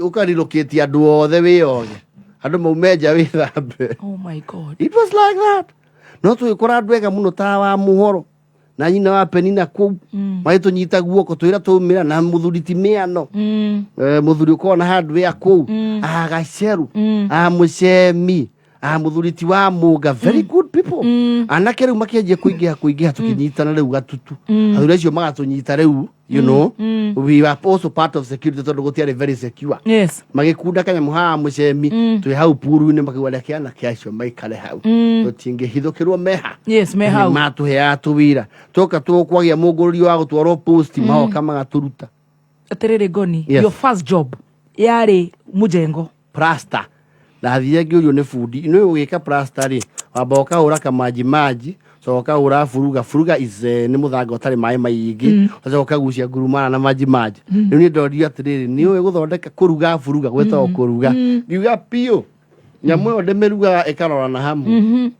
ũkarilũkĩtie andũ othe wĩyoge. Andũ maume nja wĩthambe. Oh my God. It was like that. No tũgĩkora andũ ega mũno ta wa mũhoro na nyina wa Penina kũu. Magĩtũnyita guoko twĩra twaumĩra na mũthuri ti mĩano. Mũthuri ũkoragwo na hardware kũu. Agaceru. Mũcemi. Mũthuri ti wa mũnga. Very good people. Anake rĩu makĩanjia kũingĩha kũingĩha tũkĩnyitana rĩu gatutu. Athuri acio magatũnyita rĩu, we were also part of security tondũ gũtiarĩ very secure. Yes. Magĩkunda kanyamũ haha mũcemi twĩ hau puru-inĩ makiuga reke anake acio maikare hau. Tũtingĩhithũkĩrwo meha. Yes, me hau. Matũheaga tũwĩra. Twoka tũkwagĩa mũngũrũrio wa gũtwarwo post magoka magatũruta. Atĩrĩrĩ Ngoni, Yes. your first job yarĩ mũjengo. Plaster. Ndathire ngĩũrio nĩ bundi, nĩ ũgĩka plaster rĩ, wamba ũkahũra kamaji maji, coka ũkahũra furuga. Furuga is nĩ mũthanga ũtarĩ maĩ maingĩ, ũgacoka ũkagucia ngurumana na maji maji. Rĩu niĩ ndorio atĩrĩrĩ, nĩ ũĩ gũthondeka kũruga furuga, gwĩtagwo kũruga. Ngiuga biũ, nyamũ ĩyo ndĩmĩrugaga ĩkarora na hamwe.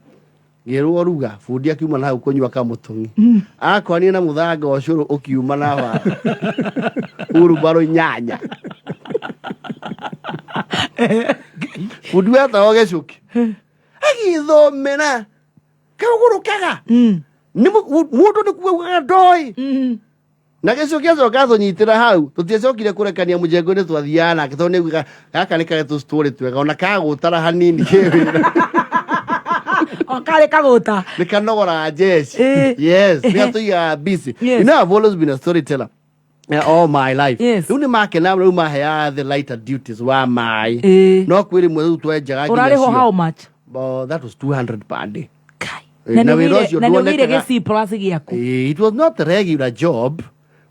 Ngĩrwo ruga, bundi akiuma na hau kũnyua kamũtũng'i. Akonire na mũthanga ũcũrũ ũkiuma na wa hurumbarũ 8. Bundi wetagwo Gĩcuki. Agĩthomera kaũgũrũkaga. Nĩ mũndũ nĩ kuaugaga ndoĩ. Na Gĩcuki acoka atũnyitĩra hau, tũtiacokire kũrekania mũjengo-inĩ twathiaga nake tondũ nĩaugaga gaka nĩ karĩ tũstory twega ona kagũtara hanini kĩwĩra. O karĩ kagũta. Nĩ kanogoraga jeshi. Yes, nĩ atũigaga busy. You know, I've always been a storyteller. All my life. Yes. Rĩu nĩ makena rĩu maheaga the lighter duties wa maĩ. Ĩĩ. No kwĩ rĩmwe rĩu twenjaga nginya Ũrarĩhwo cio. how much? But that was 200 per day. Na Na nĩ wĩra ũgĩire ũcio na nĩ ũgĩire nduonekaga- gĩ C plus gĩaku. Ĩĩ, it was not a regular job.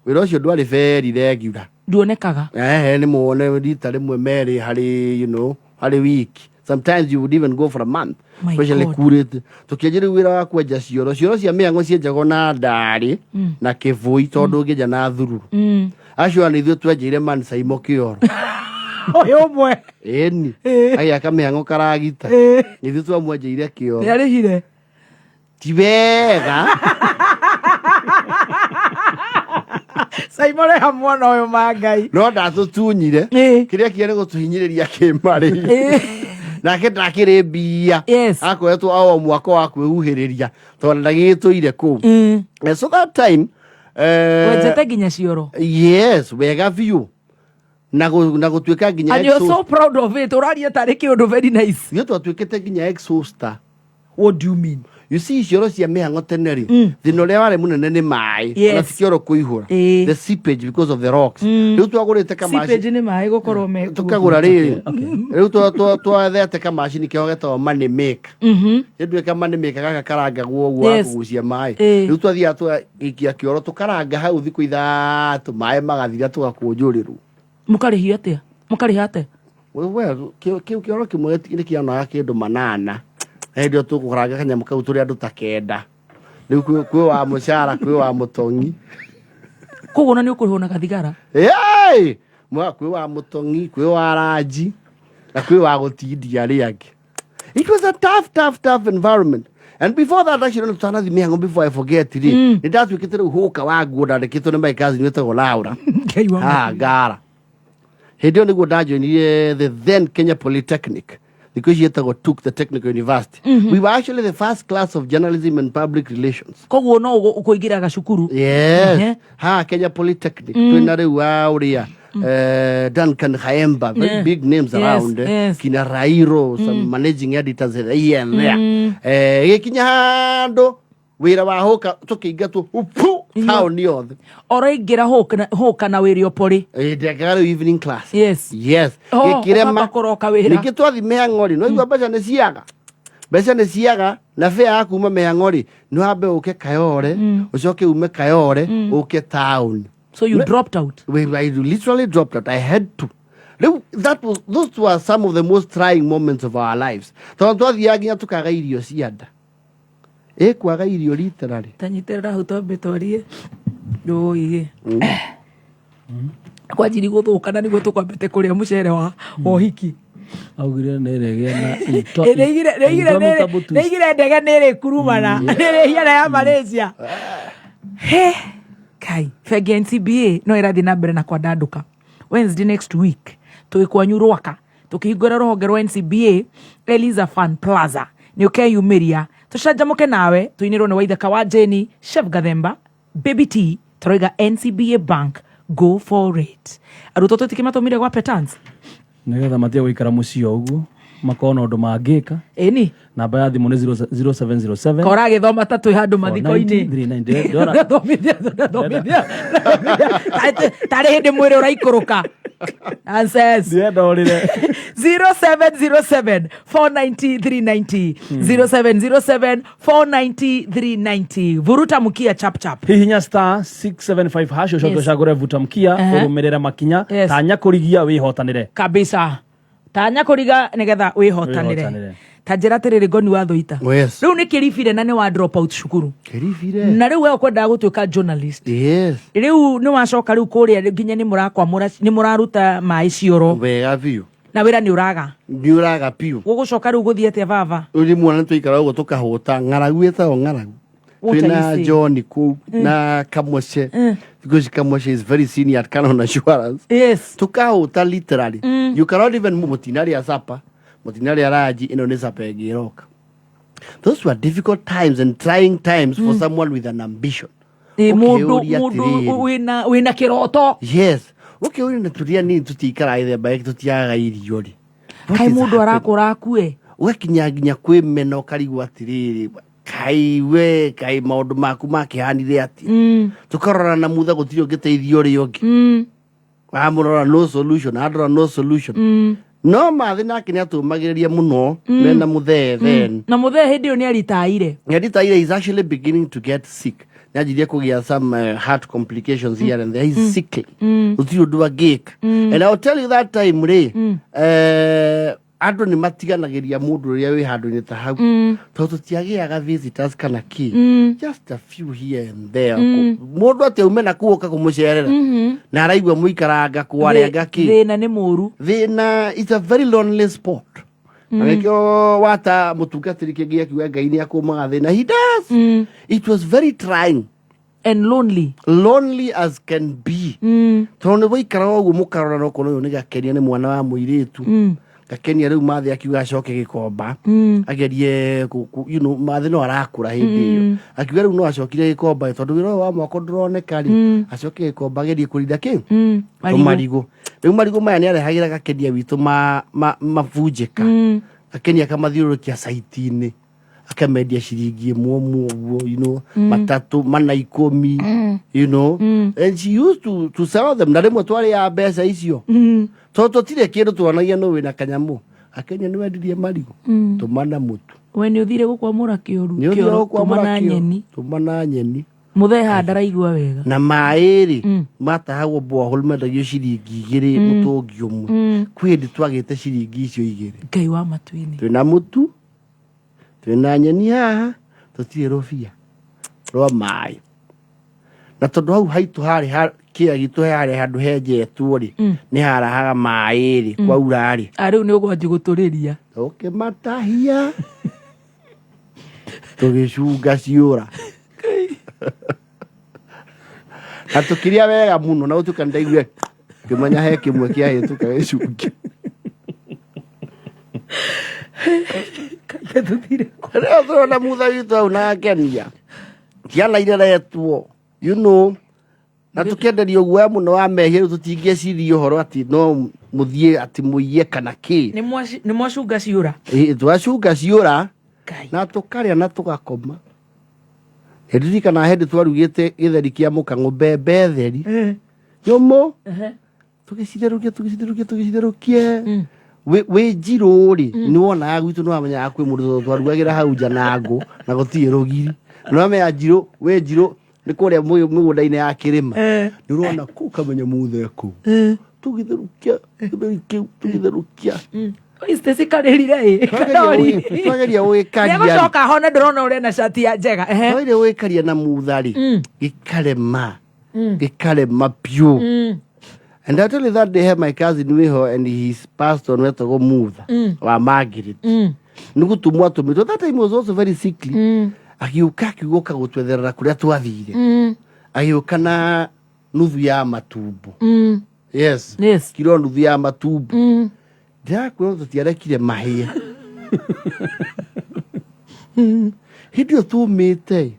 Wĩra ũcio ndwarĩ very regular. Nduonekaga. Ehe, nĩ muone rita rĩmwe merĩ harĩ harĩ week. Sometimes you would even go for a month. My Especially God. kurĩte. Tũkĩanjia rĩu wĩra wa kwenja cioro. Cioro cia mĩang'o cienjagwo na ndarĩ na kĩbũi tondũ ũngĩenja na thururu. Acio nĩ ithuĩ twenjeire man Saimo kĩoro. Ũyũ ũmwe. Ĩni. Agĩaka mĩhang'o karagita. Ithuĩ twamwenjeire kĩoro. Nĩ arĩhire. Ti wega. Saimo reha mwana ũyũ ma Ngai. No ndatũtunyire. Kĩrĩa kĩarĩ gũtũhinyĩrĩria kĩmarĩ. Nake ndakĩrĩ mbia. Akoretwo o mwaka wa kwĩhuhĩrĩria tondũ ndagĩgĩtũire kũu. And so that time Wenjete nginya cioro. Yes, wega biũ. Na gũtuĩka nginya And you're so proud of it. Ũraria tarĩ kĩũndũ very nice. Ithuĩ twatuĩkĩte nginya exhauster. What do you mean? You see cioro cia mĩhang'o tene rĩ, thĩna ũrĩa warĩ mũnene nĩ maĩ. Yes. Ona ti kĩoro kũihũra. The seepage because of the rocks. Rĩu twagũrĩte kamacini Seepage nĩ maĩ gũkorwo me tũkagũra rĩrĩ. Rĩu twathete kamacini keho getagwo money maker. Rĩu ka money maker gaka karangagwo ũguo wa kũgucia maĩ. Rĩu twathiaga tũgaikia kĩoro tũkaranga hau thikũ 3 maĩ magathira tũgakũnjũrĩrwo. Mũkarĩhio atĩa? Mũkarĩha atĩa? Well, kĩu kĩoro kĩmwe nĩ kĩonaga kĩndũ 8. Na hĩndĩ ĩyo tũkũranga kanyamũ kau tũrĩ andũ ta 9. Rĩu kwĩ wa mũcara, kwĩ wa mũtong'i. Koguo ona nĩ ũkũrĩhwo na gathigara? Ĩĩ! Kwĩ wa mũtong'i, kwĩ wa ranji, na kwĩ wa gũtindia arĩa angĩ. It was a tough, tough, tough environment. And before that, actually, no tutanathi mĩhang'o before I forget rĩ, nĩ ndatuĩkĩte rĩu hũka wa nguo ndandĩkĩtwo nĩ my cousin wĩtagwo Laura. Ngai wa Ah, Ngara. Hĩndĩ ĩyo nĩguo ndajoinire the then Kenya Polytechnic. Thikũ ici ĩtagwo TUK, the Technical University. We were actually the first class of journalism and public relations. Koguo no ũkũingĩraga cukuru. Yes. Ha, Kenya Polytechnic. Twĩna rĩu wa ũrĩa Duncan Khaemba, very big names around. Kina Rairo, some managing editors here and there. Gĩkinya handũ wĩra wa hũka tũkĩingatwo upu taũni yothe. Ũraingĩra hũka na wĩrĩ ũpori. Ndekaga rĩu evening class. Yes. Yes. Oh, Gĩkĩrema. ũkamba kũroka wĩra. Ningĩ twathi mĩhang'o rĩ, no igua mbeca nĩ ciaga. Mbeca nĩ ciaga na fare ya kuma mĩhang'o rĩ, nĩ wambe ũke Kayole, ũcoke ume Kayole, ũke town. So you dropped out? I literally dropped out. I had to. Rĩu those were some of the most trying moments of our lives. Tondũ twathiaga nginya tũkaga irio cia nda. Ĩ kwaga irio literally. Tanyitĩrĩra hau twambe twarie. Ũĩ. Kwanjiri gũthũka na nĩguo tũkwambĩte kũrĩa mũcere wa ũhiki. Augire nĩ ĩrĩgĩa na Nĩigire ndege nĩ ĩrĩkurumana. Nĩ ĩrĩhiana ya Malaysia. He. Kai, bengi ya NCBA no ĩrathiĩ na mbere na kwandandũka. Wednesday next week tũgĩ kwanyu Rwaka tũkĩhingũra rũhonge rwa NCBA Eliza Fan Plaza. Nĩ ũkeyumĩria tũcanjamũke nawe tũinĩrwo nĩ Waithaka wa Jeni, Chef Gathemba, Baby T, tũroiga NCBA Bank, go for it. Arutwo tũtikĩmatũmire gwa Petans. Nĩgetha matige gũikara mũciĩ o ũguo makorwo na ũndũ mangĩka. Ĩni. Namba ya thimũ nĩ 0707. Kora agĩthoma ta twĩ handũ mathiko-inĩ. 490 390. Thomithia, thomithia. Tarĩ hĩndĩ mwĩrĩ ũraikũrũka. Nonsense. Ndĩrenda ũrĩre. 0707 490 390. 0707 490 390. Vuruta mkia chap chap. Hihinya star 675 hash ũcoke ũcagũre vuta mkia ũrũmĩrĩre makinya tanya kũrigia wĩhotanĩre. Kabisa. Tanya kũriga nĩgetha wĩhotanĩre. Wĩhotanĩre. Ta njĩra atĩrĩrĩ ngoni wa Thũita. Yes. Rĩu nĩ kĩribire na nĩ wa drop out cukuru. Kĩribire. Na rĩu we ũkwendaga gũtuĩka journalist. Yes. Rĩu nĩ wacoka rĩu kũrĩa nginya nĩ mũrakwamũra, nĩ mũraruta maĩ cioro. Wega biũ. Na wĩra nĩ ũraga. Nĩ ũraga biũ. Gũgũcoka rĩu gũthiĩ atĩa baba? Rĩu rĩmwe nĩ twaikara ũguo tũkahũta ng'aragu ĩtagwo ng'aragu. What are you Twĩna saying? John kũu na Kamoshe. Because Kamoshe is very senior at Canon Assurance. Yes. Tukahũta literally. You cannot even move. Mũtinarĩa supper. Mũtinarĩa ranji, ĩno nĩ supper ĩngĩ ĩroka. Those were difficult times and trying times for someone with an ambition. Mũndũ, Ũkĩũria mũndũ atĩrĩrĩ. wĩna kĩroto. Yes. Ũkĩũria na tũrĩa nini tũtiikaraga gĩthemba gĩkĩ tũtiagaga irio rĩ. What Kaĩ is mũndũ happening? arakũra akue? Ũgakinya nginya kwĩmena ũkarigwo atĩrĩrĩ. Kai we, kai maũndũ maku makĩhanire atĩa? Tũkarora na mutha gũtirĩ ũngĩteithia ũrĩa ũngĩ. Wamũrora no solution, andora no solution. No mathĩ nake nĩ atũmagĩrĩria mũno mena mũthee then. Na mũthee hĩndĩ ĩyo nĩ aritaire. Nĩaritaire, is actually beginning to get sick. Nĩanjirie kũgĩa some heart complications here and there. He's sickly. Gũtirĩ ũndũ angĩka. And I'll tell you that time rĩ, andũ nĩ matiganagĩria mũndũ ũrĩa wĩ handũ-inĩ ta hau. Tondũ tũtiagĩaga visitors kana kĩ. Just a few here and there. Mũndũ atĩ aume na kũu oka kũmũcerera. Na araigua mũikaranga kwarĩanga kĩ. Thĩna nĩ mũru. Thĩna, it's a very lonely spot. Na nĩkĩo wata mũtungatĩri kĩngĩ akiuga Ngai nĩ akũmaga thĩna. He does. It was very trying. And lonely. Lonely as can be. Tondũ nĩ waikaraga ũguo mũkarora na ũkona ũyũ nĩ gakenia nĩ mwana wa mũirĩtu. Gakenia rĩu mathĩ akiuga acoke gĩkomba. Agerie you know, mathĩ no arakũra hĩndĩ ĩyo. Akiuga rĩu no acokire gĩkomba tondũ wĩra ũyũ wa mwako ndũroneka rĩ. Acoke gĩkomba agerie kũrinda kĩ? Tũmarigũ. Rĩu marigũ maya nĩ arehagĩra gakenia witũ mabunjĩka. Gakenia akamathiũrũrũkia caiti-inĩ. Akamendia ciringi ĩmwe ũmwe ũguo, matatũ mana 10. And she used to sell them na rĩmwe twarĩaga mbeca icio. Tondũ tũtirĩ kĩndũ tuonagia nũ wĩna kanyamũ. Akenya nĩ wendirie marigũ. Tũma na mũtu. We nĩ ũthire gũkwamũra kĩoru. Nĩ ũthire kĩoro, gũkwamũra tũma na kĩoro, nyeni. Tũma na nyeni. Mũthee haha ndaraigua wega. Na maĩ rĩ, matahagwo borehole mendagio ciringi 2 mũtũngi ũmwe. Kwĩ hĩndĩ twagĩte ciringi icio 2. Ngai wa matu-inĩ. Twĩna mũtu, twĩna nyeni haha, tũtirĩ rũbia rwa maĩ. Na tondũ hau haitũ harĩ ha kĩea gitũ harĩ handũ henjetwo rĩ, nĩ harahaga maĩ rĩ, kwaura rĩ. A rĩu nĩ ũgwanji gũtũrĩria. Tũkĩmatahia tũgĩcunga ciũra. Na tũkĩrĩa wega mũno na gũtuĩka nĩndaiguire ngĩmenya he kĩmwe kĩahĩtũka gĩcungi. Rĩu tũrona mutha witũ hau na akenia. Ciana ireretwo, na tũkĩenderio guoya mũno wa mehia rĩu tũtingĩciria ũhoro atĩ no mũthiĩ atĩ mũiye kana kĩ. Nĩ mwacunga ciũra. Ĩ, twacunga ciũra na tũkarĩa na tũgakoma. Nĩndirikanaga hĩndĩ twarugĩte gĩtheri kĩa mũkang'ũ mbembe theri nyũmũ tũgĩcitherũkia tũgĩcitherũkia tũgĩcitherũkia wĩ njirũ rĩ nĩ wonaga gwitũ nĩ wamenyaga kwĩ mũndũ tondũ twarugagĩra hau nja na ngũ na gũtirĩ rũgiri nĩ wamenya njirũ wĩ njirũ nĩ kũrĩa mĩgũnda-inĩ ya kĩrĩma nĩ ũrona kũu kamenya muthe kũu tũgĩtherũkia gĩtheri kĩu tũgĩtherũkia. Stacy karĩrire ĩ. Twageria gwĩkaria. Nĩegũcoka hone ndĩrona ũrĩa na cati ya njega. Twageria gwĩkaria na mutha rĩ gĩkarema gĩkarema biũ. And I tell you that day my cousin wĩho and his pastor wetagwo Mutha wa Margaret nĩ gũtũmwo atũmĩtwo. That time was also very sickly. Agĩũka akiuga ũka gũtwetherera kũrĩa twathire. Agĩũka na nuthu ya matumbo. Yes. Kiro nuthu ya matumbo. Ndĩrakwĩra tũtiarekire mahĩe. Hĩndĩ ĩyo tumĩte.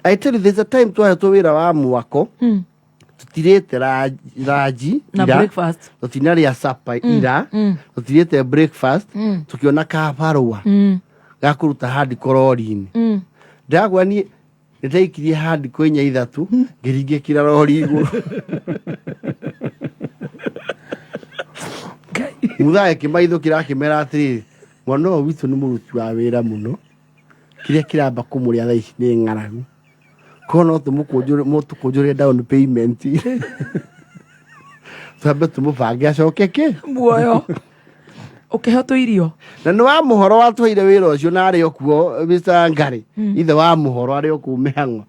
I tell you there's a time twahetwo wĩra wa mwako tũtirĩte ranji Na ira, breakfast. tũtinarĩa supper ira, tũtirĩte breakfast, tũkĩona kabarũa ga kũruta handiko rori-inĩ. Ndĩrakwĩra niĩ nĩndaikirie handiko inya ithatũ ngĩringĩkĩra rori igũrũ. Mutha akĩmaithũkĩra akĩmera atĩrĩrĩ, mwana ũyũ witũ nĩ mũruti wa wĩra mũno, kĩrĩa kĩramba kũmũrĩa thaa ici nĩ ng'aragu, korwo no tũmũkũnjũre down payment twambe tũmũbange acoke kĩ Muoyo. Ũkĩheo tũirio. Na nĩ wa mũhoro watũheire wĩra ũcio na arĩ o kuo Mr. Ngari ithe wa mũhoro arĩ o kũu mĩhang'o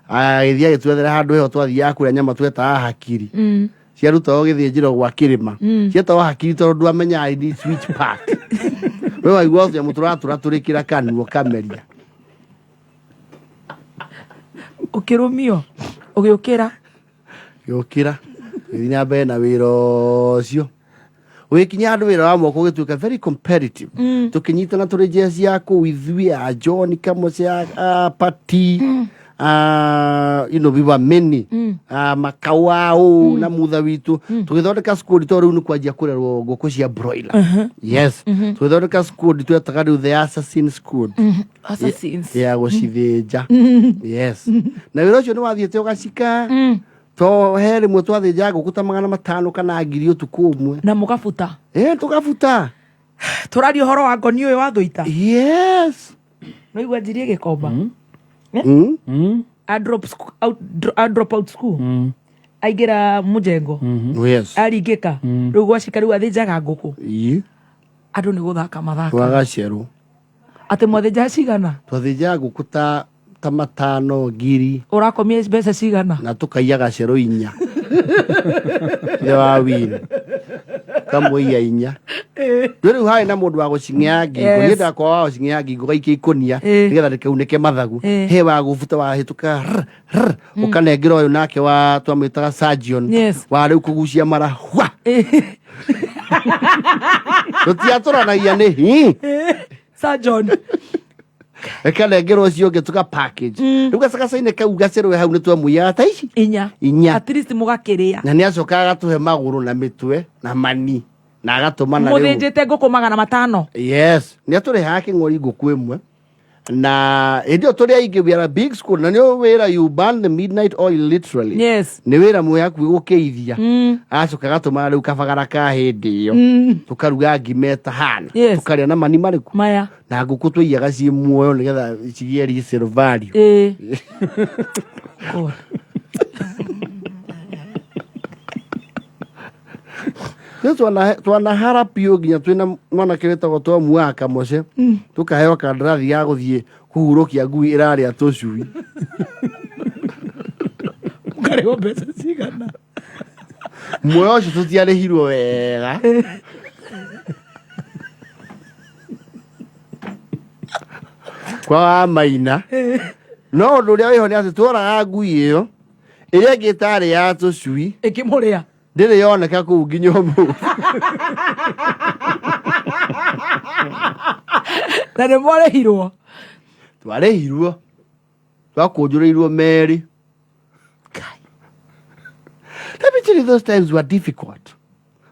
agĩthiĩ agĩtwethera handũ heho twathiaga kũrĩa nyama twetaga hakiri ciarutagwo gĩthĩnjĩro gwa kĩrĩma cietagwo hakiri tondũ ndwamenyaga in its which part we waigua tũnyamũ tũratũra tũrĩkĩra kanua ũkameria. Ũkĩrũmio. Ũgĩũkĩra. Gĩũkĩra gĩthiĩ na mbere na wĩra ũcio ũgĩkinya handũ wĩra wa moko ũgĩtuĩka very competitive. Tũkĩnyitana tũrĩ jeci ya kũu ithuĩ a John Kamoce a Pati. We were many. Makawau na mutha witũ tũgĩthondeka squad to rĩu nĩ kwanjia kũrerwo ngũkũ cia broiler. Yes. Tũgĩthondeka squad twetaga rĩu the assassin squad. Assassins. Ya gũcithĩnja. Yes, na wĩra ũcio nĩ wathiĩte ũgacika to he rĩmwe twathĩnja ngũkũ ta 500 kana 1000 ũtukũ ũmwe. Na mũgabuta? Ĩ, tũgabuta. Tũraria ũhoro wa ngoni ũyũ wa thũita. Yes. No igua njirie gĩkomba. A drop a drop out school. Aingĩra mũjengo. Yes. Aringĩka. Rĩu gwacika rĩu athĩnjaga ngũkũ. Ii. Andũ nĩ gũthaka mathaka. Twagacerwo. Atĩ mwathĩnjaga cigana? Twathĩnjaga ngũkũ ta 500, 1000. Ũrakomia mbeca cigana? Na tũkaiya gacerũ 4 ithe wa wini kamũiya 4. Rĩu rĩu harĩ na mũndũ wa gũcing'ea ngingo. Niĩ ndakwa wa gũcing'ea ngingo gaikia ikũnia nĩgetha rĩkaunĩke mathagu. He wa gũbuta wahĩtũka rr, rr, ũkanengera ũyũ nake wa twamwĩtaga surgeon. Wa rĩu kũgucia mara hwa. Tũtiatũranagia nĩ hi. Surgeon. Ĩkanengerwo ũcio ũngĩ tũka package. Rĩu gacagaca-inĩ kau gacerwe hau nĩ twamũiyaga ta ici. 4. 4. At least mũgakĩrĩa. Na nĩ acokaga agatũhe magũrũ na mĩtwe na mani na agatũma na rĩu. Mũthĩnjĩte ngũkũ 500. Yes, nĩ atũrĩhaga kĩng'ori ngũkũ ĩmwe. Na hĩndĩ ĩyo tũrĩ aingĩ, we are a big school, na nĩ wĩra you burn the midnight oil literally. Nĩ wĩra mwĩ hakuhĩ gũkĩithia. Agacoka agatũma rĩu kabagara ka hĩndĩ ĩyo. Tũkaruga ngima ĩtahana. Tũkarĩa na mani marĩkũ? Maya. Na ngũkũ tũiyaga ciĩ muoyo nĩgetha cigĩe resale value. God. Rĩu twanahara biũ nginya twĩna mwanake wĩtagwo Tom wa Kamoce tũkaheo kandarathi ya gũthiĩ kũhurũkia ngui ĩrarĩa tũcui. Ũkarĩhwo mbeca cigana? Muoyo ũcio tũtiarĩhirwo wega. Kwa wa Maina. No ũndũ ũrĩa wĩho nĩ atĩ tworaga ngui ĩyo ĩrĩa ĩngĩ ĩtarĩ ya tũcui ĩkĩmũrĩa. Ndĩrĩ yoneka kũu nginya ũmũthĩ. Na nĩ mwarĩhirwo? Twarĩhirwo. Twakũnjũrĩirwo merĩ. Let me tell you, those times were difficult.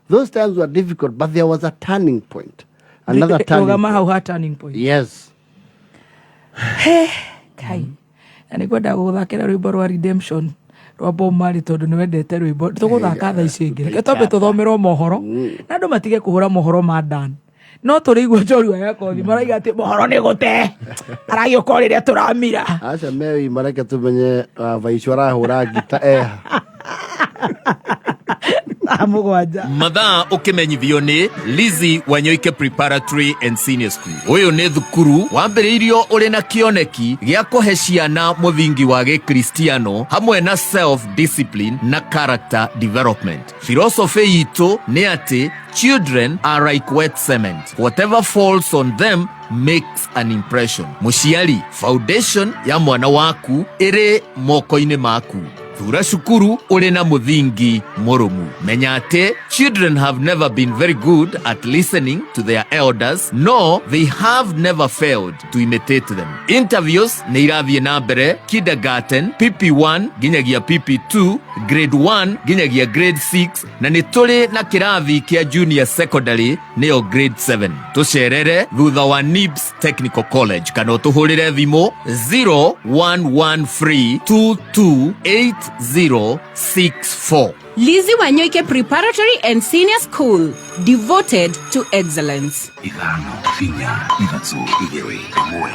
Those times were difficult, but there was a turning point. Another turning Rũgama point. hau ha turning point. Yes. He, Kai. Na nĩ ngwenda gũgũthakĩra rwĩmbo rwa Redemption rwa Bob Marley tondũ nĩ wendete rwĩmbo. Tũgũthaka thaa ici ingĩ. Reke twambe tũthomerwo mohoro na andũ matige kũhũra mohoro ma Dan. No tũrĩigua njorua ya kothi maraiga atĩ mohoro nĩ gũte. Aragĩũka o rĩrĩa tũramira. Aca mewi mareke tumenye Vaicu arahũra ngita eha. Thaa 7. Mathaa ũkĩmenyithio nĩ Lizzy Wanyoike Preparatory and Senior School. Ũyũ nĩ thukuru wambĩrĩirio ũrĩ na kĩoneki gĩa kũhe ciana mũthingi wa gĩkristiano hamwe na self discipline na character development. Philosophy itũ nĩ atĩ children are like wet cement. Whatever falls on them makes an impression. Mũciari, foundation ya mwana waku ĩrĩ moko-inĩ maku. Thura cukuru ũrĩ na mũthingi mũrũmu. Menya atĩ children have never been very good at listening to their elders, no they have never failed to imitate them. Interviews nĩ irathiĩ na mbere kindergarten, PP1 nginyagia PP2, grade 1 nginyagia grade 6, na nĩ tũrĩ na kĩrathi kĩa junior secondary nĩyo grade 7. Tũcerere thutha wa NIBS Technical College kana ũtũhũrĩre thimũ 0113228064. Lizzy Wanyoike Preparatory and Senior School, devoted to excellence. 5 4 3 2 1.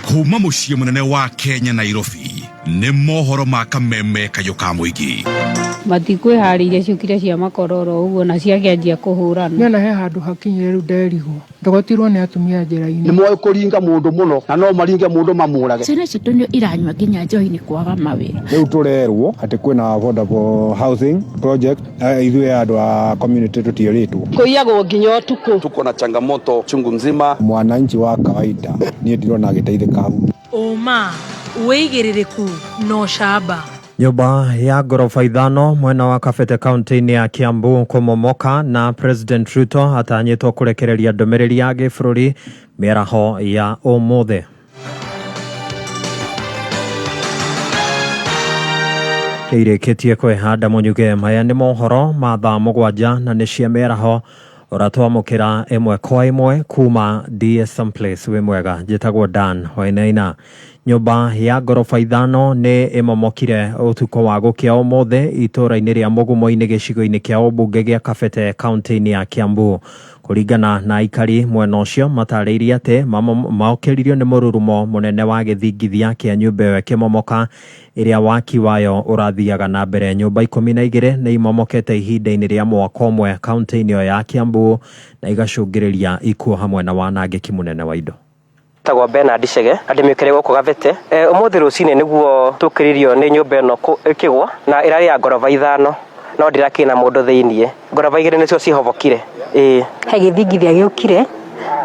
Kuma mũciĩ mũnene wa Kenya Nairobi nĩ mohoro ma kameme kayũ ka mũingĩ. Matikwĩharĩirie ciũkire cia makororo ũguo na ciakĩanjia kũhũrana. Niĩ ona he handũ hakinyire rĩu nderigwo ndogotirwo nĩ atumia njĩra-inĩ. Nĩ moĩ kũringa mũndũ mũno na no maringe mũndũ mamũrage. Ciana citũ nĩ iranyua nginya njohi nĩ kwaga mawĩra. Rĩu tũrerwo atĩ kwĩna affordable housing project, ithuĩ andũ a community tũtiĩrĩtwo. Kũiyagwo nginya ũtukũ. Tuko na changamoto chungu mzima. Mwananchi wa kawaida niĩ ndirona agĩteithĩka hau. Ũma, wĩigĩrĩrĩku na ũcamba. Nyũmba ya ngoroba 5 mwena wa Kabete kaunti-inĩ ya Kiambu kũmomoka na President Ruto atanyĩtwo kũrekereria ndũmĩrĩri ya gĩbũrũri mĩaraho ya ũmũthĩ. Irĩkĩtie kwĩhanda mũnyuge. Maya nĩ mohoro ma thaa 7 na nĩ cia mĩaraho ũratwamũkĩra ĩmwe kwa ĩmwe kuma DSM Place. Wĩ mwega, njĩtagwo Dan Wainaina. Nyũmba ya ngoroba 5 nĩ ĩmomokire ũtukũ wa gũkĩa ũmũthĩ itũũra-inĩ rĩa Mũgumo-inĩ gĩcigo-inĩ kĩa ũmbunge gĩa Kabete kaunti-inĩ ya Kiambu. Kũringana na aikari mwena ũcio matarĩirie atĩ maokĩririo nĩ mũrurumo mũnene wa gĩthingithia kĩa nyũmba ĩyo ĩkĩmomoka ĩrĩa waki wayo ũrathiaga na mbere. Nyũmba 12 nĩ imomokete ihinda-inĩ rĩa mwaka ũmwe kaunti-inĩ ĩyo ya Kiambu na igacũngĩrĩria ikuũ hamwe na wanangĩki mũnene wa indo. Tagwo Bernard Chege na ndĩmĩkĩre gũkũ Gavete. Ũmũthĩ rũcinĩ nĩguo tũkĩririo nĩ nyũmba ĩno ĩkĩgwa na ĩrarĩ ya ngoroba 5 no ndĩrakĩrĩ na mũndũ thĩiniĩ. Ngoroba 2 nĩcio cihobokire. Ĩĩ. He gĩthingithia gĩũkire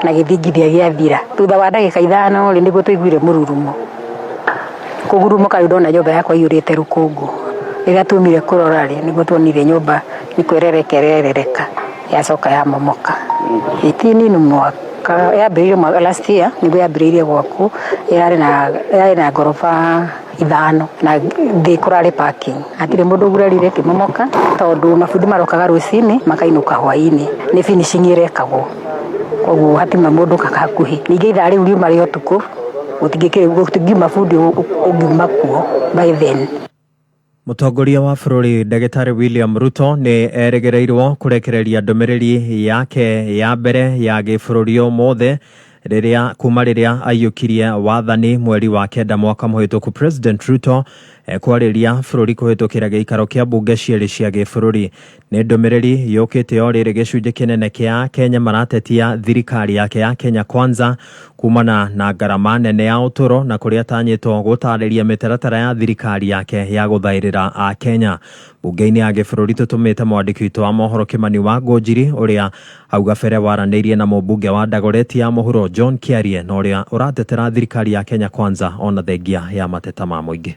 na gĩthingithia gĩathira. Thutha wa ndagĩka 5 rĩ nĩguo tũiguire mũrurumo. Kũgurumũka rĩu ndona nyũmba yakwa iyũrĩte rũkũngũ. Rĩrĩa tumire kũrora rĩ nĩguo tuonire nyũmba nĩ kwerereka ĩrerereka yacoka yamomoka. Ti nini mwaka yambĩrĩirie mwaka last year nĩguo yambĩrĩirie gwakwo, ĩrarĩ na ngoroba 5 na thĩ kũrarĩ parking. Hatirĩ mũndũ ũgurarire ĩkĩmomoka tondũ mabundi marokaga rũcinĩ makainũka hwainĩ, nĩ finishing ĩrekagwo, koguo hatima mũndũ hakuhĩ. Ningĩ ithaa rĩu riuma rĩa ũtukũ gũtingiuma bundi ũngiuma kuo by then. Mũtongoria wa bũrũri Ndagĩtarĩ William Ruto nĩ erĩgĩrĩirwo kũrekereria ndũmĩrĩri yake ya mbere ya gĩbũrũri ũmũthĩ rĩrĩa kuma rĩrĩa aiyũkirie wathani mweri wa 9 mwaka mũhĩtũku. President Ruto ekwarĩria bũrũri kũhĩtũkĩra gĩikaro kĩa mbunge cierĩ cia gĩbũrũri. Nĩ ndũmĩrĩri yũkĩte o rĩrĩ gĩcunjĩ kĩnene kĩa Kenya maratetia thirikari yake ya Kenya Kwanza kumana na ngarama nene ya ũtũro na kũrĩa atanyĩtwo gũtarĩria mĩtaratara ya thirikari yake ya gũthaĩrĩra a Kenya. Bunge-inĩ ya gĩbũrũri tũtũmĩte mwandĩki witũ wa mohoro Kĩmani wa Ngũnjiri ũrĩa hau gabere waranĩirie na mũmbunge wa Dagoretti ya mũhuro John Kiarie na ũrĩa ũratetera thirikari ya Kenya Kwanza ona thengia ya mateta ma mũingĩ.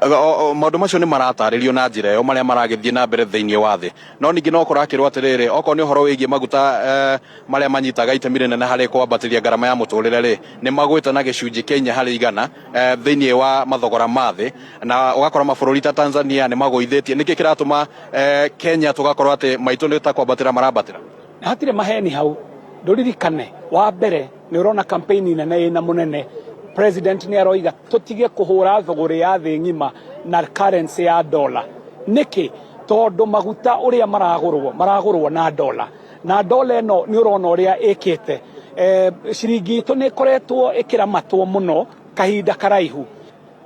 Maũndũ macio nĩ maratarĩrio na njĩra ĩyo marĩa maragĩthiĩ na mbere thĩinĩ wa thĩ. No ningĩ no kũrakĩrwo atĩrĩrĩ, okorwo nĩ ũhoro wĩgiĩ maguta marĩa manyitaga itemi rĩnene harĩ kwambatĩria ngarama ya mũtũrĩre rĩ, nĩ magwĩte na gĩcunjĩ kĩa 4% thĩinĩ wa mathogora ma thĩ, na ũgakora mabũrũri ta Tanzania nĩ magũithĩtie. Nĩkĩ kĩratũma Kenya tũgakorwo atĩ maitũ nĩ ta kwambatĩra marambatĩra? Na hatirĩ maheni hau, ndũririkane wa mbere nĩ ũrona campaign nene ĩna mũnene president nĩ aroiga tũtige kũhũra thũgũrĩ ya thĩ ng'ima na currency ya dollar. Nĩkĩ? Tondũ maguta ũrĩa maragũrwo maragũrwo na dollar, na dollar ĩno nĩ ũrona ũrĩa ĩkĩte. Ciringi itũ nĩ ĩkoretwo ĩkĩramatwo mũno kahinda karaihu.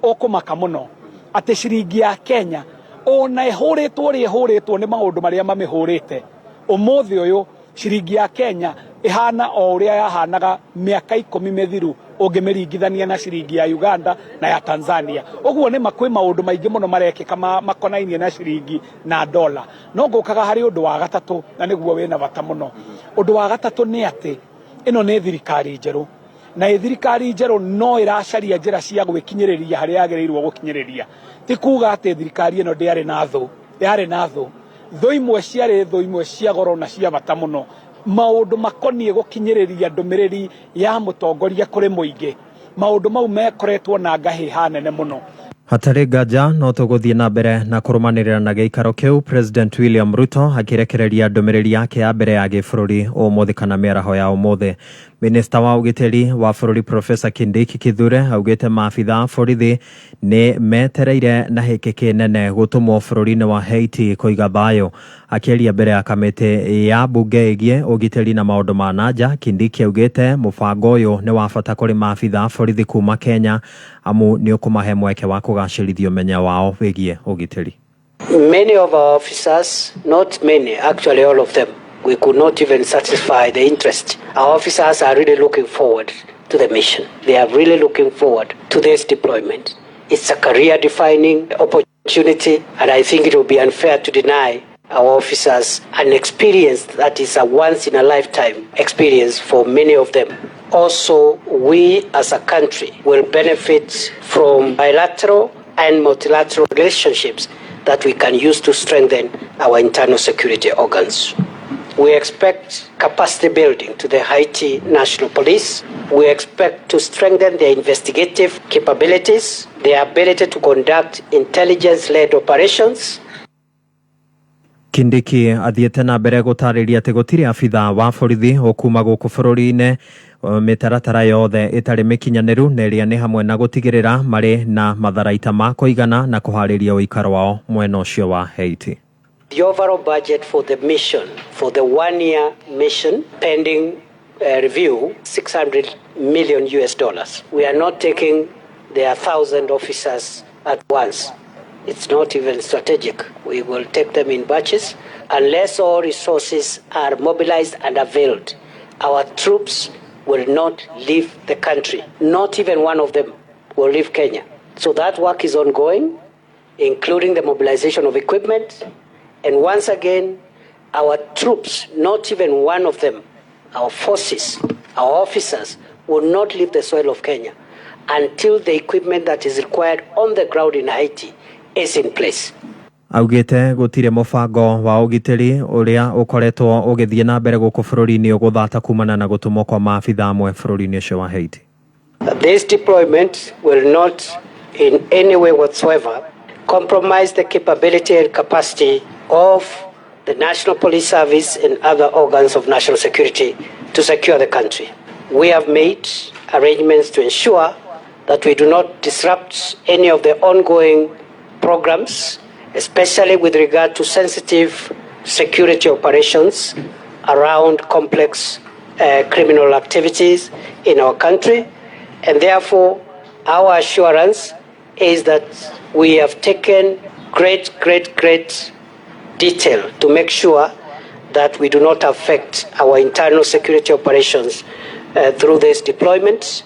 Ũkũmaka mũno atĩ ciringi ya Kenya ona ĩhũrĩtwo ũrĩa ĩhũrĩtwo nĩ maũndũ marĩa mamĩhũrĩte, ũmũthĩ ũyũ ciringi ya Kenya ĩhana o ũrĩa yahanaga mĩaka 10 mĩthiru ũngĩmĩringithania na ciringi ya Uganda na ya Tanzania. Ũguo nĩ kwĩ maũndũ maingĩ mũno marekĩka makonainie na ciringi na dola. No ngũkaga harĩ ũndũ wa gatatũ na nĩguo wĩna bata mũno. Ũndũ wa gatatũ nĩ atĩ ĩno nĩ thirikari njerũ, na ĩ thirikari njerũ no ĩracaria njĩra cia gwĩkinyĩrĩria harĩa yagĩrĩirwo gũkinyĩrĩria. Ti kuga atĩ thirikari ĩno ndĩarĩ na thũ, yarĩ na thũ. Thũ imwe ciarĩ thũ imwe cia goro na cia bata mũno. Maũndũ makoniĩ gũkinyĩrĩria ndũmĩrĩri ya mũtongoria kũrĩ mũingĩ, maũndũ mau mekoretwo na ngahĩha nene mũno. Hatarĩ nganja no tũgũthiĩ na mbere na kũrũmanĩrĩra na gĩikaro kĩu President William Ruto akĩrekereria ndũmĩrĩri yake ya mbere ya gĩbũrũri ũmũthĩ kana mĩaraho ya ũmũthĩ. Minista wa ũgitĩri wa bũrũri Professor Kindiki Kithure augĩte maabitha a borithi nĩ metereire na hĩkĩkĩ nene gũtũmwo bũrũri-inĩ wa Haiti kũiga thayũ. Akĩaria mbere ya kamĩtĩ ya mbunge ĩgiĩ ũgitĩri na maũndũ ma nanja, Kindiki augĩte mũbango ũyũ nĩ wa bata kũrĩ maabitha a borithi kuma Kenya amu nĩ ũkũmahe mweke wa kũgacĩrithia ũmenyo wao wĩgiĩ ũgitĩri. Many of our officers, not many, actually all of them, we could not even satisfy the interest. Our officers are really looking forward to the mission. They are really looking forward to this deployment. It's a career-defining opportunity, and I think it will be unfair to deny our officers an experience that is a once-in-a-lifetime experience for many of them. Also, we as a country will benefit from bilateral and multilateral relationships that we can use to strengthen our internal security organs. We expect capacity building to the Haiti National Police We expect to strengthen their investigative capabilities, their ability to conduct intelligence-led operations. Kindiki athiĩte na mbere gũtarĩria atĩ gũtirĩ abitha wa borithi ũkuma gũkũ bũrũri-inĩ mĩtaratara yothe ĩtarĩ mĩkinyanĩru na ĩrĩa nĩ hamwe na gũtigĩrĩra marĩ na matharaita ma kũigana na kũharĩria ũikaro wao mwena ũcio wa Haiti. The overall budget for the mission, for the one-year mission, pending review, 600 million US dollars. We are not taking their 1,000 officers at once. It's not even strategic. We will take them in batches. Unless all resources are mobilized and availed, our troops will not leave the country. Not even one of them will leave Kenya. So that work is ongoing, including the mobilization of equipment. And once again, our troops, not even one of them, our forces, our officers, will not leave the soil of Kenya until the equipment that is required on the ground in Haiti is in place. Augĩte gũtirĩ mũbango wa ũgitĩri ũrĩa ũkoretwo ũgĩthiĩ na mbere gũkũ bũrũri-inĩ ũgũthata kumana na gũtũmwo kwa maabitha amwe bũrũri-inĩ ũcio wa Haiti. This deployment will not in any way whatsoever compromise the capability and capacity of the National Police Service and other organs of national security to secure the country. We have made arrangements to ensure that we do not disrupt any of the ongoing programs, especially with regard to sensitive security operations around complex criminal activities in our country. And therefore, our assurance is that we have taken great, great, great detail to make sure that we do not affect our internal security operations through this deployment.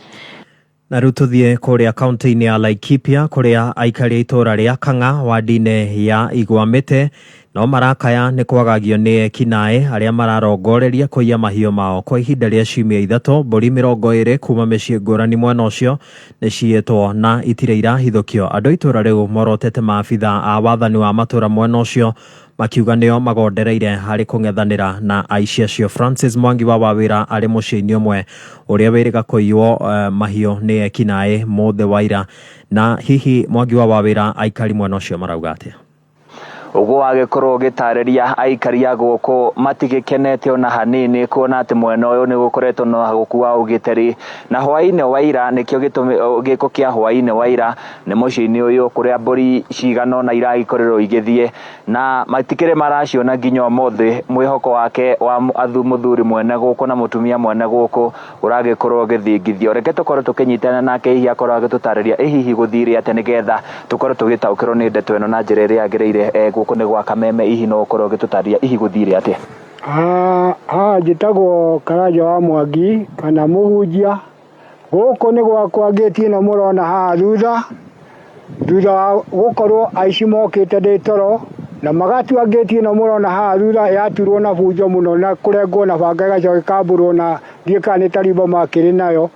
Na rĩu tũthiĩ kũrĩa kaunti-inĩ ya Laikipia kũrĩa aikari a itũũra rĩa Kang'a wandi-inĩ ya Igwamĩte no marakaya nĩ kwagagio nĩ ekinaĩ arĩa mararongoreria kũiya mahiũ mao kwa ihinda rĩa ciumia ithatũ. Mbũri 20 kuma mĩciĩ ngũrani mwena ũcio nĩ ciĩtwo na itirĩ irahithũkio. Andũ a itũũra rĩu morotete maabitha a wathani wa matũũra mwena ũcio makiuga nĩo magondereire harĩ kũng'ethanĩra na aici acio. Francis Mwangi wa Wawĩra arĩ mũciĩ-inĩ ũmwe ũrĩa wĩrĩga kũiywo mahiũ nĩ ekinaĩ mũthĩ wa ira. Na hihi Mwangi wa Wawĩra, aikari mwena ũcio marauga atĩa? Ũguo wagĩkorwo ũgĩtarĩria, aikari a gũkũ matigĩkenete ona hanini kuona atĩ mwena ũyũ nĩ gũkoretwo na ũhagũku wa ũgitĩri. Na hwaĩ-inĩ wa ira, nĩkĩo gĩtũmi gĩko kĩa hwaĩ-inĩ wa ira nĩ mũciĩ-inĩ ũyũ kũrĩa mbũri cigana ũna iragĩkorirwo igĩthiĩ na matikĩrĩ maraciona nginya ũmũthĩ. Mwĩhoko wake wa mũthuri mwene gũkũ na mũtumia mwene gũkũ ũragĩkorwo ũgĩthingithio. Reke tũkorwo tũkĩnyitana nake, hihi akorwo agĩtũtarĩria ĩ hihi gũthire atĩa, nĩgetha tũkorwo tũgĩtaũkĩrwo nĩ ndeto ĩno na njĩra ĩrĩa yagĩrĩire. Gũkũ nĩ gwa Kameme, hihi no ũkorwo ũgĩtũtarĩria hihi gũthire atĩa? Haha njĩtagwo Karanja wa Mwangi kana mũhunjia. Gũkũ nĩ gwakwa, ngĩti ĩno mũrona haha thutha, thutha wa gũkorwo aici mokĩte ndĩ toro na magatua ngĩti ĩno mũrona haha thutha, yaturwo na bunjo mũno na kũrengwo na banga, ĩgacoka ĩkambũrwo na ndiũĩ kana nĩ tarimbo makĩrĩ nayo.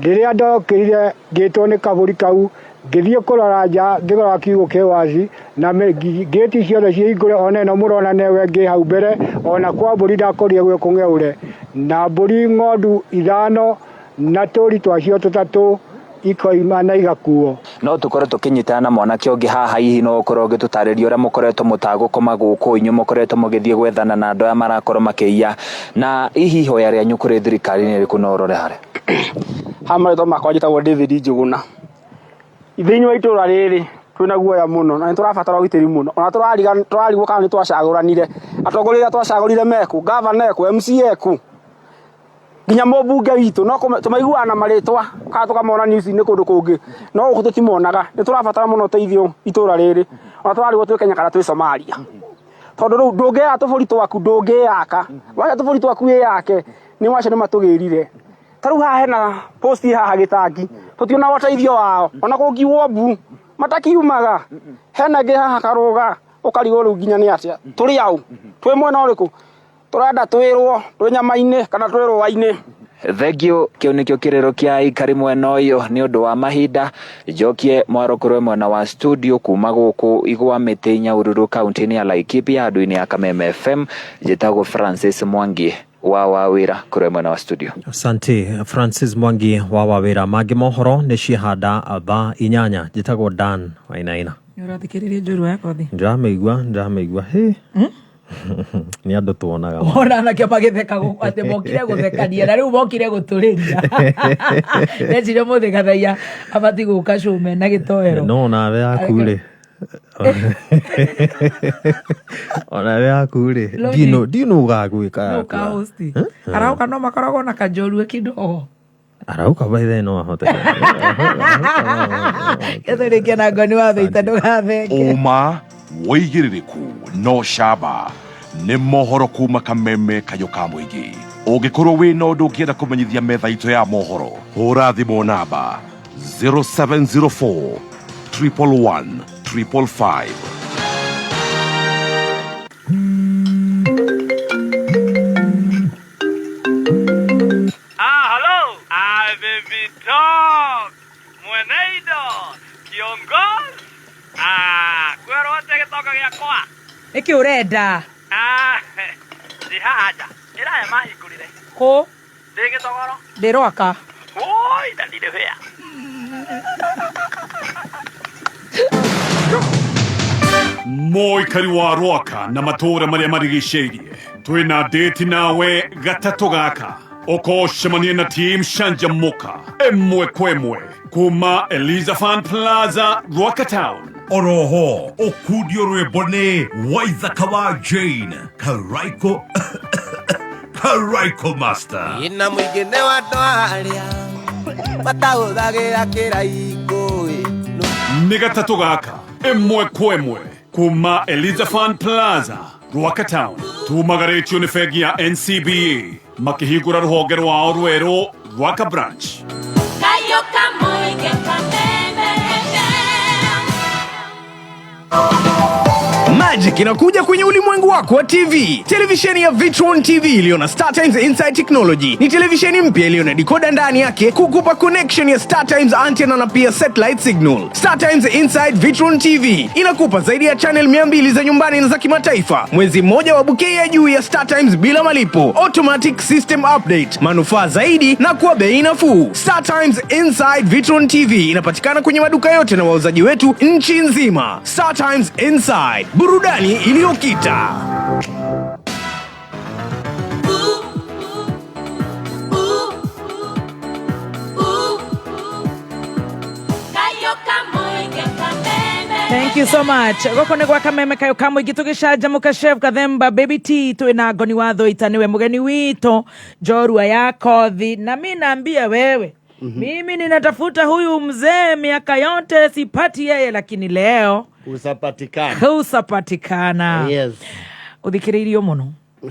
Rĩrĩa ndokĩrire ngĩtwo nĩ kabũri kau, ngĩthiĩ kũrora nja, ngĩrora kiugũ kĩ waci na ngĩti ciothe ciĩhingũre, ona ĩno mũrona newe ĩngĩ hau mbere, ona kwa mbũri ndakorire gwĩ kũng'eũre na mbũri ng'ondu ithano na tũri twacio tũtatũ ikoima na igakuo. No tũkorwo tũkĩnyitana na mwanake ũngĩ haha, hihi no ũkorwo ũgĩtũtarĩria ũrĩa mũkoretwo mũtagũkoma gũkũ, inyuĩ mũkoretwo mũgĩthiĩ gwethana na andũ aya marakorwo makĩiya, na hihi ihoya rĩanyu kũrĩ thirikari nĩ rĩrĩkũ? No ũrore harĩa. Ha marĩtwa makwa njĩtagwo David Njũgũna. Thĩinĩ wa itũra rĩrĩ twĩna guoya mũno na nĩ tũrabatara ũgitĩri mũno, ona tũrarigwo kana nĩ twacagũranire atongoria arĩa twacagũrire meku, gavana eku, MCA eku, nginya mũmbunge witũ no tũmaiguaga na marĩtwa kana tũkamona news-inĩ kũndũ kũngĩ, no gũkũ tũtimonaga. Nĩ tũrabatara mũno ũteithio itũra rĩrĩ, ona tũrarigwo twĩ Kenya kana twĩ Somalia, tondũ rĩu ndũngĩya tũbũri twaku, ndũngĩyaka wacha tũbũri twaku wĩyake, nĩ wacio nĩ matũgĩrire. Ta rĩu haha hena post haha gĩtangi, tũtionaga ũteithio wao, ona kũngiuo mbu matakiumaga. Hena ĩngĩ haha karũga, ũkarigwo rĩu nginya nĩ atĩa, tũrĩ aũ, twĩ mwena ũrĩkũ, tũrenda twĩrwo twĩ nyama-inĩ kana twĩ rũa-inĩ. Thengio. Kĩu nĩkĩo kĩrĩro kĩa aikari mwena ũyũ. Nĩ ũndũ wa mahinda, njokie mwaro kũrĩ mwena wa studio. Kuma gũkũ Igwa Mĩtĩ, Nyahururu, kaunti-inĩ ya Laikipia, handũ-inĩ ya Kameme FM, njĩtagwo Francis Mwangi. wa Wawira kũrĩ mwena wa studio. Asante Francis Mwangi wa Wawira. Mangĩ mohoro nĩ ciahanda thaa 8. Njĩtagwo Dan Wainaina. Nĩ ũrathikĩrĩria njorua ya kothi? Ndĩramĩigua, ndĩramĩigua. Hĩ, nĩ andũ tuonaga. Wona anake magĩtheka gũkũ atĩ mokire gũthekania na rĩu mokire gũtũrĩria. Ndeciria mũthĩ Gathaia abatiĩ gũka cũme na gĩtoero. No nawe yaku rĩ, onawe yaku rĩ, Logic. ndinũ ũgagwĩka Nũ yaku. ũkahosti? Arauka no makoragwo na kanjorua kidogo. Arauka by then no ahote. Gĩtũrĩkia na ngoni wa thũita ndũgathenge. Ũma, wĩigĩrĩrĩku no camba nĩ mohoro kuma kameme kayũ ka mũingĩ. Ũngĩkorwo wĩna ũndũ ũngĩenda kũmenyithia metha itũ ya mohoro, hũra thimũ namba 0704 111 555. Ah, hello. Ah, baby talk. Mweneido. Kiongozi. Ah, kwĩrwo atĩa gĩtonga gĩakwa? Nĩkĩ ũrenda? Ah, ndĩ haha nja. Ĩraya mahingũrire. Kũ? Ndĩ gĩtogoro. Ndĩ Rwaka. Oi, na ndirĩ wĩa. Mũikari wa Rwaka na matũũra marĩa marigicĩirie, twĩna ndĩti nawe gatatũ gaka ũkocemanie na team Canjamũka ĩmwe kwa ĩmwe kuma Eliza Fan Plaza, Rwaka Town. Oroho ũkundio rwĩmbo nĩ Waithaka wa Jane Karaiko, Karaiko Master. Ina mũingĩ nĩ wa andũ arĩa matahũthagĩra kĩraikũ. Nĩ gatatũ gaka ĩmwe kwa ĩmwe kuma Eliza Fan Plaza, Rwaka Town. Tumagarĩtio nĩ bengi ya NCBA makĩhingũra rũhonge rwao rwerũ Rwaka Branch. Kayo kamũingĩ kameme. Magic inakuja kwenye ulimwengu wako wa TV. Televisheni ya Vitron TV iliyo na Star Times Inside Technology ni televisheni mpya iliyo na decoder ndani yake kukupa connection ya Star Times antenna na pia satellite signal. Star Times Inside Vitron TV inakupa zaidi ya channel 200 za nyumbani na za kimataifa, mwezi mmoja wa bouquet ya juu ya Star Times bila malipo, automatic system update, manufaa zaidi na kwa bei nafuu. Star Times Inside Vitron TV inapatikana kwenye maduka yote na wauzaji wetu nchi nzima. Star Times Inside, burudani iliyokita. Kayo kamũingĩ kameme. Thank you so much. Gũkũ nĩ gwa kameme kayo ka mũingĩ tũgĩcanjamũka. Chef Gathemba Baby T twĩna Ngoni wa Thũita nĩwe mũgeni witũ njorua ya kothi, na mi naambia wewe, mimi ninatafuta huyu mzee miaka yote sipati yeye, lakini leo Usapatikana. Husapatikana. Yes. Ũthikĩrĩirio mũno.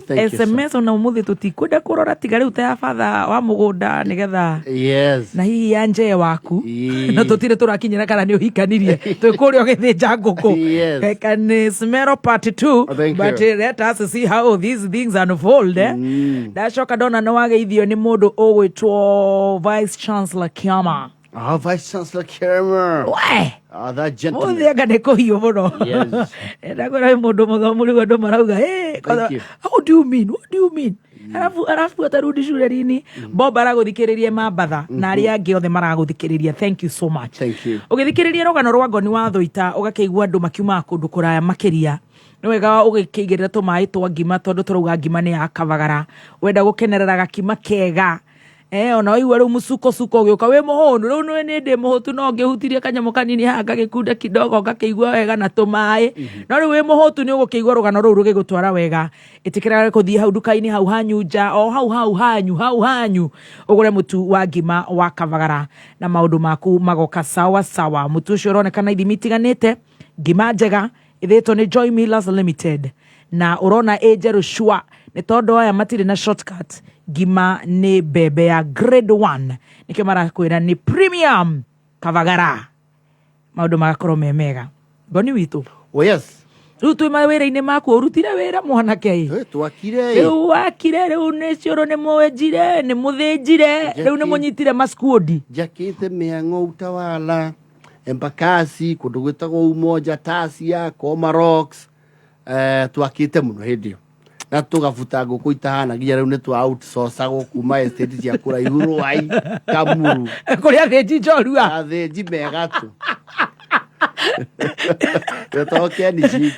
Thank you, sir. SMS ona ũmũthĩ tũtikwenda kũrora tiga rĩu ta ya batha wa mũgũnda nĩgetha Yes. na hihi ya njee waku na tũtirĩ tũrakinyĩra kana nĩ ũhikanirie twĩ kũrĩa ũgĩthĩnja ngũkũ. Yes. Can smell part 2. Thank But you. let us see how these things unfold, eh? Ndacoka ndona nĩ wageithio nĩ mũndũ ũgwĩtwo Vice Chancellor Kiama. Ah, Vice Chancellor Kiama. We. Ah, that gentleman. Mũthĩ anga nĩ kũhiũ mũno. Yes. Ndakwĩra wĩ mũndũ mũthomu rĩu andũ marauga, "Hey, Thank you. how do you mean? What do you mean?" Arafu atarudi shule lini? Bob aragũthikĩrĩria Mambatha na arĩa angĩ othe maragũthikĩrĩria, thank you so much. Thank you. Ũgĩthikĩrĩria rũgano rwa Ngoni wa Thũita ũgakĩigua andũ makiumaga kũndũ kũraya makĩria. Nĩ wega ũgĩkĩigĩrĩra tũmaĩ twa ngima tondũ tũrauga ngima nĩ ya kabagara. Wenda gũkenerera gakima kega, ona waigua rĩu mũcuko ũgĩũka wĩ mũhũnu rĩu nĩ nĩ ndĩ mũhũtu no ngĩhutirie kanyamũ kanini haha ngagĩkunda kidogo ngakĩigua wega na tũmaĩ, no rĩu wĩ mũhũtu nĩ ũgũkĩigua rũgano rũu rũgĩgũtwara wega. Ĩtĩkĩra gũthiĩ hau nduka-inĩ hau hanyu nja o hau hau hanyu hau hanyu ũgũre mũtu wa ngima wa kabagara na maũndũ maku magoka sawa sawa. Mũtu ũcio ũronekana ithimi itiganĩte, ngima njega ĩthĩtwo nĩ Joy Millers Limited na ũrona ĩ njerũ cua nĩ tondũ aya matirĩ na shortcut. Ngima nĩ mbembe ya grade 1 nĩkĩo marakwĩra nĩ premium kabagara, maũndũ magakorwo me mega. Ngoni witũ. Oh, yes. Rĩu twĩ mawĩra-inĩ maku ũrutire wĩra mwanake ĩ. Twakire. Rĩu wakire rĩu nĩ ciũrũ nĩ mwenjire nĩ mũthĩnjire rĩu nĩ mũnyitire maskuodi. Njakĩte mĩang'o Utawala, Embakasi, kũndũ gwĩtagwo Umoja, Tasia, Koma Rocks. Twakĩte mũno hĩndĩ ĩyo. Na tũgabuta ngũkũ itahana nginya rĩu nĩ twa outsourcagwo kuma estate cia kũraihu, Rwai, Kamuru. Kũrĩ athĩnji njorua. Athĩnji megatũ Wetagwo Ken Shiki.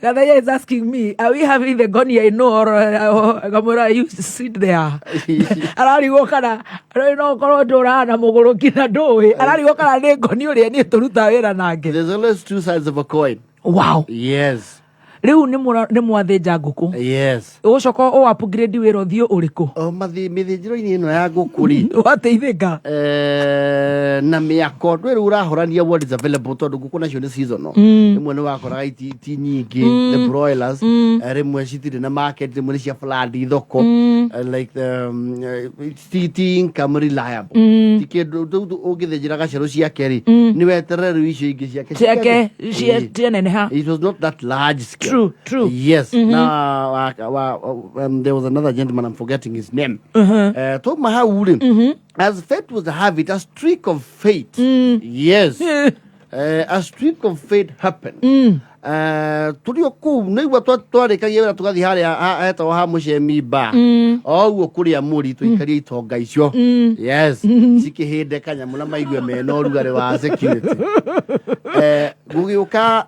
Gathaiya is asking me, are we having the goni I know or ngamwĩra you sit there. Ararigwo kana rĩu no ũkorwo ndũraga na mũgũrũki na ndũĩ. Ararigwo kana nĩ ngoni ũrĩa niĩ tũrutaga wĩra nake. There's always two sides of a coin. Wow. Yes. Rĩu nĩ mwathĩnja ngũkũ. Yes. Ũgũcoka ũ upgrade wĩra ũthiĩ ũrĩkũ? O mĩthĩnjĩro-inĩ ĩno ya ngũkũ rĩ. Wateithĩka. Na mĩako ndwĩ rĩu ũrahorania what is available tondũ ngũkũ nacio nĩ seasonal. Rĩmwe nĩ wakoraga ti nyingĩ, the broilers. Rĩmwe citirĩ na market, rĩmwe nĩ cia flood thoko. Like the, ti income reliable. Ti kĩndũ rĩu ũngĩthĩnjĩra gacerũ ciake rĩ, nĩ weterere rĩu icio ingĩ ciake Ciake Ĩĩ. cianeneha. It was not that large scale. True, true. Yes. Now, there was another gentleman, I'm forgetting his name. Twauma hau rĩ, as fate would have it, a streak of fate. Yes. A streak of fate happened. Tũrĩ o kũu nĩigua twarĩkagia wĩra tũgathiĩ harĩa hetagwo ha mũcemi bar, o ũguo kũrĩa mũri tũikarie itonga icio, yes, cikĩhĩnde kanyamũ na maigue mena ũrugarĩ wa security. Gũgĩũka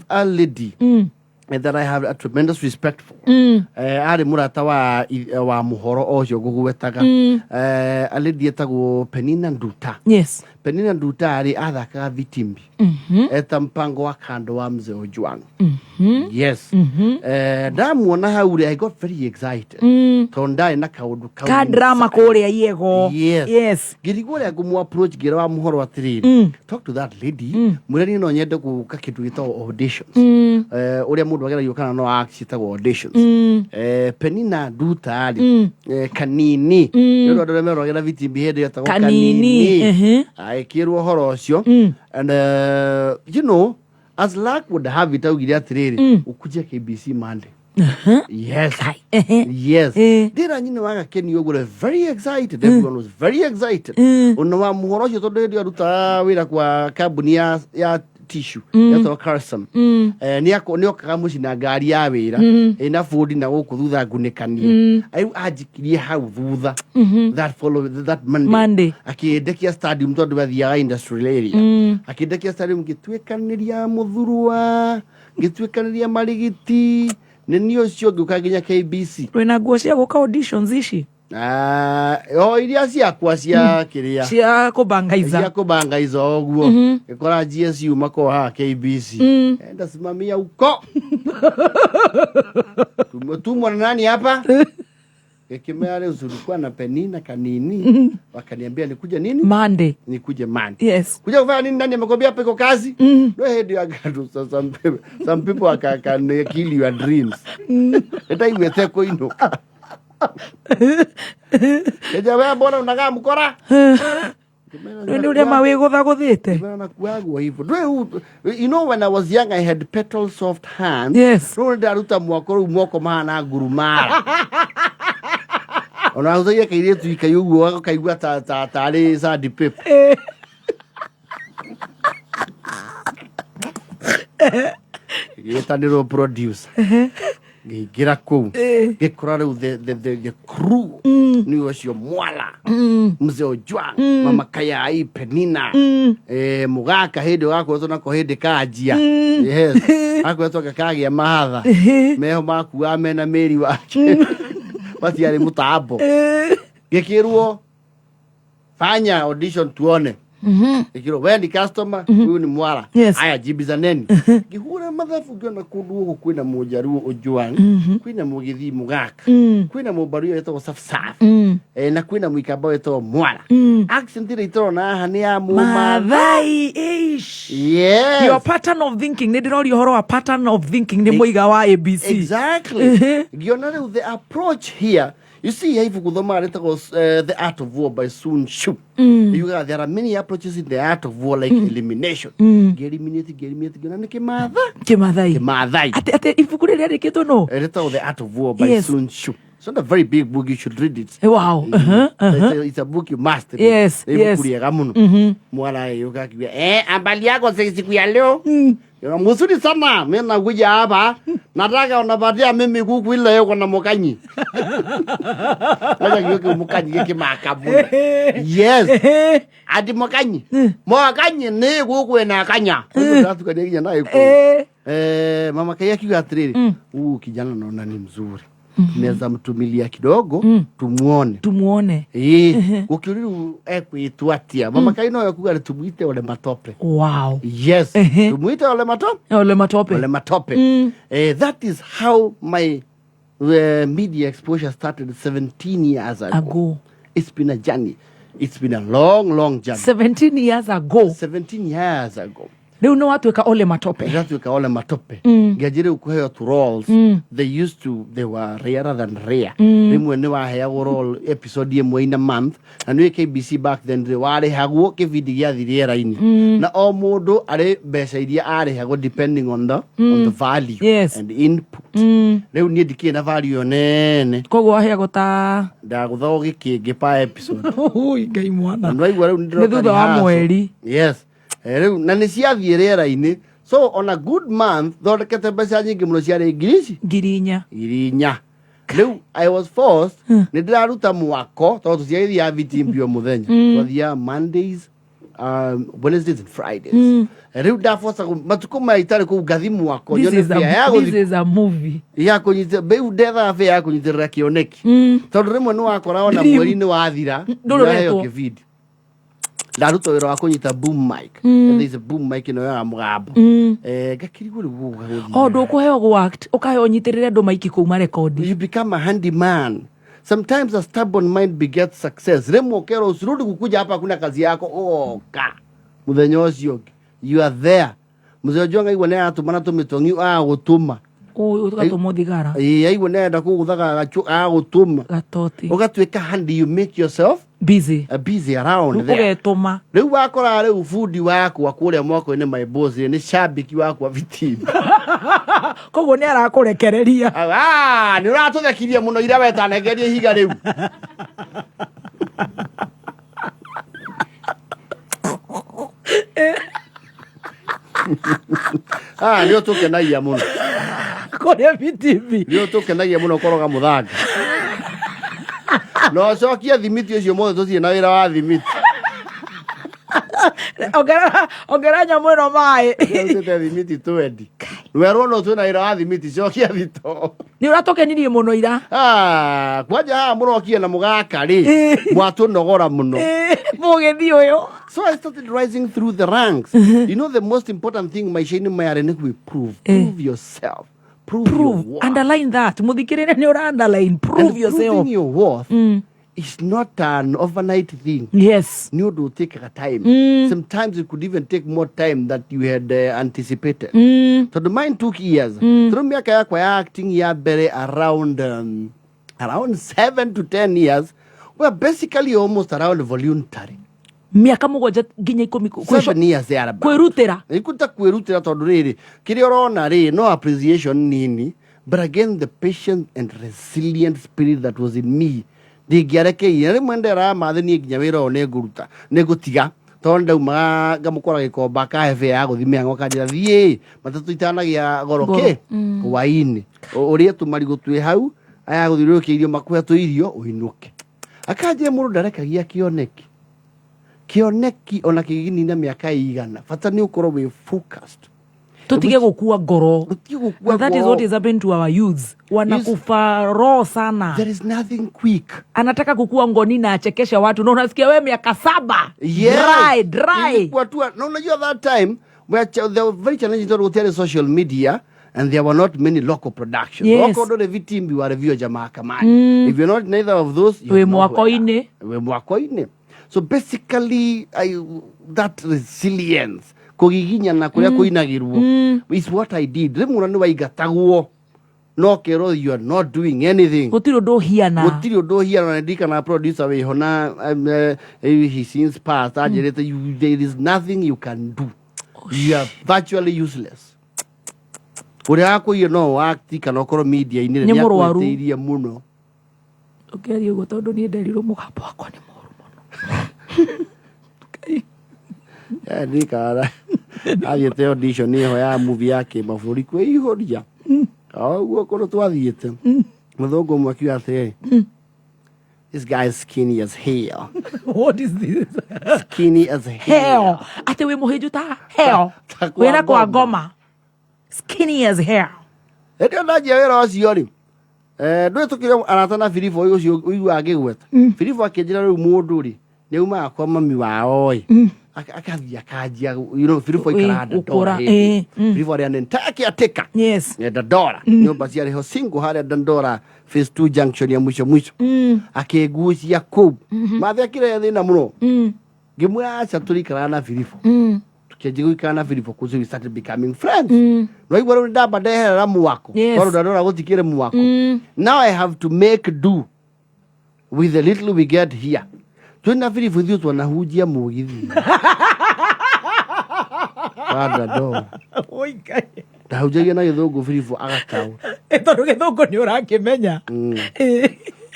a lady that I have a tremendous respect for. Arĩ mũrata wa mũhoro o ũcio ngũgwetaga. A lady etagwo Penina Nduta. Penina Nduta rĩ, athakaga vitimbi eta mpango wa kando wa mzee Ojwang. Yes. Ndamuona hau rĩ, I got very excited tondũ ndarĩ na kaũndũ kau Ka drama kũrĩa iego. Yes. Ngĩrigwo ũrĩa ngũmũ approach, ngĩra wa mũhoro atĩrĩrĩ, talk to that lady, mwĩre niĩ no nyende gũka kĩndũ gĩtagwo auditions. Ũrĩa mũndũ ageragio kana no act ciĩtagwo auditions. Penina Nduta rĩ, Kanini, nĩ ũndũ andũ arĩa meroragĩra vitimbi hĩndĩ ĩyo etagwo Kanini, Kanini. Agĩkĩrwo ũhoro ũcio, and as luck would have it, augire atĩrĩrĩ, ũkuje KBC Monday. Yes, ndĩra nyina wa gakeni ũguo, very excited. Everyone was very excited ona wa mũhoro ũcio tondũ hĩndĩ ĩyo arutaga wĩra kwa kambuni ya tissue yetagwo Carlson. Nĩ okaga mũciĩ na ngari ya wĩra ĩna bũndi na gũkũ thutha ngunĩkanie. Rĩu anjikirie hau thutha that follow that Monday, Monday. Akĩndekia stadium tondũ athiaga industrial area. Akĩndekia stadium, ngĩtuĩkanĩria mũthurwa, ngĩtuĩkanĩria marigiti, nĩ niĩ ũcio ngĩũka nginya KBC. Wĩna nguo cia gũka auditions ici? Ah, o iria ciakwa cia kĩrĩa cia kũbangaiza. Cia kũbangaiza ũguo. Ngĩkora GSU makorwo haha KBC. Enda simamia huko, tumetumwa na nani hapa? Gĩkĩmera rĩu tulikuwa na Penina Kanini, wakaniambia nikuje nini? Monday. Nikuje Monday. Kuja kufanya nini? Nani amekwambia hapa iko kazi? No hĩndĩ ya ngandũ, so some people can kill your dreams. Nĩndaiguĩte kũinũka. Keja wewe, mbona unakaa mkora? Nĩ ũrĩa mawĩgũthagũthĩte. Nakuagwo hivyo. You know, when I was young I had petal soft hands. Rĩu ndaruta mwako, rĩu moko mahana ngurumara. Ona huthagia kairĩtu ikai ũguo gakaigua ta tarĩ sandpaper. Gĩtanĩrwo producer. Ngĩingĩra kũu ngĩkora rĩu the crew nĩ ũcio Mwala, mzee Ojwang, mama Kayai, Penina, mũgaka hĩndĩ ĩyo gakoretwo nako hĩndĩ kanjia, yes, gakoretwo gakagĩa mahatha meho makuaga mena mĩri wake matiarĩ mũtambo. Gĩkĩrwo fanya audition tuone. Gĩkĩrwo we ni customer, huyu ni Mwala. Aya, jibizaneni. Ngĩhũra mathabu ngĩona kũndũ gũkũ kwĩna mũnjaruo Ojwang, kwĩna mũgĩthii mũgaka, kwĩna mũmbaruo wĩtagwo Safsaf, na kwĩna mũikamba wĩtagwo Mwala. Accent ĩrĩa itũrona haha nĩ ya mũmathai. Mathai, eish. Yes. Your pattern of thinking, nĩ ndĩroria ũhoro wa pattern of thinking nĩ mũiga wa ABC. Exactly. Ngĩona rĩu the approach here, you see, he ibuku thomaga rĩtagwo The Art of War by Sun Tzu. Yugaga there are many approaches in the art of war, like elimination. Ngĩeliminate, ngĩeliminate, ngĩona nĩ kĩmatha Kĩmathai. Kĩmathai. Atĩ ibuku rĩrĩ rĩandĩkĩtwo no Rĩtagwo The Art of War by Sun Tzu. It's not a very big book, you should read it. It's a book you must read. Nĩ ibuku rĩega mũno. Mwara yũka akiuga, "Ambali yako siku ya leo." Mzuri sana, mimi nakuja hapa nataka unapatia mimi kuku ile yuko na mukanyi. Ngoja kiweke mukanyi giki makabu. Yes. Ati mukanyi. Mukanyi ni kuku ina kanya. Ndatukaria nginya na iko. Eh, mama kai akiuga atiriri, huu kijana naona ni mzuri. Tunaweza mtumilia kidogo tumuone. Tumuone. Ĩĩ, gũkĩũria ekwĩtwo atĩa mama kai no ekuga nĩ tumuite ole matope. Wow. Yes, tumuite ole matope. Ole matope. Ole matope. That is how my media exposure started 17 years ago. Ago. It's been a journey. It's been a long, long journey. 17 years ago. 17 years ago. Rĩu nĩ watuĩka ole matope. Ndatuĩka ole matope. Ngĩanjĩrĩu kũheo tu roles. They used to, they were rarer than rare. Rĩmwe nĩ waheagwo role episode ĩmwe in a month, na nĩ KBC back then rĩ warĩhagwo kĩbindi gĩathi rĩera-inĩ. Na o mũndũ arĩ mbeca iria arĩhagwo depending on the, on the value Yes. and input. Rĩu niĩ ndikĩrĩ na value ĩyo nene. Koguo waheagwo ta ndagũthagwo gĩkĩngĩ pa episode. Ui, Ngai mwana. Na nĩwaigua rĩu nĩndĩroka Nĩ thutha wa rehearsal. mweri. Yes. Rĩu na nĩ ciathiĩ rĩera-inĩ, so on a good month thondekete mbeca nyingĩ mũno ciarĩ ngiri ici 4,000. 4,000. Rĩu I was forced, nĩ ndĩraruta mwako tondũ tũtiagĩthiaga vitimbi o mũthenya. Twathiaga Mondays, Wednesdays and Fridays. Rĩu ndaboca matukũ maya itarĩ kũu ngathi mwako This nyone is a, bĩa ya this gũthi is a movie. ya kũnyita rĩu ndethaga bĩa ya kũnyitĩrĩra kĩoneki tondũ rĩmwe nĩ wakora ona Dream. mweri nĩ wathira Ndũrĩ ndũraheo ũretwo. kĩbindi. Ndaruta wĩra wa kũnyita boom mic. And there is a boom mic ĩno ya mũgambo. Ngakĩrigwo rĩu gũka gũthiĩ. O ndũkũheo gũ act, ũkaheo ũnyitĩrĩre andũ maiki kũu marekondi. You become a handyman. Sometimes a stubborn mind begets success. Rĩmwe ũkerwo usirudi kukuja hapa, hakuna kazi yako, ũgoka mũthenya ũcio ũngĩ you are there. Mzee Ojwang aigua nĩ aratũma na tũmĩtong'i agũtũma. Ũgatũmwo thigara. Ĩĩ, aigua nĩ arenda kũgũthaga gacu agũtũma. Gatoti. Ũgatuĩka handy, you make yourself busy. Busy around there. Ũgetũma. Rĩu wakora rĩu bundi wakwa kũrĩa mwako-inĩ my boss nĩ shabiki wakwa vitimbi. Koguo nĩ arakũrekereria. Ah, nĩ ũratũthekirie mũno ira wetanengerie ihiga rĩu. Ah, nĩ ũtũkenagia mũno. Kũrĩa vitimbi. Nĩ ũtũkenagia mũno koroga mũthanga. Na ũcokie thimiti ũcio mothe tũtirĩ na wĩra wa thimiti. Ongerera ongerera nyamũ ĩno maĩ. Rutĩte thimiti twendi. Werwo no twĩna wĩra wa thimiti cokia thito. Nĩ ũratũkenirie mũno ira. Ah, kwanja haha mũrokie na mũgaka rĩ mwatũnogora mũno. Mũgĩthi ũyũ. So I started rising through the ranks. You know the most important thing maisha-inĩ maya rĩ nĩ kwĩ-prove. Prove yourself. Prove, your Prove. worth. Underline that. Mũthikĩrĩria nĩ ũra underline. Prove And yourself. proving your worth is not an overnight thing. Yes. Nĩ ũndũ ũtĩkaga time. Sometimes it could even take more time that you had anticipated. Tondũ mine took years. Tondũ mĩaka yakwa ya acting ya mbere around 7 to 10 years were basically almost around voluntary. Mĩaka 7 nginya 10 7 years thereabout. Kwĩrutĩra. Ikuta kwĩrutĩra tondũ rĩrĩ kĩrĩa ũrona rĩ no appreciation nini, but again the patient and resilient spirit that was in me ndingĩarekeire rĩmwe nderaga mathĩ niĩ nginya wĩra ũyũ nĩngũruta nĩngũtiga tondũ ndaumaga ngamũkora gĩkomba akahe bĩa ya gũthi mĩhang'o akanjĩra thiĩ matatũ itanagĩa goro kĩ hwainĩ ũrĩe tũmarigũ twĩ hau aya gũthiũrũrũkia irio makũhe tũirio ũinũke. Akanjĩra mũndũ ndarekagia kĩoneki kĩoneki ona kĩgĩnina mĩaka ĩigana bata nĩ ũkorwo wĩ focused. Tutige gukua ngoro. Tutige gukua And that is ngoro. what is happening to our youths. Wanakufa roho sana. There is nothing quick. Anataka kukua ngoni na achekesha watu na unasikia wewe miaka 7. Yes. Dry, dry. Ilikuwa tu na unajua that time where they were very challenging tondũ gũtiarĩ social media and there were not many local productions. Yes. Okorwo ndũrĩ vitimbi wa review ja mahakamani. If you're not neither of those, you're Wĩ nowhere. mwako-inĩ. Wĩ mwako-inĩ. So basically that resilience kũgiginyana kũrĩa kũinagĩrwo is what I did. Rĩmwe ona nĩ waingatagwo no kerwo you are not doing anything. Gũtirĩ ũndũ ũhiana. Gũtirĩ ũndũ ũhiana. Na ndirikana producer wĩho na he since passed anjĩrĩte there is nothing you can do, you are virtually useless. Ũrĩa wakũiye no act kana ũkorwo media-inĩ Nĩ mũrwaru. nĩakwĩtĩirie mũno. Ũkĩaria ũguo tondũ niĩ nderirwo mũgambo wakwa nĩ mũru mũno. Ndirikana Athiĩte audition ĩho ya movie ya kĩmabũrũri kwĩihũria. O ũguo kũndũ twathiĩte. Mũthũngũ ũmwe akiuga atĩrĩrĩ, this guy is skinny as hell. What is this? Skinny as hell. Hell. Atĩ wĩ mũhĩnju ta hell. Ta kwa Wĩna kwa ngoma. ngoma. Skinny as hell. Hĩndĩ ĩyo ndanjia wĩra ũcio rĩ, ndwĩtũkire arata na Filipo ũcio ũiguaga ngĩgweta. Filipo akĩnjĩra rĩu mũndũ rĩ, nĩ aumaga kwa mami wao ĩ. Akathiĩ akanjia, you know, Filipo aikaraga Gũkũra, Dandora hĩndĩ. ĩ, Filipo arĩa nĩ ntaki atĩka. Yes. Dandora. Nyũmba ciarĩ ho single harĩa Dandora phase 2 junction ya mwisho mwisho. Akĩngucia kũu. Mathe akĩrehe thĩna mũno. Ngĩmwĩra aca tũrĩikaraga na Filipo. Tukĩanjia gũikara na Filipo kũu, so we started becoming friends. Nwaigua rĩu ndamba ndeherera mwako. Yes. Tondũ Dandora gũtikĩrĩ mwako. Now I have to make do with the little we get here. Twĩna Filipo ithuĩ twanahunjia mũgithi. Wa Dandora. Oi Ngai. Ndahunjagia na gĩthũngũ Filipo agataũra. Tondũ gĩthũngũ nĩ ũrakĩmenya.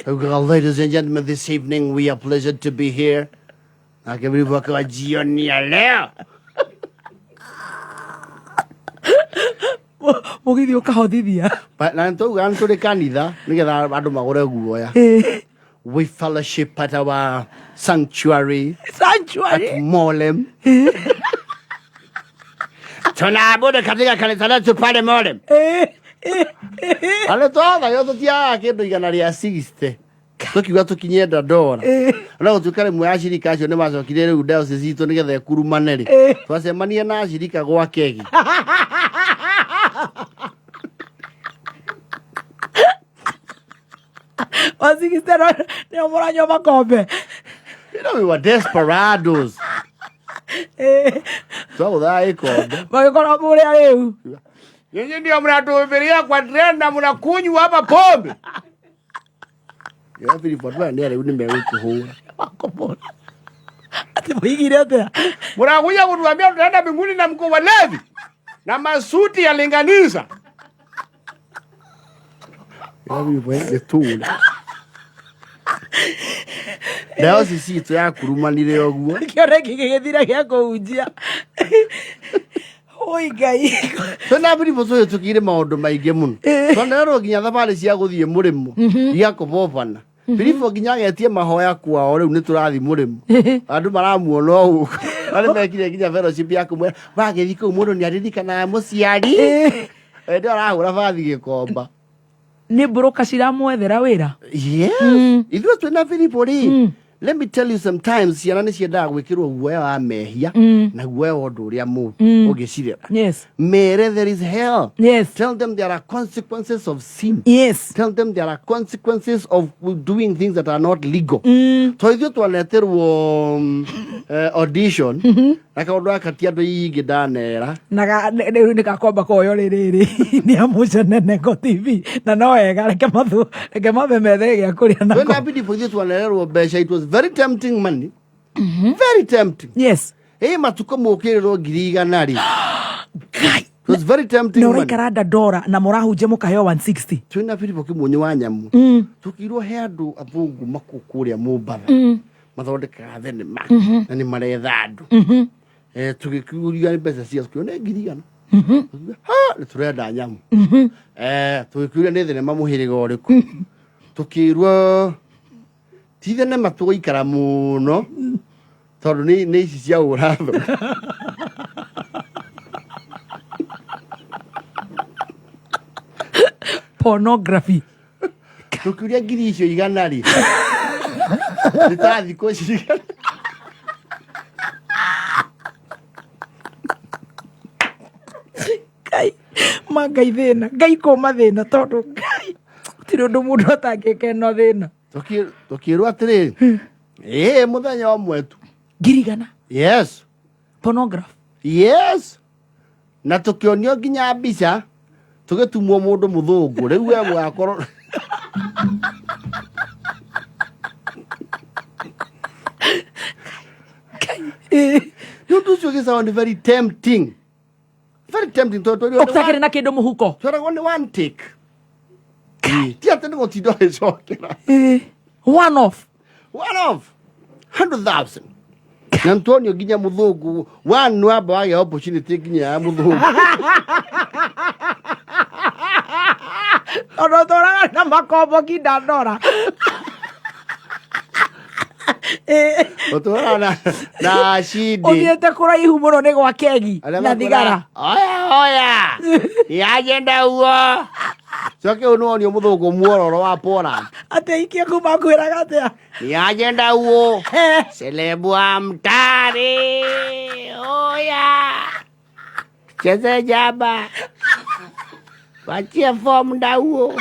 Augaga, ladies and gentlemen, this evening we are pleasure to be here. Nake Filipo akauga jioni ya leo. Mũgithi ũkahothithia. Na nĩtwaugaga nĩ tũrĩ kanitha nĩgetha andũ magũre guoya. We fellowship at our sanctuary. Sanctuary. At Molem. Tunaabudu katika kanisa letu pale Molem. Arĩ twathayo tũtiagaga kĩndũ igana rĩa 60 tũkiuga tũkinye Dandora. Na gũtuĩka rĩmwe acirika acio nĩ macokire rĩu diocese itũ nĩgetha ĩkurumane rĩ, twacemania na acirika gwa kegi. Wasigistero nĩo mũranyua makombe. You know we were desperados. Twagũthaga gĩkombe. Magĩkorwo mũrĩa rĩu. Nyinyi ndio mnatuhubiria kwa treni na mnakunywa hapa pombe. Ya Filipo andũ aya nĩ arĩu nĩ megũkũhũra. Atĩ mũigire atĩa? Mnakuja kutuambia tutaenda mbinguni na mko walevi na masuti yalinganisha. Ya Filipo nĩ tũra. Diocese itũ yakurumanire ũguo. Kĩoneki gĩgĩthira gĩa kũhunjia. Oi Ngai. Twĩna Filipo tũhĩtũkĩire maũndũ maingĩ mũno. Twanerwo nginya thabarĩ cia gũthiĩ mũrĩmo igakobobana. Filipo nginya agetie mahoya kwao rĩu nĩ tũrathiĩ mũrĩmo. Andũ maramuona o ũguo. Na nĩ mekire nginya fellowship ya kũmwĩra wagĩthiĩ kũu mũndũ nĩ aririkanaga mũciari. Hĩndĩ ĩyo arahũra bathi gĩkomba. Nĩ mbũrũka ciramwethera wĩra. Yes. Ithuĩ twĩna Filipo rĩ, let me tell you sometimes ciana nĩ ciendaga gwĩkĩrwo guoya wa mehia na guoya wa ũndũ ũrĩa mũru ũngĩcirera. Yes. Mere there is hell. Yes. Tell them there are consequences of sin. Yes. Tell them there are consequences of doing things that are not legal. To ithuĩ twaneterwo audition na kaũndũ gaka ti andũ aingĩ ndanera. Na rĩu nĩ gakomba koyo rĩrĩrĩ nĩ amũca Nengo TV na no wega reke mathu reke mambe methe gĩa kũrĩa nako. Twĩna Filipo ithuĩ twanererwo mbeca, it was very tempting money. Very tempting. Yes. Ĩ matukũ mũkĩrĩrwo 100,000 rĩ. It was very tempting Na money. ũraikara Dandora na mũrahunjia mũkaheo 160. Twĩna Filipo kĩmunyũ wa nyamũ. Tũkĩirwo he andũ athũngũ makũ kũrĩa Mombatha. Mathondekaga thenema na nĩ maretha andũ. Tũgĩkiuria nĩ mbeca cia tũkiona nĩ 100,000. Tũkiuga, ha nĩ tũrenda nyamũ. Tũgĩkiuria nĩ thenema mũhĩrĩga ũrĩkũ. Tũkĩrwo ti thenema tũgũikara mũno tondũ nĩ ici cia ũratho. Pornography. Tũkiuria 100,000 rĩ. Nĩ ta thikũ cigana. Ngai, ma Ngai thĩna, Ngai kũma thĩna tondũ Ngai gũtirĩ ũndũ mũndũ atangĩka ĩno thĩna. Tũkĩrwo atĩrĩrĩ, ĩĩ mũthenya ũmwe tu. 100,000? Yes. Pornography? Yes. Na tũkĩonio nginya mbica tũgĩtumwo mũndũ mũthũngũ rĩu we mũgakorwo Nĩ ũndũ ũcio ũgĩ sound very tempting. Very tempting tondũ twerirwo nĩ Ũtakĩrĩ na kĩndũ mũhuko. Tweragwo nĩ one take. Ti atĩ nĩ gũtinda ũgĩcokera. One off. One off. 100,000. Na ntuonio nginya muthungu one wamba wagĩa opportunity nginya ya muthungu. Tondũ tũraga na makomboki ndandora. Ũtũraga na cindi. Ũthiĩte kũraihu mũno nĩ gwa kegi Arĩa na makwĩraga, thigara. Oya oya yagenda uo coke ũyũ nĩwonio mũthũngũ muororo wa Poland. Atĩ aikia kuma kwĩraga atĩa? Yagenda uo selebu wa mtari oya cheze jaba wachie fomu ndauo.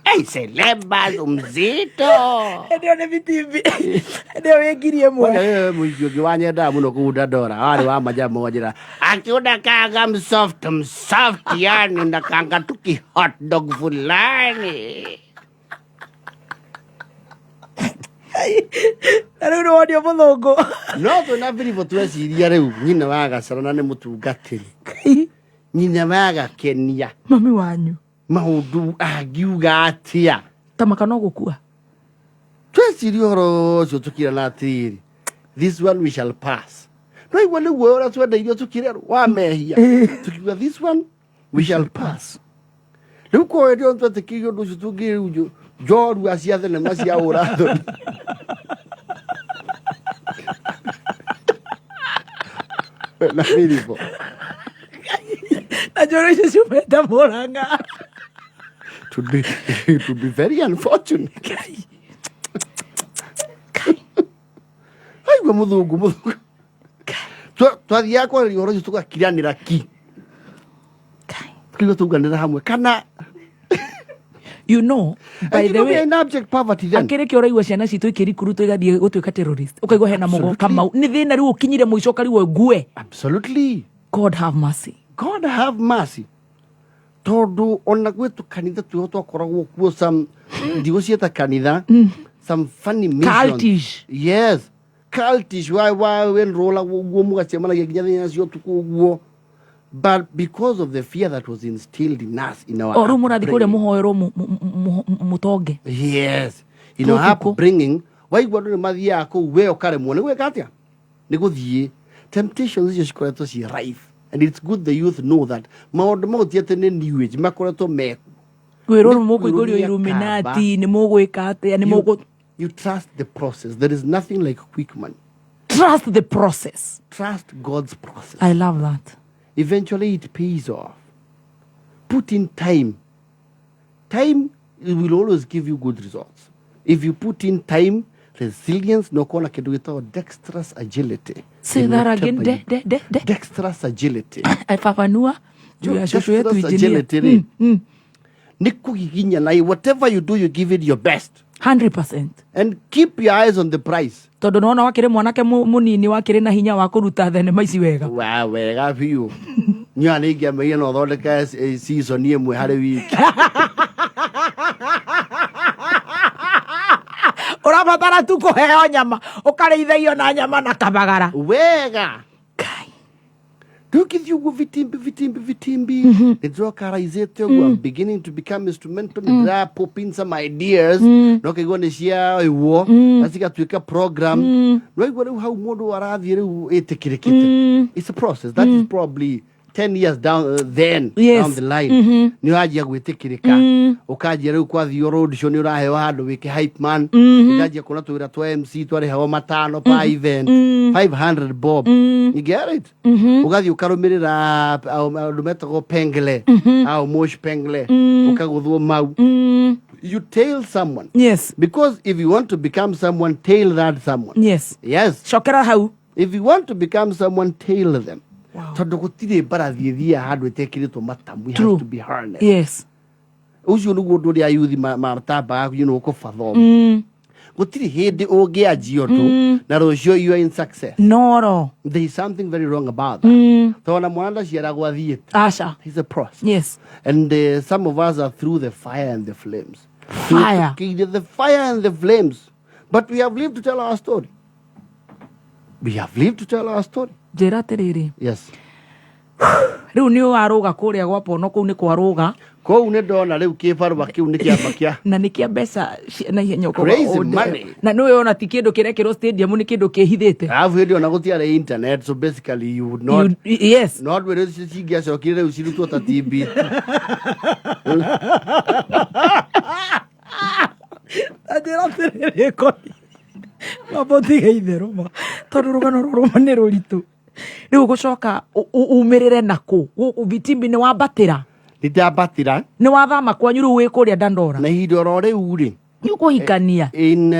Hey, celebas mzito. Hĩndĩ ĩyo nĩ bitimbi. Hĩndĩ ĩyo wĩ 1000. Mũingĩ ũngĩ wanyendaga mũno kũu Dandora warĩ wa majama wanjĩra akiundakanga msoft msoft, yani unakanga tuki hot dog fulani. Na rĩu nĩ wonio mũthũngũ. No twĩna Filipo tweciria rĩu nyina wa Gacara na nĩ mũtungatĩri, nyina wa Gakenia, mami wanyu, maũndũ angiuga atĩa? Tamaka no gũkua. Tweciria ũhoro ũcio tũkirana atĩrĩrĩ, this one we shall pass. No igua nĩ guoya ũrĩa twendeirio tũkĩrerwo wa mehia, tukiuga this one we shall pass. Rĩu kwa hĩndĩ ĩyo twetĩkĩirio ũndũ ũcio, tũngĩ rĩu njorua cia thenema cia ũrathoni na Filipo. Na njoro icio ciumĩte Mũrang'a. To be very unfortunate. Aigua mũthũngũ twathiaga kwarĩria ũhoro ũcio tũgakiranĩra ki, tukiuga tũganĩra hamwe kana You know, by And you the know, we way, are in abject poverty then. Akĩrĩ kĩo ũraigua ciana citũ ikĩrikuruto igathiĩ gũtuĩka terrorist, ũkaigua hena mũgo Absolutely. Kamau nĩ thĩna rĩu ũkinyire mũico ũkarigwo ngue. Absolutely. God have mercy. God have mercy, tondũ ona gwĩ tũkanitha twĩho twakoragwo kuo, some ndigũciĩta kanitha, some funny missions. Cultish. Yes, cultish, wa enrolla ũguo mũgacemanagia nginya thĩna cia ũtukũ ũguo, but because of the fear that was instilled in us in our O rĩu mũrathiĩ kũrĩa upbringing. mũhoerwo mũtonge. Yes, in our Ũtukũ. upbringing, waigua andũ nĩ mathiaga kũu, we ũkaremwo nĩ gwĩka atĩa, nĩ gũthiĩ. Temptations icio cikoretwo ciĩ rife, and it's good the youth know that maũndũ mau ti atĩ nĩ new age, makoretwo mekuo. Kwĩrwo Nĩ mũkũingũrio kwĩrũmia Illuminati nĩ mũgwĩka atĩa nĩ mũgũ You trust the process. There is nothing like quick money. Trust the process. Trust God's process. I love that. Eventually it pays off. Put in time. Time will always give you good results if you put in time, resilience, na ũkona kĩndũ gĩtagwo dexterous agility. Say In that whatever again. De de de de. Dexterous agility. Fafanua juu ya shushu yetu Dexterous engineer. agility rĩ, nĩ kũgiginya na whatever you do, you give it your best. 100%. And keep your eyes on the prize. Tondũ nĩwona wakĩrĩ mwanake mũnini wakĩrĩ na hinya wa kũruta thenema ici wega. Wa wega biũ. Nyoa nĩ ingĩameire no thondeke season ĩmwe harĩ wiki. Ũrabatara tu kũheo nyama, ũkarĩithagio na nyama na kabagara. Wega rĩu kĩthiĩ ũguo vitimbi vitimbi vitimbi, nĩ ndĩroka raizĩte ũguo. I'm beginning to become instrumental, nĩ ndĩra pop in some ideas, no kaigua nĩ cia ĩguo na cigatuĩka program. No igua rĩu hau mũndũ arathiĩ rĩu ĩtĩkĩrĩkĩte. It's a process that is probably 10 years down, then down the line nĩ ũranjia gwĩtĩkĩrĩka, ũkanjia rĩu kwathiĩ road show nĩ ũraheo handũ wĩke hype man. Ndanjia kuona twĩra twa MC twarĩhagwo matano pa event, 500 bob, you get it? Ũgathiĩ ũkarũmĩrĩra andũ metagwo pengle au mosh pengle, ũkagũthwo mau. You tail someone. Because if you want to become someone, tail that someone. Yes. Cokera hau. If you want to become someone, tail them, tondũ gũtirĩ mbarathi ĩthiaga handũ ĩtekĩrĩtwo matamu. It has to be harnessed. Ũcio nĩguo ũndũ ũrĩa yuthi matambaga kũbathoma. Gũtirĩ hĩndĩ ũngĩanjia ũndũ na rũciũ you are in success. Noro. There is something very wrong about that, tondũ ona mwana ndaciaragwo athiĩte. Aca. It's a process. And some of us are through the fire and the flames. Fire. Tũhĩtũkĩire the fire and the flames, but we have lived to tell our story. We have lived to tell our story. Njĩra atĩrĩrĩ. Yes. Rĩu nĩ warũga kũrĩa gwa pono kũu nĩ kwarũga. Kũu nĩ ndona rĩu kĩbarũa kĩu nĩ kĩamba kĩa Na nĩ kĩa mbeca na ihenya ũkauga, Crazy "Oh, money." Na nĩ ona ti kĩndũ kĩrekĩrwo stadium, nĩ kĩndũ kĩhithĩte. Alafu hĩndĩ ona gũtiarĩ internet, so basically you would not Yes. No andũ rĩu cingĩacokire rĩu cirutwo ta TBT. Anjĩra atĩrĩrĩ, koni mambo tiga itherũ ma, tondũ rũgano rũrũ ma nĩ rũritũ. Rĩu gũcoka umĩrĩre nakũ? Vitimbi nĩ wambatĩra? Nĩ ndambatĩra. Nĩ wathama kwanyu, rĩu wĩ kũrĩa Dandora? Na ihinda oro rĩu rĩ, nĩ ũkũhikania? In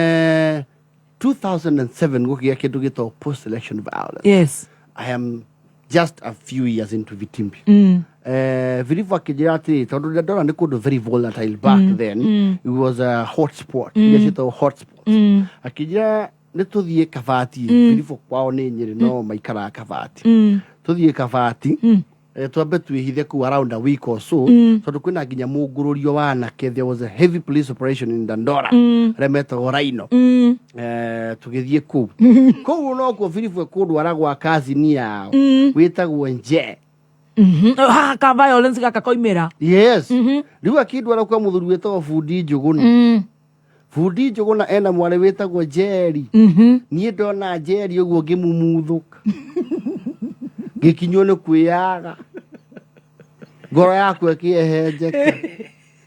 2007 gũkĩgĩa kĩndũ gĩtagwo post election violence. I am just a few years into Vitimbi. Viribu akĩnjĩra atĩrĩ, tondũ ndona nĩ kũndũ very volatile back then, it was a hot spot, iria ciĩtagwo hot spot. Akĩnjĩra nĩ tũthiĩ Kabati. Viribu kwao nĩ Nyĩrĩ, no maikaraga Kabati. Tũthiĩ Kabati, twambe twĩhithe kũu around a week or so, tondũ kwĩna nginya mũngũrũrio wa anake. There was a heavy police operation in Dandora, arĩa metagwo Rhino. Tũgĩthiĩ kũu. Kũu nokuo Biribu ekũndwara gwa kazini yao wĩtagwo Nje. Haha ka violence gaka koimĩra. Yes. Rĩu akĩndwara kwa mũthuri wĩtagwo Bundi Njũgũna. Bundi Njũgũna ena mwarĩ wĩtagwo Njeri. Niĩ ndona Njeri ũguo ngĩmumuthũka, ngĩkinywo nĩ kwĩyaga, ngoro yakwa ĩkĩhehenjeka,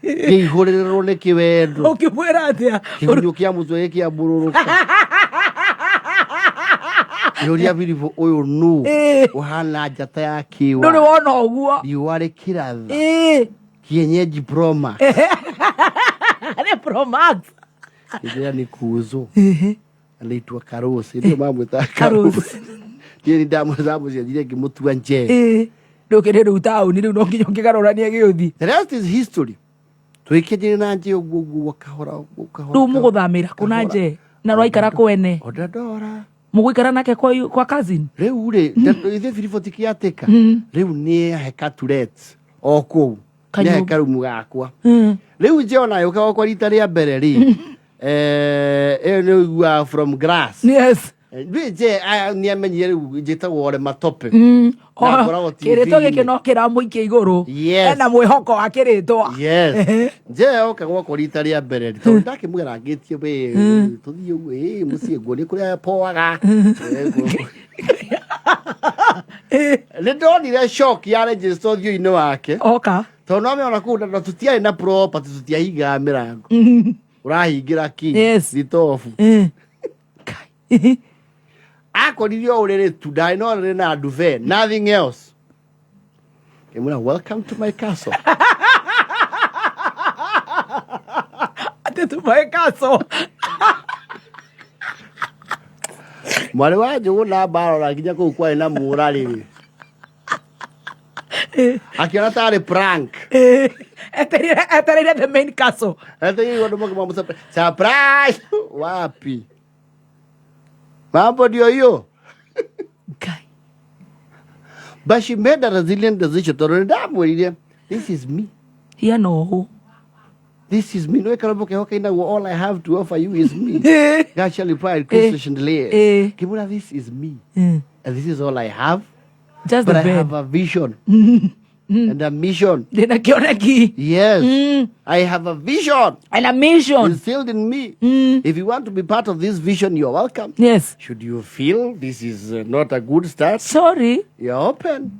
ngĩihũrĩrĩrwo nĩ kĩwendo. Ũkĩmwĩra atĩa? Kĩgunyũ kĩa mũtwe gĩkĩambũrũrũka, ngĩũria Biribu, ũyũ nũ ũhana njata ya kĩwa? Ndũrĩ wona ũguo. Riũa rĩkĩratha. Kienyeji Proma. Nĩ Pro Max. Ĩrĩa nĩ kuzo anaitwa Karosi, ndio mamwĩtaga Karosi. Niĩ nĩ ndamũcenjirie ngĩmũtua Nje. Ndũkĩrĩ rĩu taũni, rĩu no nginya ũkĩgarũranie gĩũthi. The rest is history. Tũgĩkĩnjĩrĩ na Nje ũguo ũguo, kahora ũguo, kahora. Rĩu mũgũthamĩra kũ na Nje na rwaikara kwene? Ondandora. Mũgũikara nake kwa cousin? Rĩu rĩ, ithuĩ Biribũ ti kĩatĩka. Rĩu nĩ ahe katuret o kũu, nĩ ahe Kanyũmba. karumu gakwa. Rĩu nje ona yũka gwakwa rita rĩa mbere rĩ, ĩyo nĩ ũiguaga from grass. Rĩu nje aya nĩ amenyire rĩu njĩtagwo Ole Matope. Na ngoragwo Kĩrĩtwa TV-inĩ. gĩkĩ no kĩramũikia igũrũ. Yes. Ena mwĩhoko wa kĩrĩtwa. Yes. Nje yoka gwakwa rita rĩa mbere rĩ, tondũ ndakĩmũgerangĩtie we, tũthiĩ ũguo, mũciĩ nguonie kũrĩa poaga. Nĩ ndonire shock ya register ũthiũ-inĩ wake. Oka. Tondũ no amĩona kũu na tũtiarĩ na property, tũtiahingaga mĩrango. Ũrahingĩra kĩ? Thitobu. Akorire o ũrĩrĩ tu, ndarĩ na ũrĩrĩ na duvet, nothing else. Ngĩmwĩra, "Welcome to my castle." Atĩ to my castle. Mwarĩ wa Njũgũ na mbarora nginya kũu kwarĩ na mũra rĩrĩ, akĩona tarĩ prank. Etereire the main castle. Etereire andũ makĩmamũ surprise. Wapi, mambo ndio hiyo. But she made a resilient decision, tondũ nĩ ndamwĩrire, "This is me." Hiana ũũ. "This is me." No ĩkarũmbo keho kainagwo, "All I have to offer you is me." God shall reply, Christ chandelier. Ngĩmwĩra, "This is me and this is all I have, Just but the I bed. have a vision and a mission." Ndĩna kĩoneki. Yes. I have a vision and a mission instilled in me. If you want to be part of this vision, you're welcome. Should you feel this is not a good start, sorry, you're open.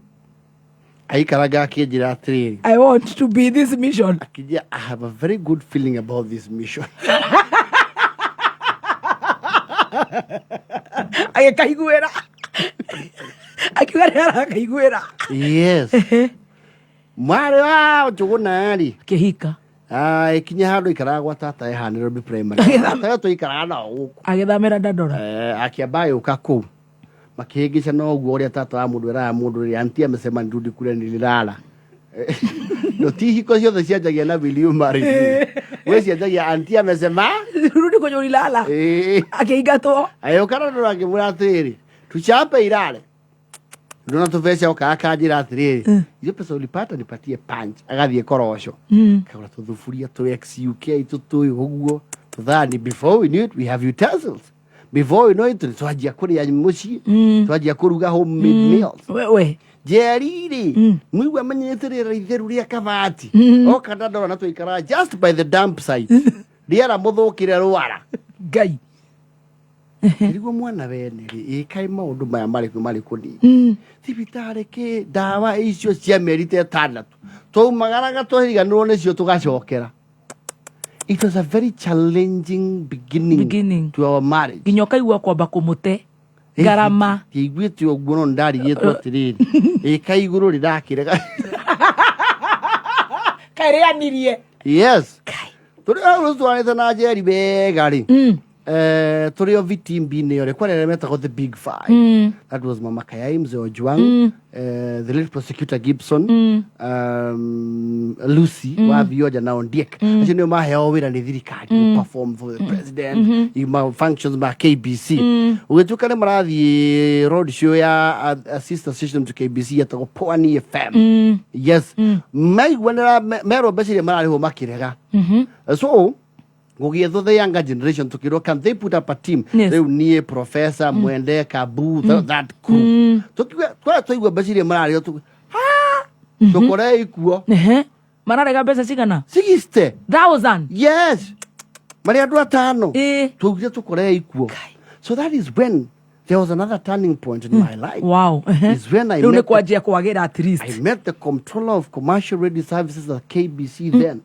Aikaraga akĩnjĩra atĩrĩrĩ, "I want to be this mission." Akĩnjĩra, "I have a very good feeling about this mission." Agĩkaiguĩra, akiuga nĩ arakaiguĩra. Yes. Mwarĩ wa Njũgũna rĩ, kĩhika. Ĩkinya handũ ikaraga gwa tata eha Nairobi Primary. Tata we tũikaraga nao gũkũ. Agĩthamĩra Dandora. Akĩamba agĩũka kũu, makĩhĩngĩca no ũguo ũrĩa tata wa mũndũ eraga mũndũ rĩrĩa anti amesema nirudi kule nililala. No ti hiko ciothe cianjagia na "Will you marry me?" We cianjagia "Anti amesema rudi kwenye ulilala." Akĩingatwo. Agĩũka na ndũra, ngĩmwĩra atĩrĩrĩ, tuchape ilale. Ndona tũbeca oka akanjĩra atĩrĩrĩ, "Hizo pesa ulipata nipatie punch." Agathiĩ koroco, kagũra tũthuburia tũ XUK tũtũĩ ũguo, tũthani. Before we knew it, we have utensils. Before you know it, twanjia kũrĩa mũciĩ, twanjia kũruga homemade meals. Wewe. Njeri rĩ, mũigua amenyerete rĩera itheru rĩa kabati, oka ndandora na twaikara just by the dump site, rĩera mũthũkĩre rwara. Ngai. Nĩguo mwana wene rĩ, ĩkaĩ maũndũ maya marĩkũ marĩkũ ni thibitarĩ kĩ ndawa icio cia mĩeri ta ĩtandatũ twaumagaraga twariganĩrwo nĩcio tũgacokera. It was a very challenging beginning, Beginning. to our marriage. Nginya ũkaigua kwamba kũmũte ngarama. Ndiaiguĩte ũguo, no nĩndarigĩtwo atĩrĩrĩ, ĩka igũrũ rĩrakĩrega. Kaĩrĩanirie. Yes, tũrĩ hau rĩu twanĩte na Njeri wega rĩ, tũrĩ o vitimbi-inĩ ĩyo rĩ, kwarĩ arĩa metagwo the big five. That was Mama Kayai, Mzee Ojwang, the late prosecutor Gibson, Lucy wa Vioja na Ondiek. Acio nĩo maheo wĩra nĩ thirikari perform for the president, ma functions ma KBC. Ũgĩtuĩka nĩ marathiĩ road show ya a sister station to KBC yetagwo Pwani FM. Yes, maiguanĩra merwo mbeca iria mararĩhwo makĩrega. So gũgĩethwo the younger generation, tukirwo can they put up a team. Rĩu niĩ, Professor Mwende, Kabu, that crew, tukiuga twaria twaigua mbeca iria mararĩhwo, tũkorei kuo. Ehe. Mararega mbeca cigana? 60 thousand. Yes, marĩ andũ atano. Twaugire tũkorei kuo. So that is when there was another turning point in my life. Is when I Rĩu nĩ met kwanjia kwagĩra at least. I met the comptroller of commercial radio services at KBC then.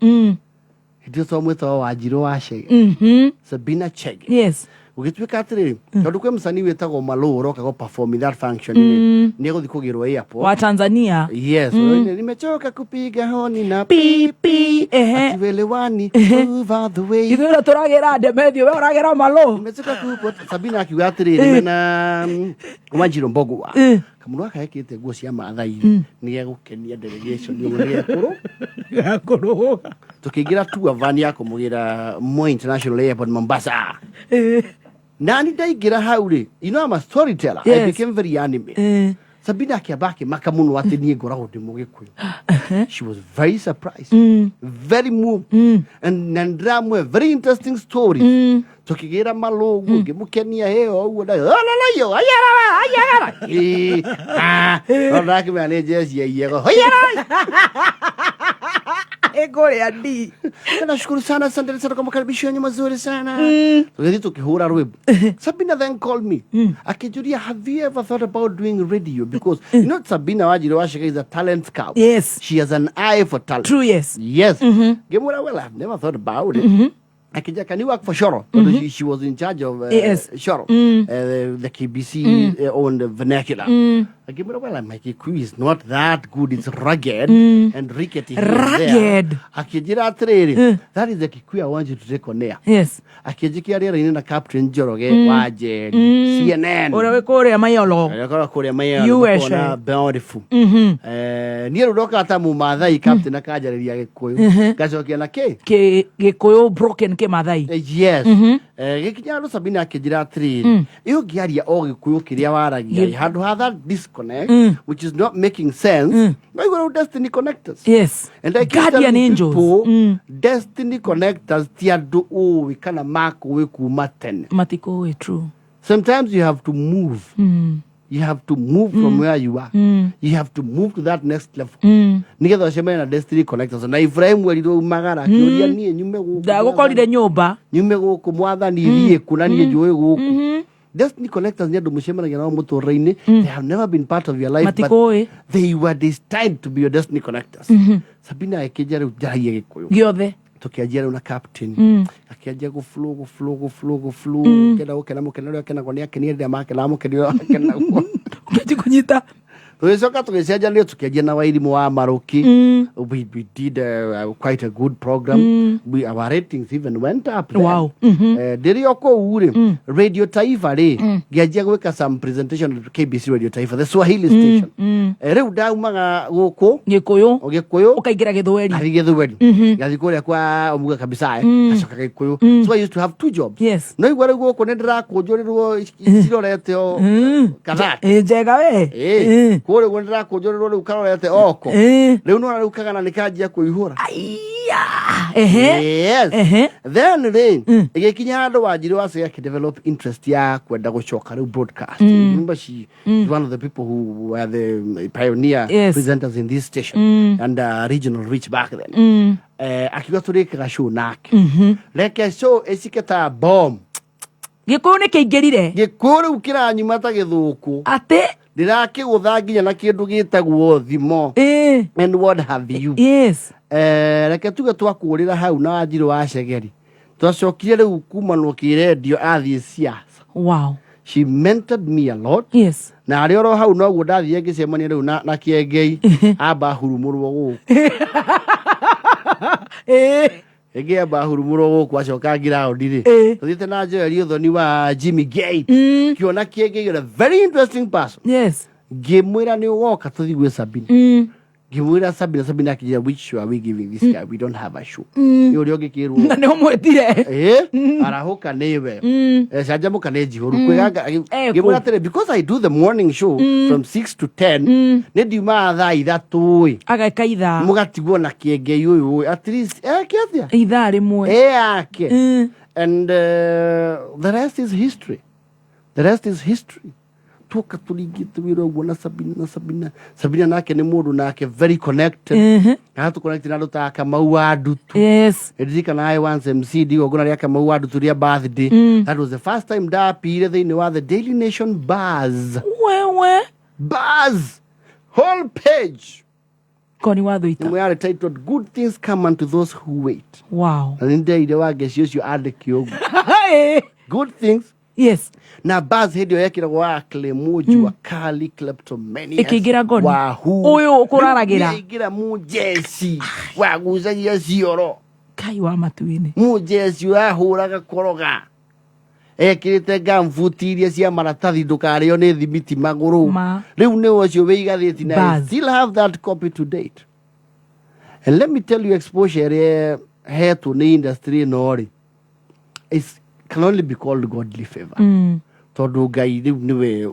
Hĩndĩ ĩyo twamwĩtaga Wanjirũ wa Chege. Sabina Chege. Ũgĩtuĩka atĩrĩrĩ, tondũ kwĩ mũcanii wĩtagwo Malũ ũroka gũ perform in that function rĩ, nĩ egũthiĩ kũgĩrwo airport. Wa Tanzania. Yes. Nimechoka kupiga honi na pipi, hatuelewani, move out the way. Ithuĩ ĩno tũragĩra Ndemethio, we ũragĩra Malũ. Nimechoka kupo Sabina akiuga atĩrĩrĩ, mena Wanjirũ Mbogua, kamũndũ gaka gekĩrĩte nguo cia Maathai nĩ gegũkenia delegation ũguo, nĩ gekũrũ Gakũrũga. Tũkĩingĩra tour van ya kũmũgĩra Moi International Airport, Mombasa. Nani ndaingĩra hau rĩ, you know I'm a storyteller. I became very anime. Sabina akĩamba akĩmaka mũno atĩ niĩ ngoragwo ndĩ Mũgĩkũyũ. She was very surprised, very moved, and na ndĩramwe very interesting stories. Tũkĩgĩra malũgu, ngĩmũkenia hĩo ũguo, ololoyo ayarara ayarara. Ĩ, ah, no ndakĩmenya nĩ njeci ya iyego oyarara. Ĩkũrĩa ndi. Nashukuru sana, asante sana kwa makaribisho yenyu mazuri sana. Tũgĩthiĩ tũkĩhũra rwĩmbo. Sabina then called me, akĩnjũria, "Have you ever thought about doing radio?" Because you know Sabina Wanjiru wa Chege is a talent scout. She has an eye for talent. True, yes. Yes. Ngĩmwĩra, "Well, I've never thought about it." Akĩnjĩra, "Can you work for Shoro?" Tondũ she was in charge of Shoro, the KBC owned vernacular. Akĩmwĩra, "Well, my Kikuyu is not that good. It's rugged and rickety here and there." Rugged. Akĩnjĩra atĩrĩrĩ, "That is the Kikuyu I want you to take on air." Akĩnjĩkĩra rĩera-inĩ na Captain Njoroge wa Njeri, CNN. Ũrĩa wĩ kũrĩa Mayolo. Ũrĩa ũkoragwo kũrĩa Mayolo. USA. Ũkona beautiful. Niĩ rĩu ndokaga ta Mũmathai, Captain akanjarĩria Gĩkũyũ, ngacokia na kĩ. Gĩkũyũ broken kĩmathai. Yes. Gĩkinya andũ, Sabina akĩnjĩra atĩrĩrĩ, ĩ ũngĩaria o Gĩkũyũ kĩrĩa waragia handũ ha that disconnect, which is not making sense. No igũrũ destiny connectors. And I keep Guardian telling angels. people, destiny connectors ti andũ ũĩ kana makũĩ kuma tene. Matikũĩ, true. Sometimes you have to move. You have to move from where you are. You have to move to that next level nigetha ũcemanie na destiny connectors. Na Ibrahim erirwo umagara, akĩũria, "Niĩ nyume gũkũ, Ndagũkorire nyũmba. Nyume gũkũ, mwathani, thiĩ kũ na niĩ njũĩ gũkũ?" Destiny connectors nĩ andũ mũcemanagia nao mũtũrĩre-inĩ. They have never been part of your life, but Matikũĩ. they were destined to be your destiny connectors. Sabina akĩnjia rĩu njaragia Gĩkũyũ gĩothe. Tũkĩanjia rĩu na Captain, akĩanjia gũflow, gũflow, gũflow, gũflow, kenda gũkena mũkena ũrĩa akenagwo nĩ akenia, rĩrĩa makena mũkeni ũrĩa akenagwo. Ũkĩanjia kũnyita. Tũgĩcoka tũgĩcenjania, tũkĩanjia na Wairimũ wa Marũki. We did quite a good program. Our ratings even went up then. Ndĩrĩ o kũu rĩ, Radio Taifa rĩ, ngĩanjia gwĩka some presentation at KBC Radio Taifa, the Swahili station. Rĩu ndaumaga gũkũ Gĩkũyũ. O Gĩkũyũ. Ũkaingĩra Gĩthweri. Ngathi Gĩthweri, ngathi kũrĩa kwa Omuga kabisa, ngacoka Gĩkũyũ. So I used to have two jobs. No igua rĩu gũkũ nĩ ndĩrakũnjũrĩrwo cirorete o kathati. Ĩ, njega we. Ĩ, kũrĩa ũguo ndĩrakũnjũrĩrwo rĩu karorete oko. Rĩu nona rĩu kagana nĩ kanjia kũihũra. Aiya. Ehe. Yes. Ehe. Then rĩ, ĩgĩkinya handũ Wanjirũ wa Chege akĩdevelop interest ya kwenda gũcoka rĩu broadcast. Remember she is one of the people who were the pioneer presenters in this station and regional reach back then. Akiuga tũrĩkaga show nake. Reke show ĩcike ta bomb. Gĩkũyũ nĩ kĩingĩrire. Gĩkũyũ rĩu kĩranyuma ta gĩthũkũ. Atĩ Ndĩrakĩgũtha nginya na kĩndũ gĩtagwo thimo. And what have you. Reke tuge twakũrĩra hau na Wanjirũ wa Chegeri. Twacokire rĩu kumanwo kĩrendio athiĩ siasa. She mentored me a lot. Na arĩ oro hau noguo ndathire ngĩcemania rĩu na Kĩengei amba hurumũrwo gũkũ. Ĩngĩ amba hurumũrwo gũkũ acoka ngiraũndi rĩ. Tũthiĩte na Joel Ũthoni wa Jimmy Gate. Kĩona Kĩengei a very interesting person. Ngĩmwĩra nĩ ũgoka tũthiĩ gwĩ Sabina. Ngĩmwĩra Sabina, Sabina akĩnjĩra which show are we giving this guy? We don't have a show. Nĩ ũrĩa ũngĩkĩrwo. Na nĩ ũmwĩtire. Arahũka nĩwe. Canjamũka nĩ njihũru. Kwĩganga Kũ. ngĩmwĩra atĩrĩ because I do the morning show from 6 to 10 nĩ ndiumaga thaa 3 ĩ. Ageka ithaa. Mũgatigwo na Kĩengei ũyũ ĩ. At least eke atĩa? Ithaa rĩmwe. Yake. And the rest is history. The rest is history. Tuoka tũringĩte wĩra ũguo na Sabina na Sabina. Sabina nake nĩ mũndũ nake very connected. Kana tũ connect na andũ ta Kamau wa Ndutu. Ndirikana I once MC igongona rĩa Kamau wa Ndutu rĩa birthday. That was the first time ndapire thĩinĩ wa the Daily Nation Buzz. Wewe. Buzz. Whole page. Koni wa Thũita. Ĩmwe yarĩ titled Good Things Come Unto Those Who Wait. Na nĩ ndeire Wangeci ũcio andĩke ũguo. Good things. Na Buzz hĩndĩ ĩyo yekĩragwo wa Clemo Jua Kali Kleptomaniacs. Ĩkĩingĩra ngoni. Wahoo. Ũyũ ũkũraragĩra. Rĩu nĩyaingĩra mũjeci wagucagia cioro. Kai wa matu-inĩ. Mũjeci wahũraga koroga. Ekĩrĩte gambuti iria cia maratathi ndũkarĩo nĩ thimiti magũrũ. Ma. Rĩu nĩ ũcio wĩ igathĩti na I Buzz. still have that copy to date. And let me tell you exposure ĩrĩa hetwo nĩ industry ĩno rĩ, is can only be called godly favor. Tondũ Ngai rĩu nĩwe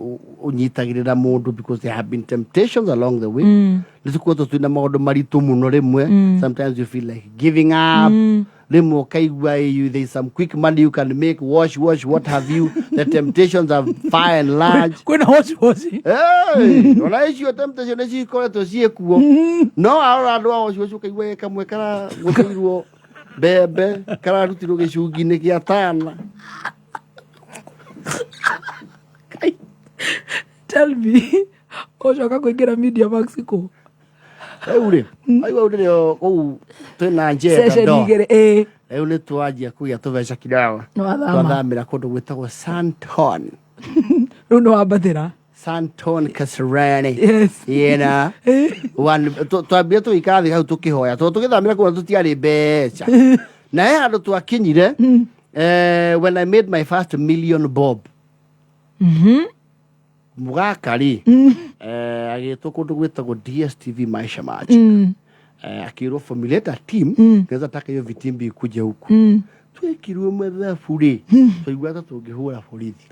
ũnyitagĩrĩra mũndũ because there have been temptations along the way. Nĩ tũkoretwo twĩna maũndũ maritũ mũno rĩmwe. Sometimes you feel like giving up. Rĩmwe ũkaigua there is some quick money you can make, wash, wash, what have you. The temptations are far and large. Kwĩna wash, wash. Hey, ona icio temptation nĩ cikoretwo ciĩkuo. No arora andũ a wash, wash ũkaigua kamwe karagũthĩirwo mbembe, kararutirwo gĩcungi-inĩ kĩa Tana. Tell me, ũcoka kũingĩra Media Max kũ? Rĩu rĩ, aigua rĩu nĩrĩo kũu twĩna njenda Session ndo. igĩrĩ, ĩĩ. Rĩu nĩ twanjia kũgĩa tũbeca kidogo. Nĩwathama. Twathamĩra kũndũ gwĩtagwo Santon. Rĩu nĩwambatĩra. Santon Kasarani. You know? One, twambire tũgĩikara thĩ hau tũkĩhoya tondũ tũgĩthamĩra kũu tũtiarĩ mbeca. Na he handũ twakinyire, when I made my first million bob. Mũgaka rĩ, agĩtwo kũndũ gwĩtagwo DSTV Maisha Magic. Akĩrwo formulate a team, nĩgetha taka hiyo vitimbi ikuje huku. Twekirwo mathabu rĩ, twaigua ta tũngĩhũra borithi.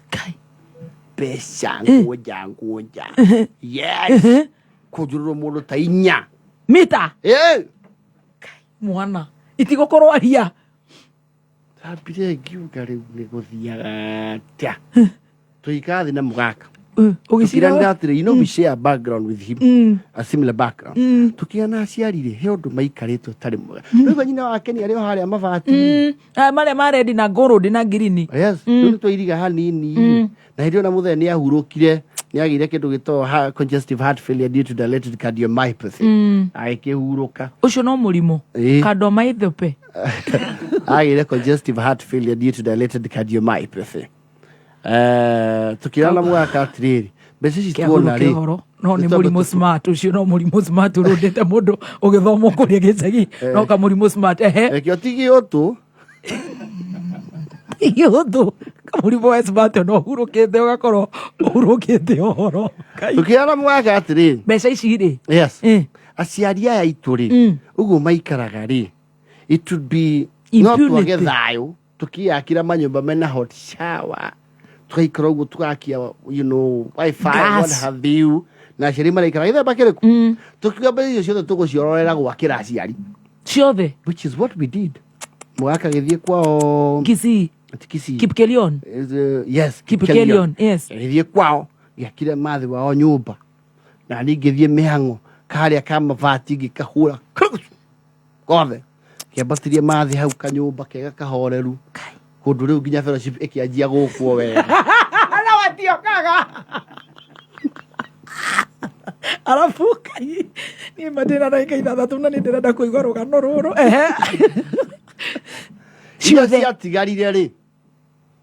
Mbeca ngũnja ngũnja. Yes. Kũnjũrũrwo mũndũ ta inya. Mita. Mwana. Itigũkũrwaria. Thambire ngiuga rĩu nĩ gũthiaga atĩa. Tũgĩikara thĩ na mũgaka. Ũgĩcira Tũkĩranĩra atĩrĩ, you know we share a background with him, a similar background. Tũkĩona aciari rĩ, he ũndũ maikarĩte ũtarĩ mwega. Rĩu nyina wake nĩ arĩ o harĩa mabati. Marĩa ma red na gold na green. Yes, rĩu nĩ twairiga hanini. Na hĩndĩ ĩyo na mũthee nĩ ahurũkire, nĩ agĩire kĩndũ gĩtagwo congestive heart failure due to dilated cardiomyopathy. Agĩkĩhurũka. Ũcio no mũrimũ. Ĩĩ. Cardiomyopathy. Agĩire congestive heart failure due to dilated cardiomyopathy. Tukĩrana mũgaka atĩrĩrĩ, mbeca ici tuona rĩ, ũhoro no nĩ nĩ mũrimũ smart ũcio no mũrimũ smart ũrũndĩte mũndũ ũgĩthoma kũrĩa gĩcagi no kamũrimũ smart ehe. Kĩo ti gĩũtũ. Gĩũtũ kamũrimũ wa smart no ũhurũkĩte ũgakorwo ũhurũkĩte ũhoro. Tukĩrana mũgaka atĩrĩrĩ, mbeca ici rĩ, yes, aciari aya aitũ rĩ, ũguo maikaraga rĩ, it would be no twage Impunity. thayũ tũkĩyakĩra manyũmba mena hot shower, tũgaikara ũguo tũgakia, you know, wifi, Gas. what have you, na aciari maraikara gĩthemba kĩrĩkũ. Tũkiuga mbeca icio ciothe tũgũciororera gwakĩra aciari. Ciothe. Which is what we did. Mwaka gĩthiĩ kwao Kisii. Ati Kisii. Kipkelion. Is, yes, Kipkelion, yes. Gĩthiĩ kwao gĩakire mathi wao nyũmba na niĩ ngĩthiĩ mĩhang'o karĩa ka mabati ngĩkahũra kothe kĩambatirie mathi hau kanyũmba kega kahoreru kũndũ rĩu nginya fellowship ĩkĩanjia gũkwo wega. Na watiokaga arabu kai niĩ ma ndĩna ndagĩka 6 na nĩ ndĩrenda kũigua rũgano rũrũ. Ehe. Iria ciatigarire rĩ,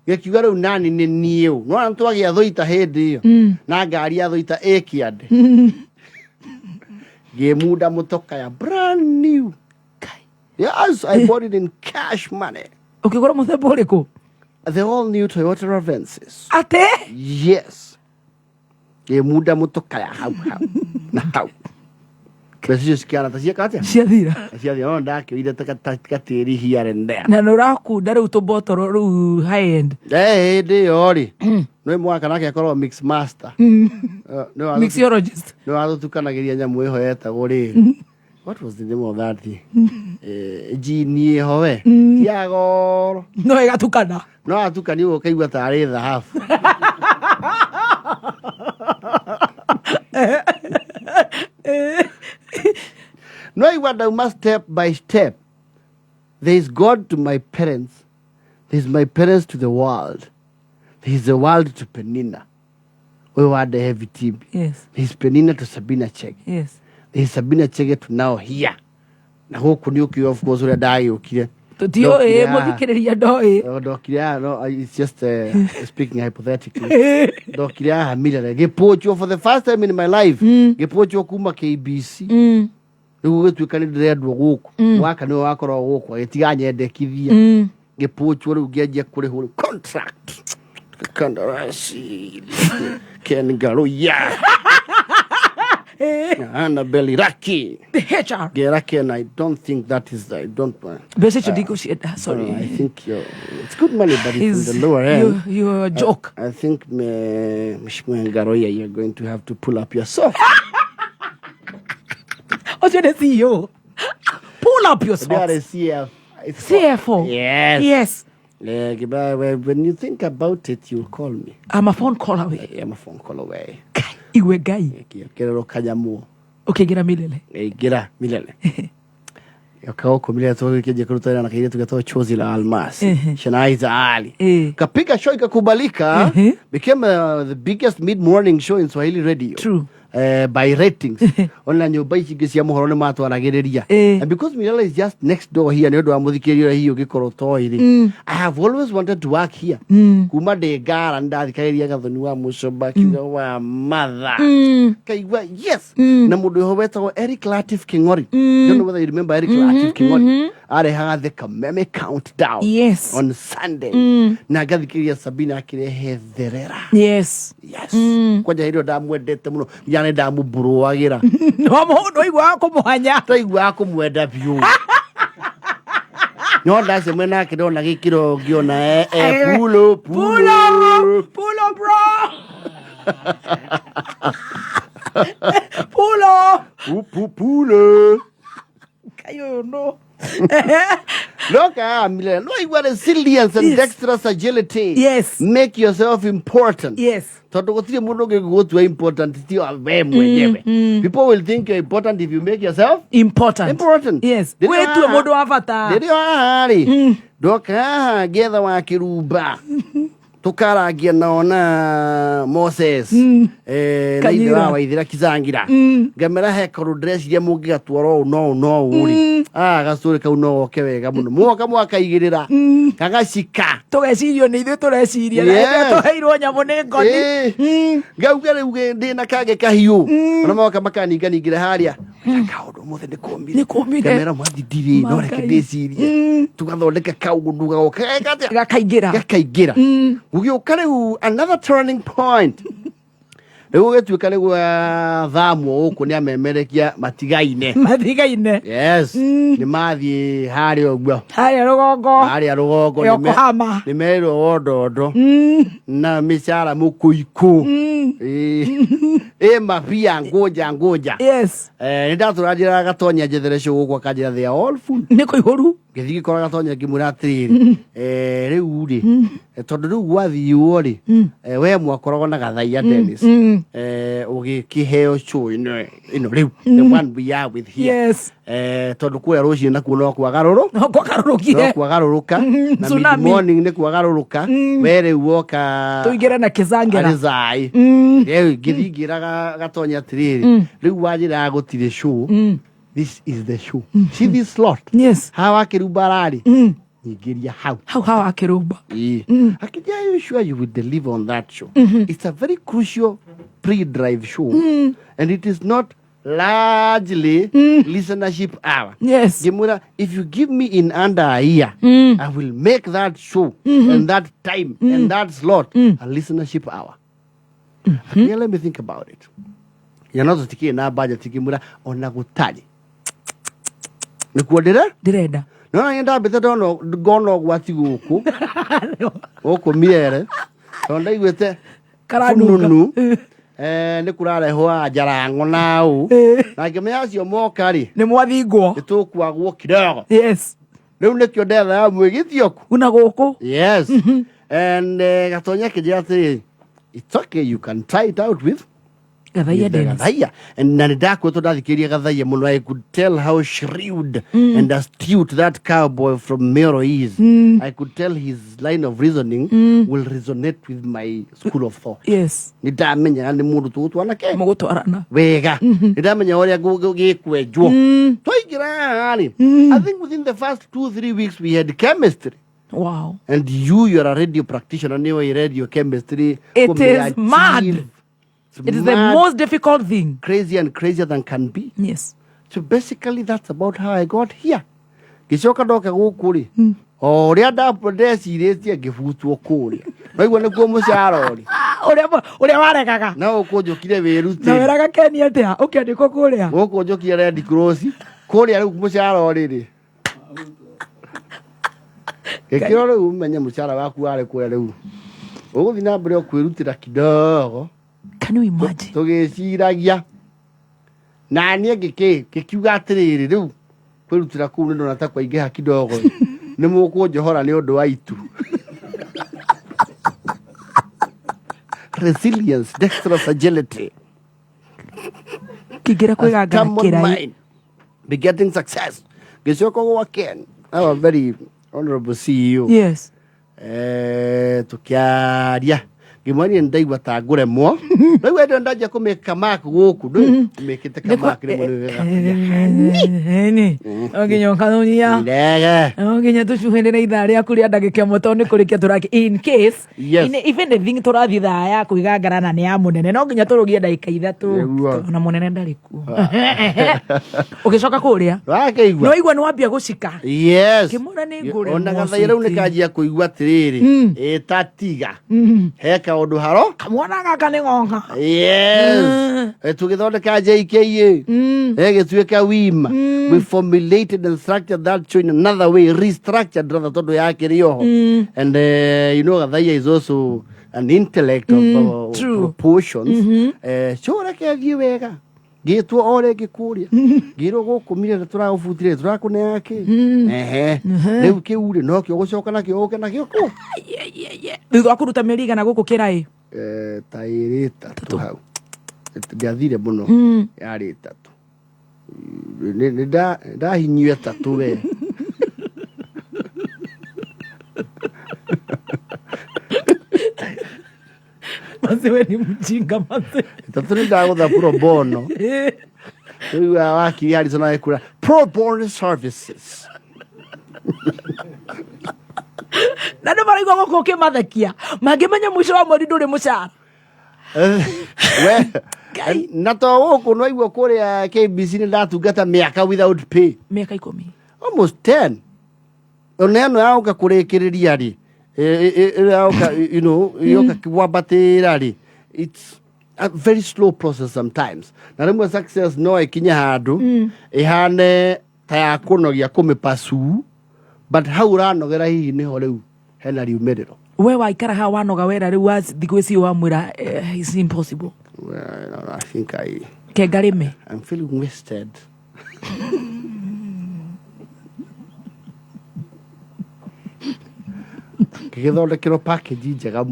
gĩkiuga rĩu nani nĩ niĩ ũ nona twagĩa thũita hĩndĩ ĩyo na ngari ya thũita ĩ kĩande ngĩmunda mũtoka ya brand new. Yes, I bought it in cash money. Ũkĩgũra mũthemba ũrĩkũ? The all new Toyota Avensis. Atĩ? Yes, ngĩmunda mũtoka ya hau hau na hau mbeca icio cikĩara ta cieka atĩa. Ciathira. Ciathira no ndakĩoire ta gatĩri here and there. Na nĩ ũrakunda rĩu tũbotoro rĩu high end. Eh, hĩndĩ ĩyo rĩ nĩ mwaka nake akorwo mix master. Mixologist. Nĩ watũtukanagĩria nyamũ ĩho yetagwo rĩrĩ, what was the name of that thing? Jini ĩho we ti ya goro. No ĩgatukana. No atukania ũguo ũkaigua tarĩ thahabu. No igua ndauma step by step. There is God to my parents, there is my parents to the world, there is the world to Penina ũyũ wandehe vitimbi. There is Penina to Sabina Chege. There is Sabina Chege to now here na gũkũ nĩ ũkĩũĩ of course ũrĩa ndagĩũkire. Tũtiũĩ. Ndokire haha. Mũthikĩrĩria ndoĩ. Oh, ndokire haha no, it's just speaking hypothetically, ndokire haha Milele ngĩpũchwo for the first time in my life, ngĩpũchwo kuma KBC. Rĩu gũgĩtuĩka nĩ ndĩrendwo gũkũ waka nĩwe wakorwo gũkũ agĩtiga nyendekithia. Ngĩpũchwo rĩu ngĩanjia kũrĩhwo rĩu contract kandarasi Ken Ngaruiya, Annabel Iraki. The HR. Ngera Ken, I don't think that is, I don't Mbeca icio ndingũcienda, sorry. I think you're, it's good money, but it's in the lower end. You're a joke. I think Mheshimiwa Ngaruiya, you're going to have to pull up your socks. Ũcio nĩ CEO. Pull up your They are a socks. CF. It's CFO. Yes. Yes. Yeah, but when you think about it, you'll call me. I'm a phone call away. I'm a phone call away. Iwe Ngai. Kerero kanyamuo. Ũkĩingĩra Milele. Ingĩra Milele. Yoka huko Milele tukija kuruta na kaile tukatoa chozi la almasi. Shanaiza Ali. Kapiga show ikakubalika. Became the biggest mid-morning show in Swahili radio. True. By ratings. Ona nyũmba ici ingĩ cia mohoro nĩ matwaragĩrĩria. And because Milele is just next door here nĩ ũndũ wa mũthikĩrĩria ũrĩa hihi ũngĩkorwo toĩ rĩ. I have always wanted to work here. Kuma ndĩ ngara nĩ ndathikagĩrĩria Gathoni wa Mũcomba akiuga wa matha. Kaigua yes. Na mũndũ ũyũ wetagwo Eric Latif King'ori. Don't know whether you remember Eric Latif King'ori. Arehaga the Kameme Countdown. Yes. On Sunday. Na ngathikĩrĩria Sabina akĩrehe therera. Yes. Yes. Kwanja hĩndĩ ĩyo ndamwendete mũno nginya nĩ ndamũmburũagĩra. Ndwaiguaga kũmũhanya. Ndaiguaga kũmwenda biũ. No ndacemania nake ndona gĩkĩro ngĩona pulo pulo. Pulo bro. Pulo. Pulo. Kai ũyũ no. Look, Milele, no, you are resilience and dexterous agility. Yes. Make yourself important. Yes. Tondũ gũtirĩ mũndũ ũngĩ gũgũtua important ti we mwenyewe. People will think you're important if you make yourself important. Important. Yes. Rĩrĩa Wĩtue haha- mũndũ wa bata. Rĩrĩa haha rĩ, ndoka haha ngĩetha wa kĩrumba tũkarangia nao na Moses na ithe Kanyira. wa Waithĩra Kizangira ngamera he kaũndũ ndĩreciria mũngĩgatwara ũũ no ũũ no ũũ rĩ, gacũrĩ kau no goke wega mũno mwoka mwakaigĩrĩra gagacika. Tũgecirio nĩ ithuĩ tũreciria na Yes. hĩndĩ ĩyo tũheirwo nyamũ nĩ ngoni. Ngauga rĩu ndĩna kangĩ kahiũ ona moka makaninganingĩra harĩa kaũndũ ũmũthĩ nĩ kũmire. Nĩ kũmire. Ngamera mwathi ndirĩ no reke Makai. ndĩcirie tũgathondeka kaũndũ gagoka geka atĩa? Gakaingĩra. Gakaingĩra. Gũgĩũka rĩu another turning point. Rĩu gũgĩtuĩka nĩ gwathamwo gũkũ nĩ amemerekia matigaine. Matigaine. Yes. Nĩ mathiĩ harĩa ũguo. Harĩa rũgongo. Harĩa rũgongo. nĩ me- Yokohama. Nĩ merirwo wondondo. Na mĩcara mũkũikũ. Ĩĩ. Ĩ mabia ngũnja ngũnja. Yes. Eh, nĩ ndatũra njĩra gatonya njethere cũ gũkũ akanjĩra they are all full. Nĩ kũihũru. Ngĩthiĩ ngĩkora gatonya ngĩmwĩra atĩrĩrĩ, eh, rĩu rĩ, tondũ rĩu gwathiwo rĩ, we mwakoragwo na gathaia Dennis, ũgĩkĩheo show ĩno ĩno rĩu, the one we are with here. Yes. Tondũ kũrĩa rũcinĩ nakuo no kwagarũrũ No kwagarũrũkire. no kwagarũrũka na Tsunami. mid morning nĩ kwagarũrũka we rĩu woka Tũingĩre na kĩcangĩra. arĩ zai rĩu ngĩthiĩ ngĩra gatonya atĩrĩrĩ, rĩu wanjĩra gũtirĩ show, this is the show, see this slot, yes, hawa wakĩrumba rarĩ nyingĩria hau hau hawa akĩrumba. Ĩĩ. Akĩnjĩra, "Are you sure you will deliver on that show? It's a very crucial pre-drive show and it is not largely listenership hour." Yes. Ngĩmwĩra, if you give me in under a year, I will make that show and that time and that slot a listenership hour. Akĩnjĩra, let me think about it. Ya no tũtikĩrĩ na budget. Ngĩmwĩra ona gũtarĩ nĩkuo ndĩre ndĩrenda. Nona nĩ ndambĩte ndona ngona ũgwati gũkũ gũkũ mĩere tondũ ndaiguĩte Karanunga. fununu nĩ kũrarehwo a njarango na ũ na ngĩmenya acio moka rĩ nĩ mwathingwo nĩ tũkwagwo kidogo. Yes. Rĩu nĩkĩo ndethaga mwĩgĩthioku na gũkũ. Yes, and gatonya akĩnjĩra atĩrĩrĩ, it's okay, you can try it out with Gathaia with the Dennis. Gathaia. And na nĩ ndakwĩtwo ndathikĩrĩria Gathaia mũno, I could tell how shrewd and astute that cowboy from Mero is. I could tell his line of reasoning will resonate with my school of thought. Yes. Nĩ ndamenyaga nĩ mũndũ tũgũtwarana ke mũgũtwarana wega, nĩ ndamenya ũrĩa gĩkwenjwo twaingĩra haha rĩ. I think within the first 2-3 weeks we had chemistry. Wow. And you are a radio practitioner, nĩ radio chemistry It kũmĩ is mad. achieve. It's It is the mad, most difficult thing. Crazy and crazier than can be. Yes. So basically that's about how I got here. Ngĩcoka ndoka gũkũ rĩ, o ũrĩa ndecirĩtie ngĩbutwo kũrĩa waigua nĩkuo mũcara ũrĩ. Ũrĩa waregaga. No gũkũ njũkire Na wĩrutĩri. weraga Ken atĩa ũkĩandĩkwo kũrĩa? Gũkũ njũkire Red Cross kũrĩa rĩu mũcara ũrĩ rĩ gĩkĩro rĩu ũmenye mũcara waku warĩ kũrĩa rĩu ũgũthiĩ na mbere o kwĩrutĩra kidogo. Can you imagine? Tũgĩciragia na niĩ ngĩkiuga atĩrĩrĩ, rĩu kwĩrutĩra kũu nĩ ndona ta kwaingĩha kidogo, nĩ mũkũnjohora nĩ ũndũ wa itu. Resilience, dexterous agility. Kĩingĩra kwĩgangara Stubborn kĩrai. mind begetting success. Ngĩcoka gwa Ken, our very honorable CEO. Yes. Tũkĩaria ngĩmwĩra nĩ ndaigua ta ngũremwo ndaigua ndĩ ndanjia kũmĩka mark gũkũ ndũĩ mĩkĩte kamark rĩmwe nĩ Nĩ no nginya ũkanunia ndege. No nginya tũcuhĩrĩre ithaa rĩaku rĩa ndagĩka ĩmwe tondũ nĩ kũrĩkia tũraki in case Yes. in, if anything tũrathiĩ thaa ya kwĩgangara na nĩ ya mũnene no nginya tũrũgie ndagĩka 3. Nĩguo. Ona mũnene ndarĩ kuo. Ũgĩcoka kũrĩa wakĩigua nĩ waigua nĩ wambia gũcika. Yes. Kĩmũra nĩ ngũremwo. Ona gathaira rĩu nĩ kanjia kũigua atĩrĩrĩ, ĩtatiga he kaũndũ haro. Kamwana gaka nĩ gonga. Yes. Tũgĩthondeka JKA ĩgĩtuĩka wima. We formulated and structured that show in another way, restructured rather, tondũ yakĩrĩ oho. And you know Gathaia is also an intellect of proportions. So reke thiĩ wega ngĩtwo o rĩngĩ kũrĩa ngĩrwo gũkũ mirere tũragũbutire tũrakũneaga kĩ ehe rĩu kĩu rĩ nokĩo gũcoka nakĩo ũke nakĩo kũ. Thutha wa kũruta mĩeri igana gũkũ kĩraĩ? Ta ĩrĩ ĩtatũ hau ndiathire mũno yarĩ ĩtatũ. Nĩ ndahinyio ĩtatũ we. Maze we ni mjinga maze. Ĩtatũ nĩ ndagũtha pro bono rĩu wakiri Harrison agĩkũra pro bono services. Na andũ maraigua gũkũ ũkĩmathekia mangĩmenya mũico wa mweri ndũrĩ mũcara. We na to gũkũ no igua kũrĩa KBC nĩ ndatungata mĩaka without pay. Mĩaka 10. Almost 10 ona ĩno yaũka kũrĩkĩrĩria rĩ ĩyo yaũka yoka kwambatĩra rĩ it's a very slow process sometimes. Na rĩmwe success no ĩkinye handũ ĩhane ta ya kũnogia kũmĩpursue, but hau ũranogera hihi nĩho rĩu hena riumĩrĩro. We waikara haha wanoga wera rĩu wa thikũ ici wamwĩra it's impossible. Well, I think I kengarĩme. I'm feeling wasted. Ngĩgĩthondekerwo package njega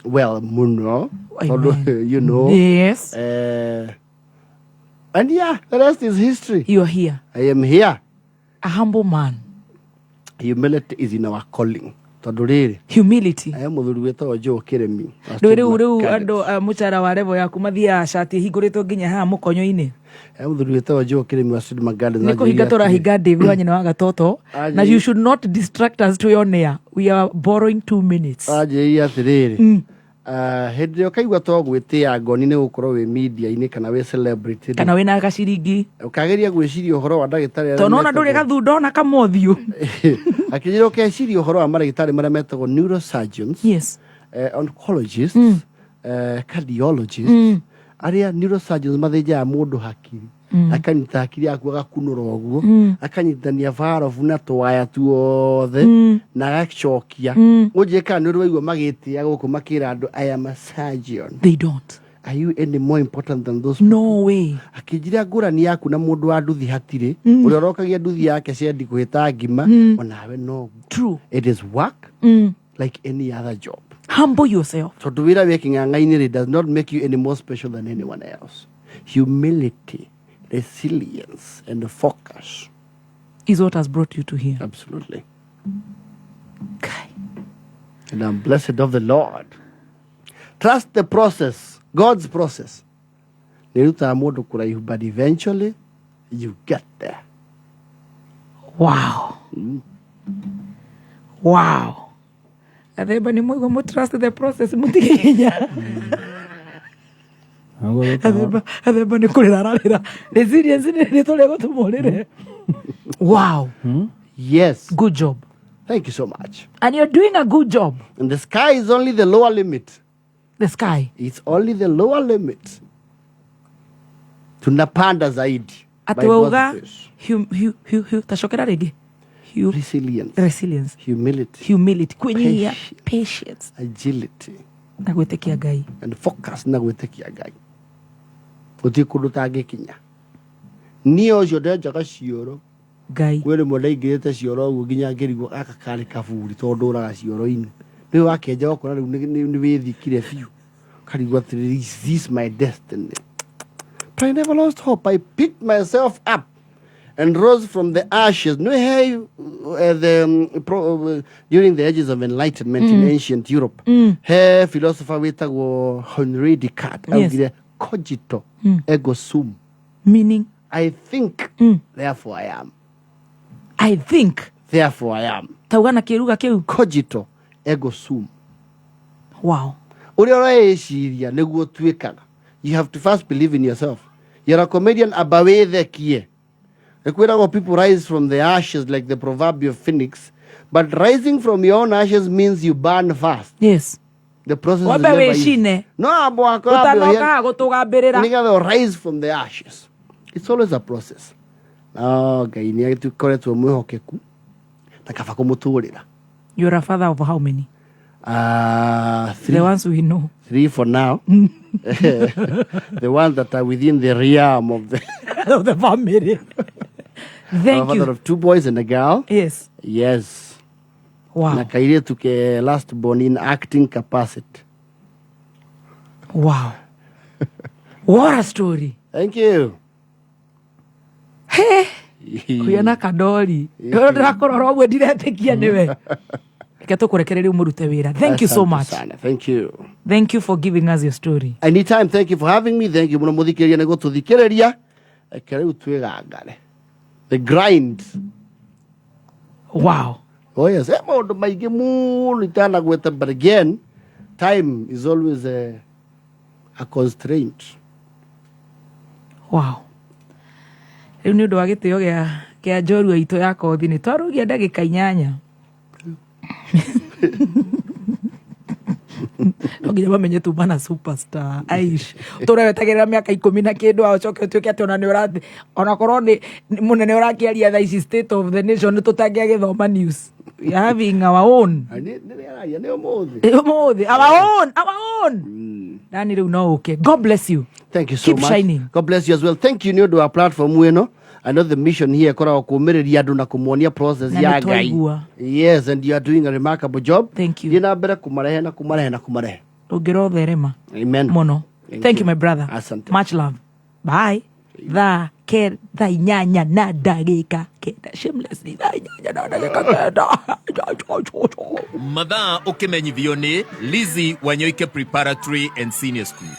well mũno tondũ you know. Yes. And yeah, the rest is history. You are here. I am here. A humble man. Humility is in our calling. Tondũ rĩrĩ, humility. Aya mũthuri wĩtagwo Joe Kĩremi. Rĩu rĩu rĩu andũ a mũcara wa level yaku mathiaga cati ĩhingũrĩtwo nginya haha mũkonyo-inĩ. Aya mũthuri wĩtagwo Joe Kĩremi wa Studio Gardens. Nĩ kũhinga tũrahinga Dave wa nyina wa gatoto na you should not distract us to on air. We are borrowing 2 minutes. Anjĩrĩire atĩrĩrĩ, hĩndĩ ĩrĩa ũkaigua to gwĩtĩa ngoni nĩ gũkorwo wĩ media-inĩ kana wĩ celebrity rĩ, kana wĩna gaciringi, ũkageria gwĩciria ũhoro wa ndagĩtarĩ arĩa tondũ nona ndũrĩ metagwo- gathundo ona kamothiũ. Akĩnjĩra ũkeciria ũhoro wa marĩgĩtarĩ marĩa metagwo neurosurgeons, yes, oncologists, cardiologists, arĩa neurosurgeons mathĩnjaga mũndũ hakiri, akanyita hakiri yaku agakunũra ũguo, akanyitithania barobu na twaya tuothe na agacokia. Ũnjĩre kana nĩ ũrĩ waigua magĩtĩa gũkũ makĩra andũ, "I am a surgeon"? They don't. Are you any more important than those? No way. Akĩnjĩra ngũrani yaku na mũndũ wa nduthi hatirĩ, ũrĩa ũrokagia nduthi yake cendi kũhĩta ngima, onawe no. True. It is work like any other job. Humble yourself. Tondũ wĩra wĩ kĩng'ang'a-inĩ rĩ does not make you any more special than anyone else. Humility, resilience and focus is what has brought you to here. Absolutely. And I'm blessed of the Lord. Trust the process, God's process. Nĩrutaga mũndũ kũraihu, but eventually you get there. Wow. Wow. Athemba nĩ mwaigua mũ trust the process mũtige hinya. Athemba athemba nĩ kũrĩra ararĩra. Resilience nĩ rĩtwa rĩa gũtũma ũrĩre. Wow. Yes. Good job. Thank you so much. And you're doing a good job. And the sky is only the lower limit. The sky. It's only the lower limit. Tunapanda zaidi. Atĩ By God's wauga grace. Tacokera rĩngĩ. Resilience. Resilience. Humility. Humility. Kwĩnyihia. Patience. Agility. Na gwĩtĩkia Ngai. And focus na gwĩtĩkia Ngai. Gũtirĩ kũndũ ũtangĩkinya. Niĩ ũcio ndenjaga cioro. Ngai. Kwĩ rĩmwe ndaingĩrĩte cioro ũguo nginya ngĩrigwo gaka karĩ kaburi tondũ ndũraga cioro-inĩ. Rĩu wakenja ũkona rĩu nĩ wĩthikire biũ. Ũkarigwo atĩrĩrĩ, is this my destiny? But I never lost hope. I picked myself up and rose from the ashes. No, hey, during the ages of enlightenment in ancient Europe, he philosopher wĩtagwo Henri Descartes augire, "Cogito ergo sum." Meaning? I think, therefore I am. I think. Therefore I am. Tauga na kĩruga kĩu. Cogito ergo sum. Wow. Ũrĩa ũreĩciria nĩguo ũtuĩkaga. You have to first believe in yourself. You're a comedian, amba wĩthekie. Nĩkwĩragwo people rise from the ashes like the proverbial phoenix, but rising from your own ashes means you burn fast. Yes. The process is Wambe never easy. wĩcine. No, ambo wako wambe Ũtanoka ũhĩe- haha gũtũgambĩrĩra. nĩgetha rise from the ashes. It's always a process. No, Ngai nĩ agĩkoretwo mwĩhokeku na kaba kũmũtũrĩra. You're a father of how many? Three. The ones we know. Three for now. The ones that are within the realm of the of the family. I'm a Thank father you. of 2 boys and a girl. Yes. Yes. Wow. Na kairĩtu ke last born in acting capacity. Wow. What a story. Thank you. He. Kũgĩa kadori. Rĩu ndĩrakũrora ũguo ndiretĩkia nĩwe. Reke tũkũrekererie ũmũrute wĩra. Thank you so Asante much. sana. Thank you. Thank you for giving us your story. Anytime, thank you for having me. Thank you mũno mũthikĩrĩria nĩ gũtũthikĩrĩria. Reke rĩu twĩgangare. The grind. Wow. Oh yes, maũndũ maingĩ mũno itanagweta, but again, time is always a constraint. Wow. Rĩu nĩ ũndũ wa gĩtĩo kĩa njorua itũ ya kothi nĩ twarũgia ndagĩka 8. No nginya mamenye tuma na superstar. Aish, tũre wetagĩrĩra mĩaka 10 na kĩndũ, acoke ũtuĩke atĩ ona nĩ ũrathi, onakorwo nĩ mũnene ũrakĩaria thaa ici state of the nation, nĩ tũtangĩagĩthoma news. We are having our own. Nĩ araria nĩ ũmũthĩ. Ũmũthĩ our own Dani, rĩu no ũke. God bless you. Thank you so Keep much. shining. God bless you as well. Thank you nĩ ũndũ wa platform ĩno. I know the mission here ĩkoragwo kũmĩrĩria andũ na kũmonia process Na ya nĩ Ngai. twaigua. Yes, and you are doing a remarkable job. Thank you. Thiĩ na mbere kũmarehe na kũmarehe na kũmarehe. Ũngĩrotherema Amen. mũno. Thank Thank you. you, my brother. Asante. Much love. Bye. Thaa 8:09 shamelessly, 8:09. Mathaa ũkĩmenyithio nĩ Lizzy Wanyoike Preparatory and Senior School.